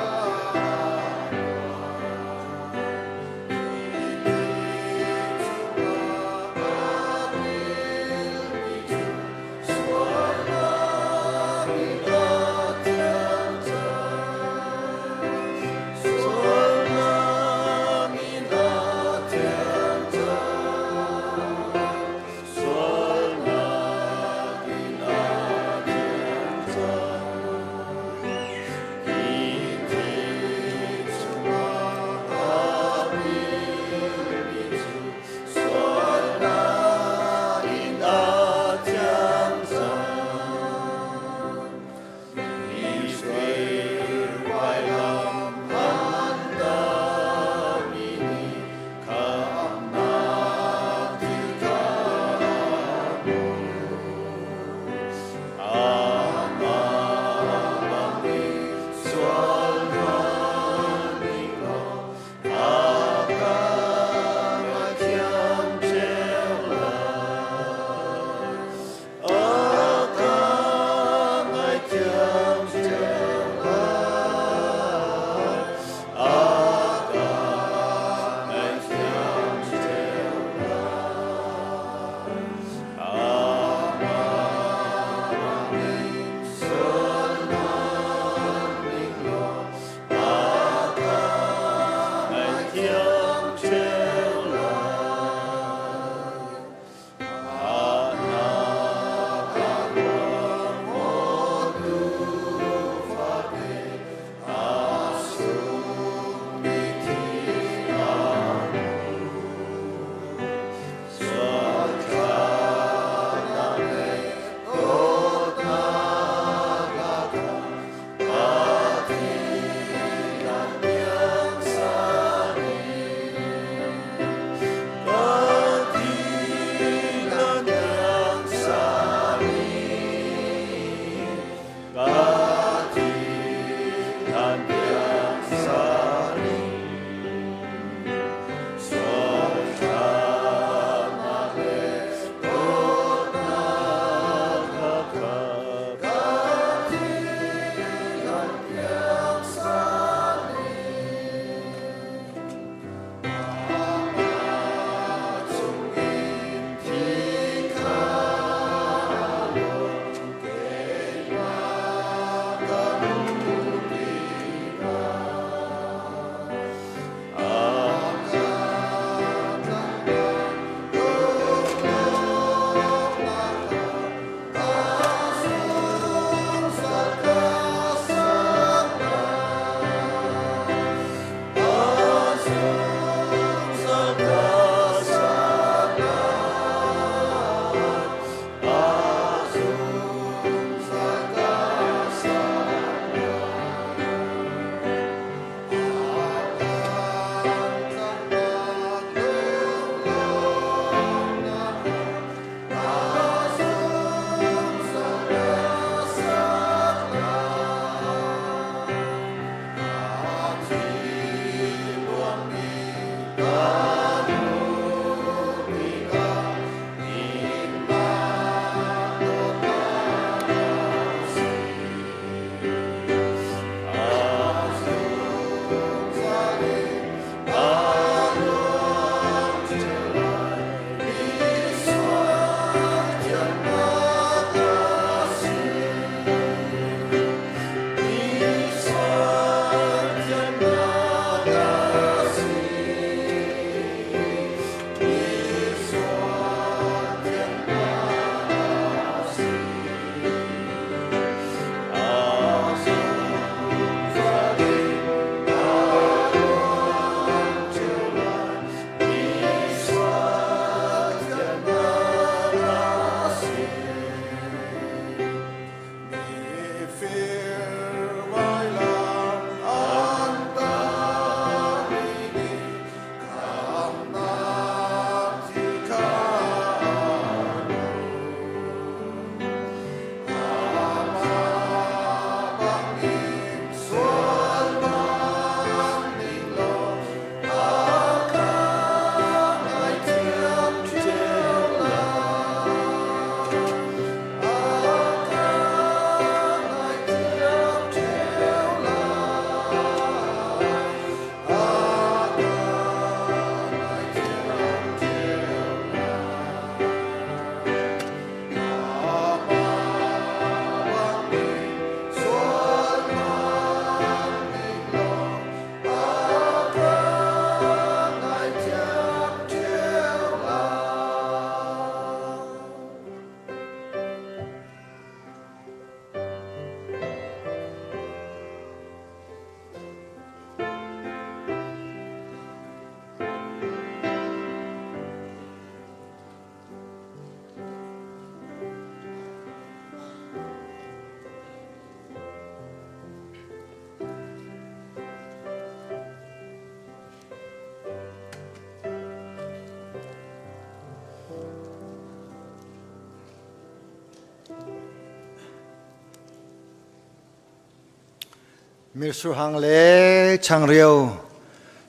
[SPEAKER 9] Mirsurhang le changreu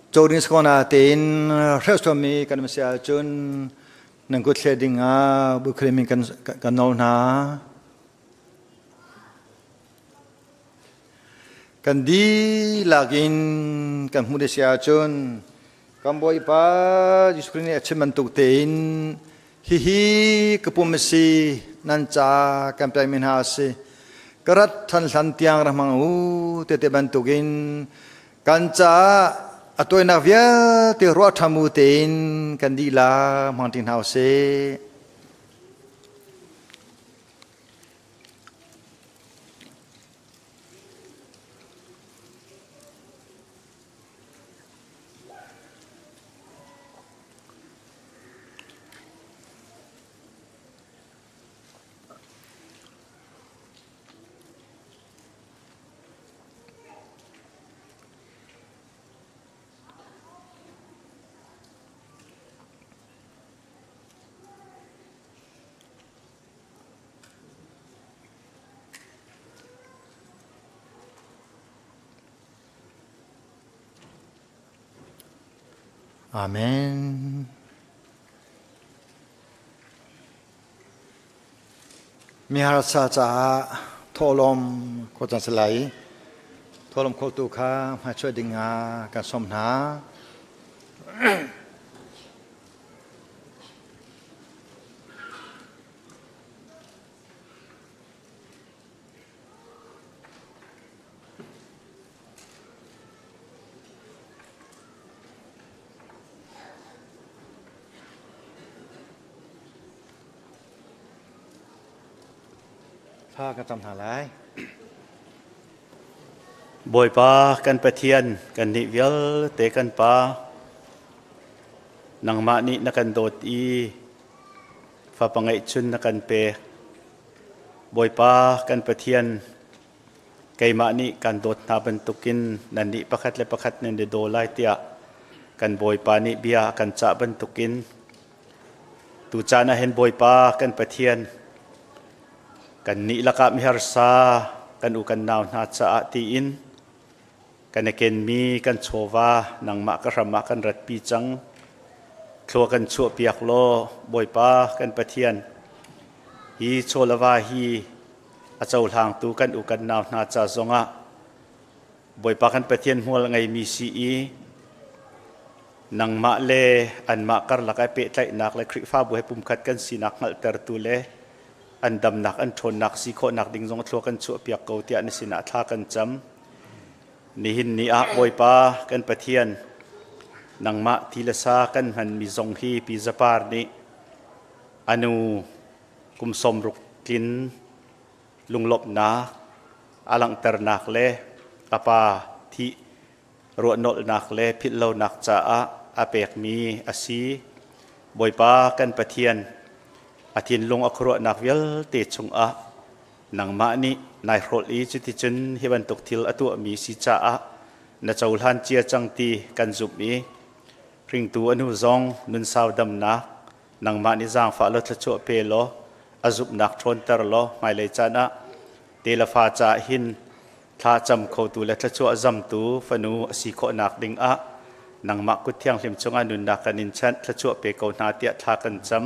[SPEAKER 9] coding sakona tein hrelsuami kan si ahcun nan kut thle ding ah bukhrimin kan kan nawl hna. Kan dihlak in kan hmuh si ahcun kan Bawipa Jesuh Khrih nih a chim bantuk tein hihi ka pum a si nan ca kan pekmi hna a si ka rat than hlan tiang ra hmang u te te bantukin kan caah a tuainak vialte ruah ṭham u tein kan dihlak hmang ṭi hna u sih. Amen. Miharsa caah thawhlawm khaw cang si lai. Thawhlawm khawltu kha hmaichuah ding ah kan sawm hna. Thla ka cam hna lai.
[SPEAKER 4] Bawipa kan Pathian kannih vialte kan Pa nangmah nih na kan dawt i fapa ngeihchun na kan pek. Bawipa kan Pathian keimah nih kan dawt hna bantukin nannih pakhat le pakhat nan i daw lai tiah kan Bawipa nih bia a kan cah bantukin tucaan ah hin Bawipa kan Pathian kannih lakah miharsa kan u kan nau hna caah tiin kan i kenmi kan chawva nangmah ka hram ah kan ratpi cang. Thlua kan chuahpiak law Bawipa kan Pathian hi chawlava hi a cohlangtu kan u kan nau hna ca zongah Bawipa kan Pathian hmual ngeimi si i nangmah le anmah karlak ai pehtlaihnak le Khrihfabu he pumkhat kan sinak hngalhtertu le an damnak an ṭhawnnak si khawhnak ding zong thlua kan chuahpiak ko tiah na sinah thla kan cam. Nihin ni ah Bawipa kan Pathian nangmah ti le sa kan hmanmi zong hi Pi Zapar nih anu kum 60 tlin lunglawmhnak a langhternak le a pa thih ruahnolhnak le philhlonak caah a pekmi a si. Bawipa kan Pathian a thinlung a khuaruahnak vialte chungah nangmah nih nai hrawlh i cuticun hi bantuk thil a tuahmi si caah na cohlan cia cang ti kan zumh i hringtu a nu zong nunsau damnak nangmah nih zaangfah law thluachuah pe law a zumhnak ṭhawnter law hmailei caan ah telefa caah hin thla cam khotu le thluachuah zamtu fanu a si khawhnak ding ah nangmah kut thianghlim chungah nunnak kan in chanh thluachuah pe ko hna tiah thla kan cam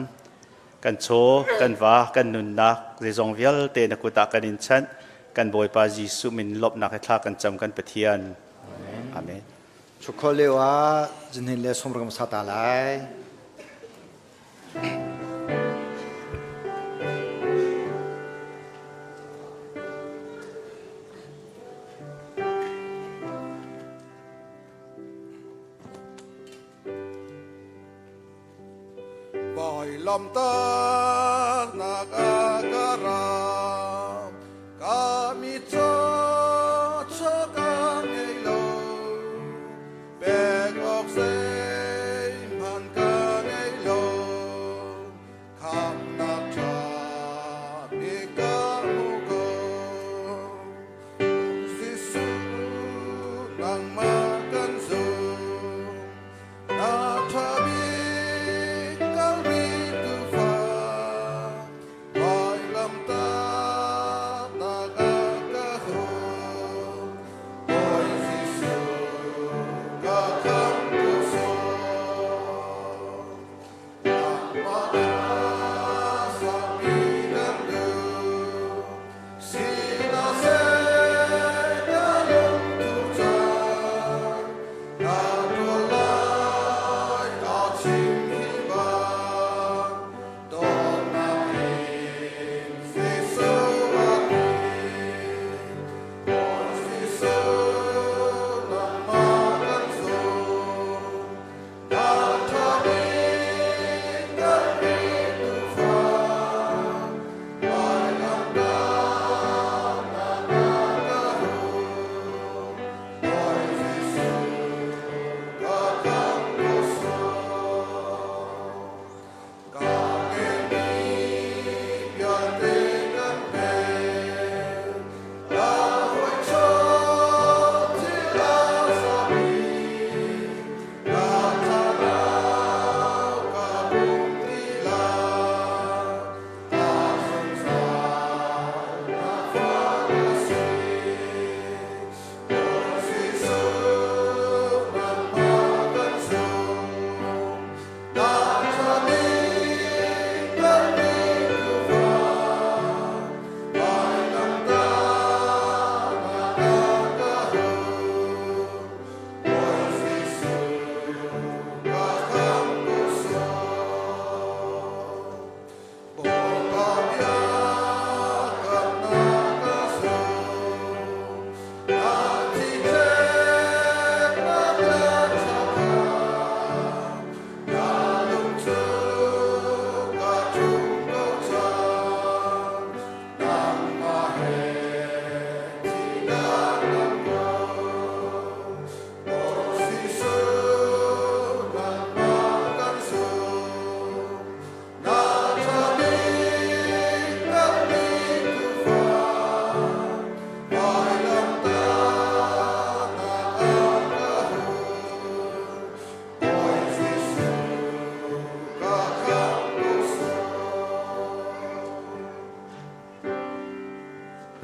[SPEAKER 4] kan chaw kan va kan nunnak zeizong vialte na kut ah kan in chanh kan Bawipa Jesuh min lawmhnak he thla kan cam kan Pathian Amen.
[SPEAKER 9] Chukhol lio ah zinhin le somrang sa ta lai.
[SPEAKER 8] Bawi lamtak nak a ka ram ka mi caw chaw ka ngei lo pek awk zeihmanh ka ngei lo khamnak ṭha bik ka hmu ko Jesuh nangmah kan zum Na ṭha bik Kalri tuufa, vailamtah.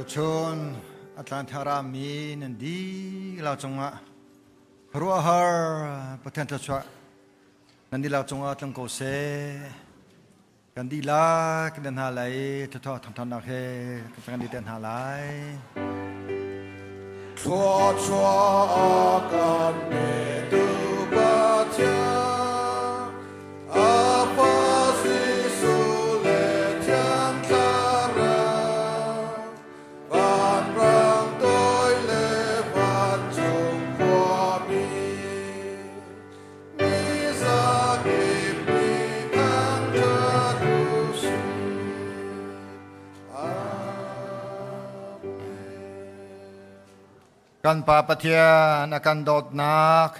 [SPEAKER 9] Tuchun a tlan thara mi nan dihlak cungah khuaruahhar Pathian thluachuah nan dihlak cungah tlung ko seh. Kan dihlak nan hna lai thluachuah thangthannak he kan di te hna lai.
[SPEAKER 8] Thluachuah kan petu Pathian, a Pa Jesuh le Thiang Thlarau, vanrang toi le vancung khuami, mi zakip nih thangṭhat u sih.
[SPEAKER 9] Kan Pa Pathian a kan dawtnak,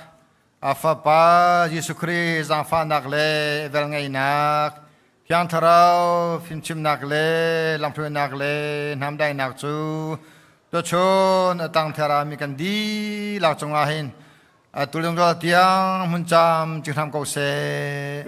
[SPEAKER 9] a Fapa Jesuh Khrih zaangfahnak le velngeihnak, Thiang Thlarau fimchimnak le lamhruainak le hnamdainak cu tuchun a tang therami kan dihlak cungah hin atu lungrual tiang hmun cam ci hram ko seh.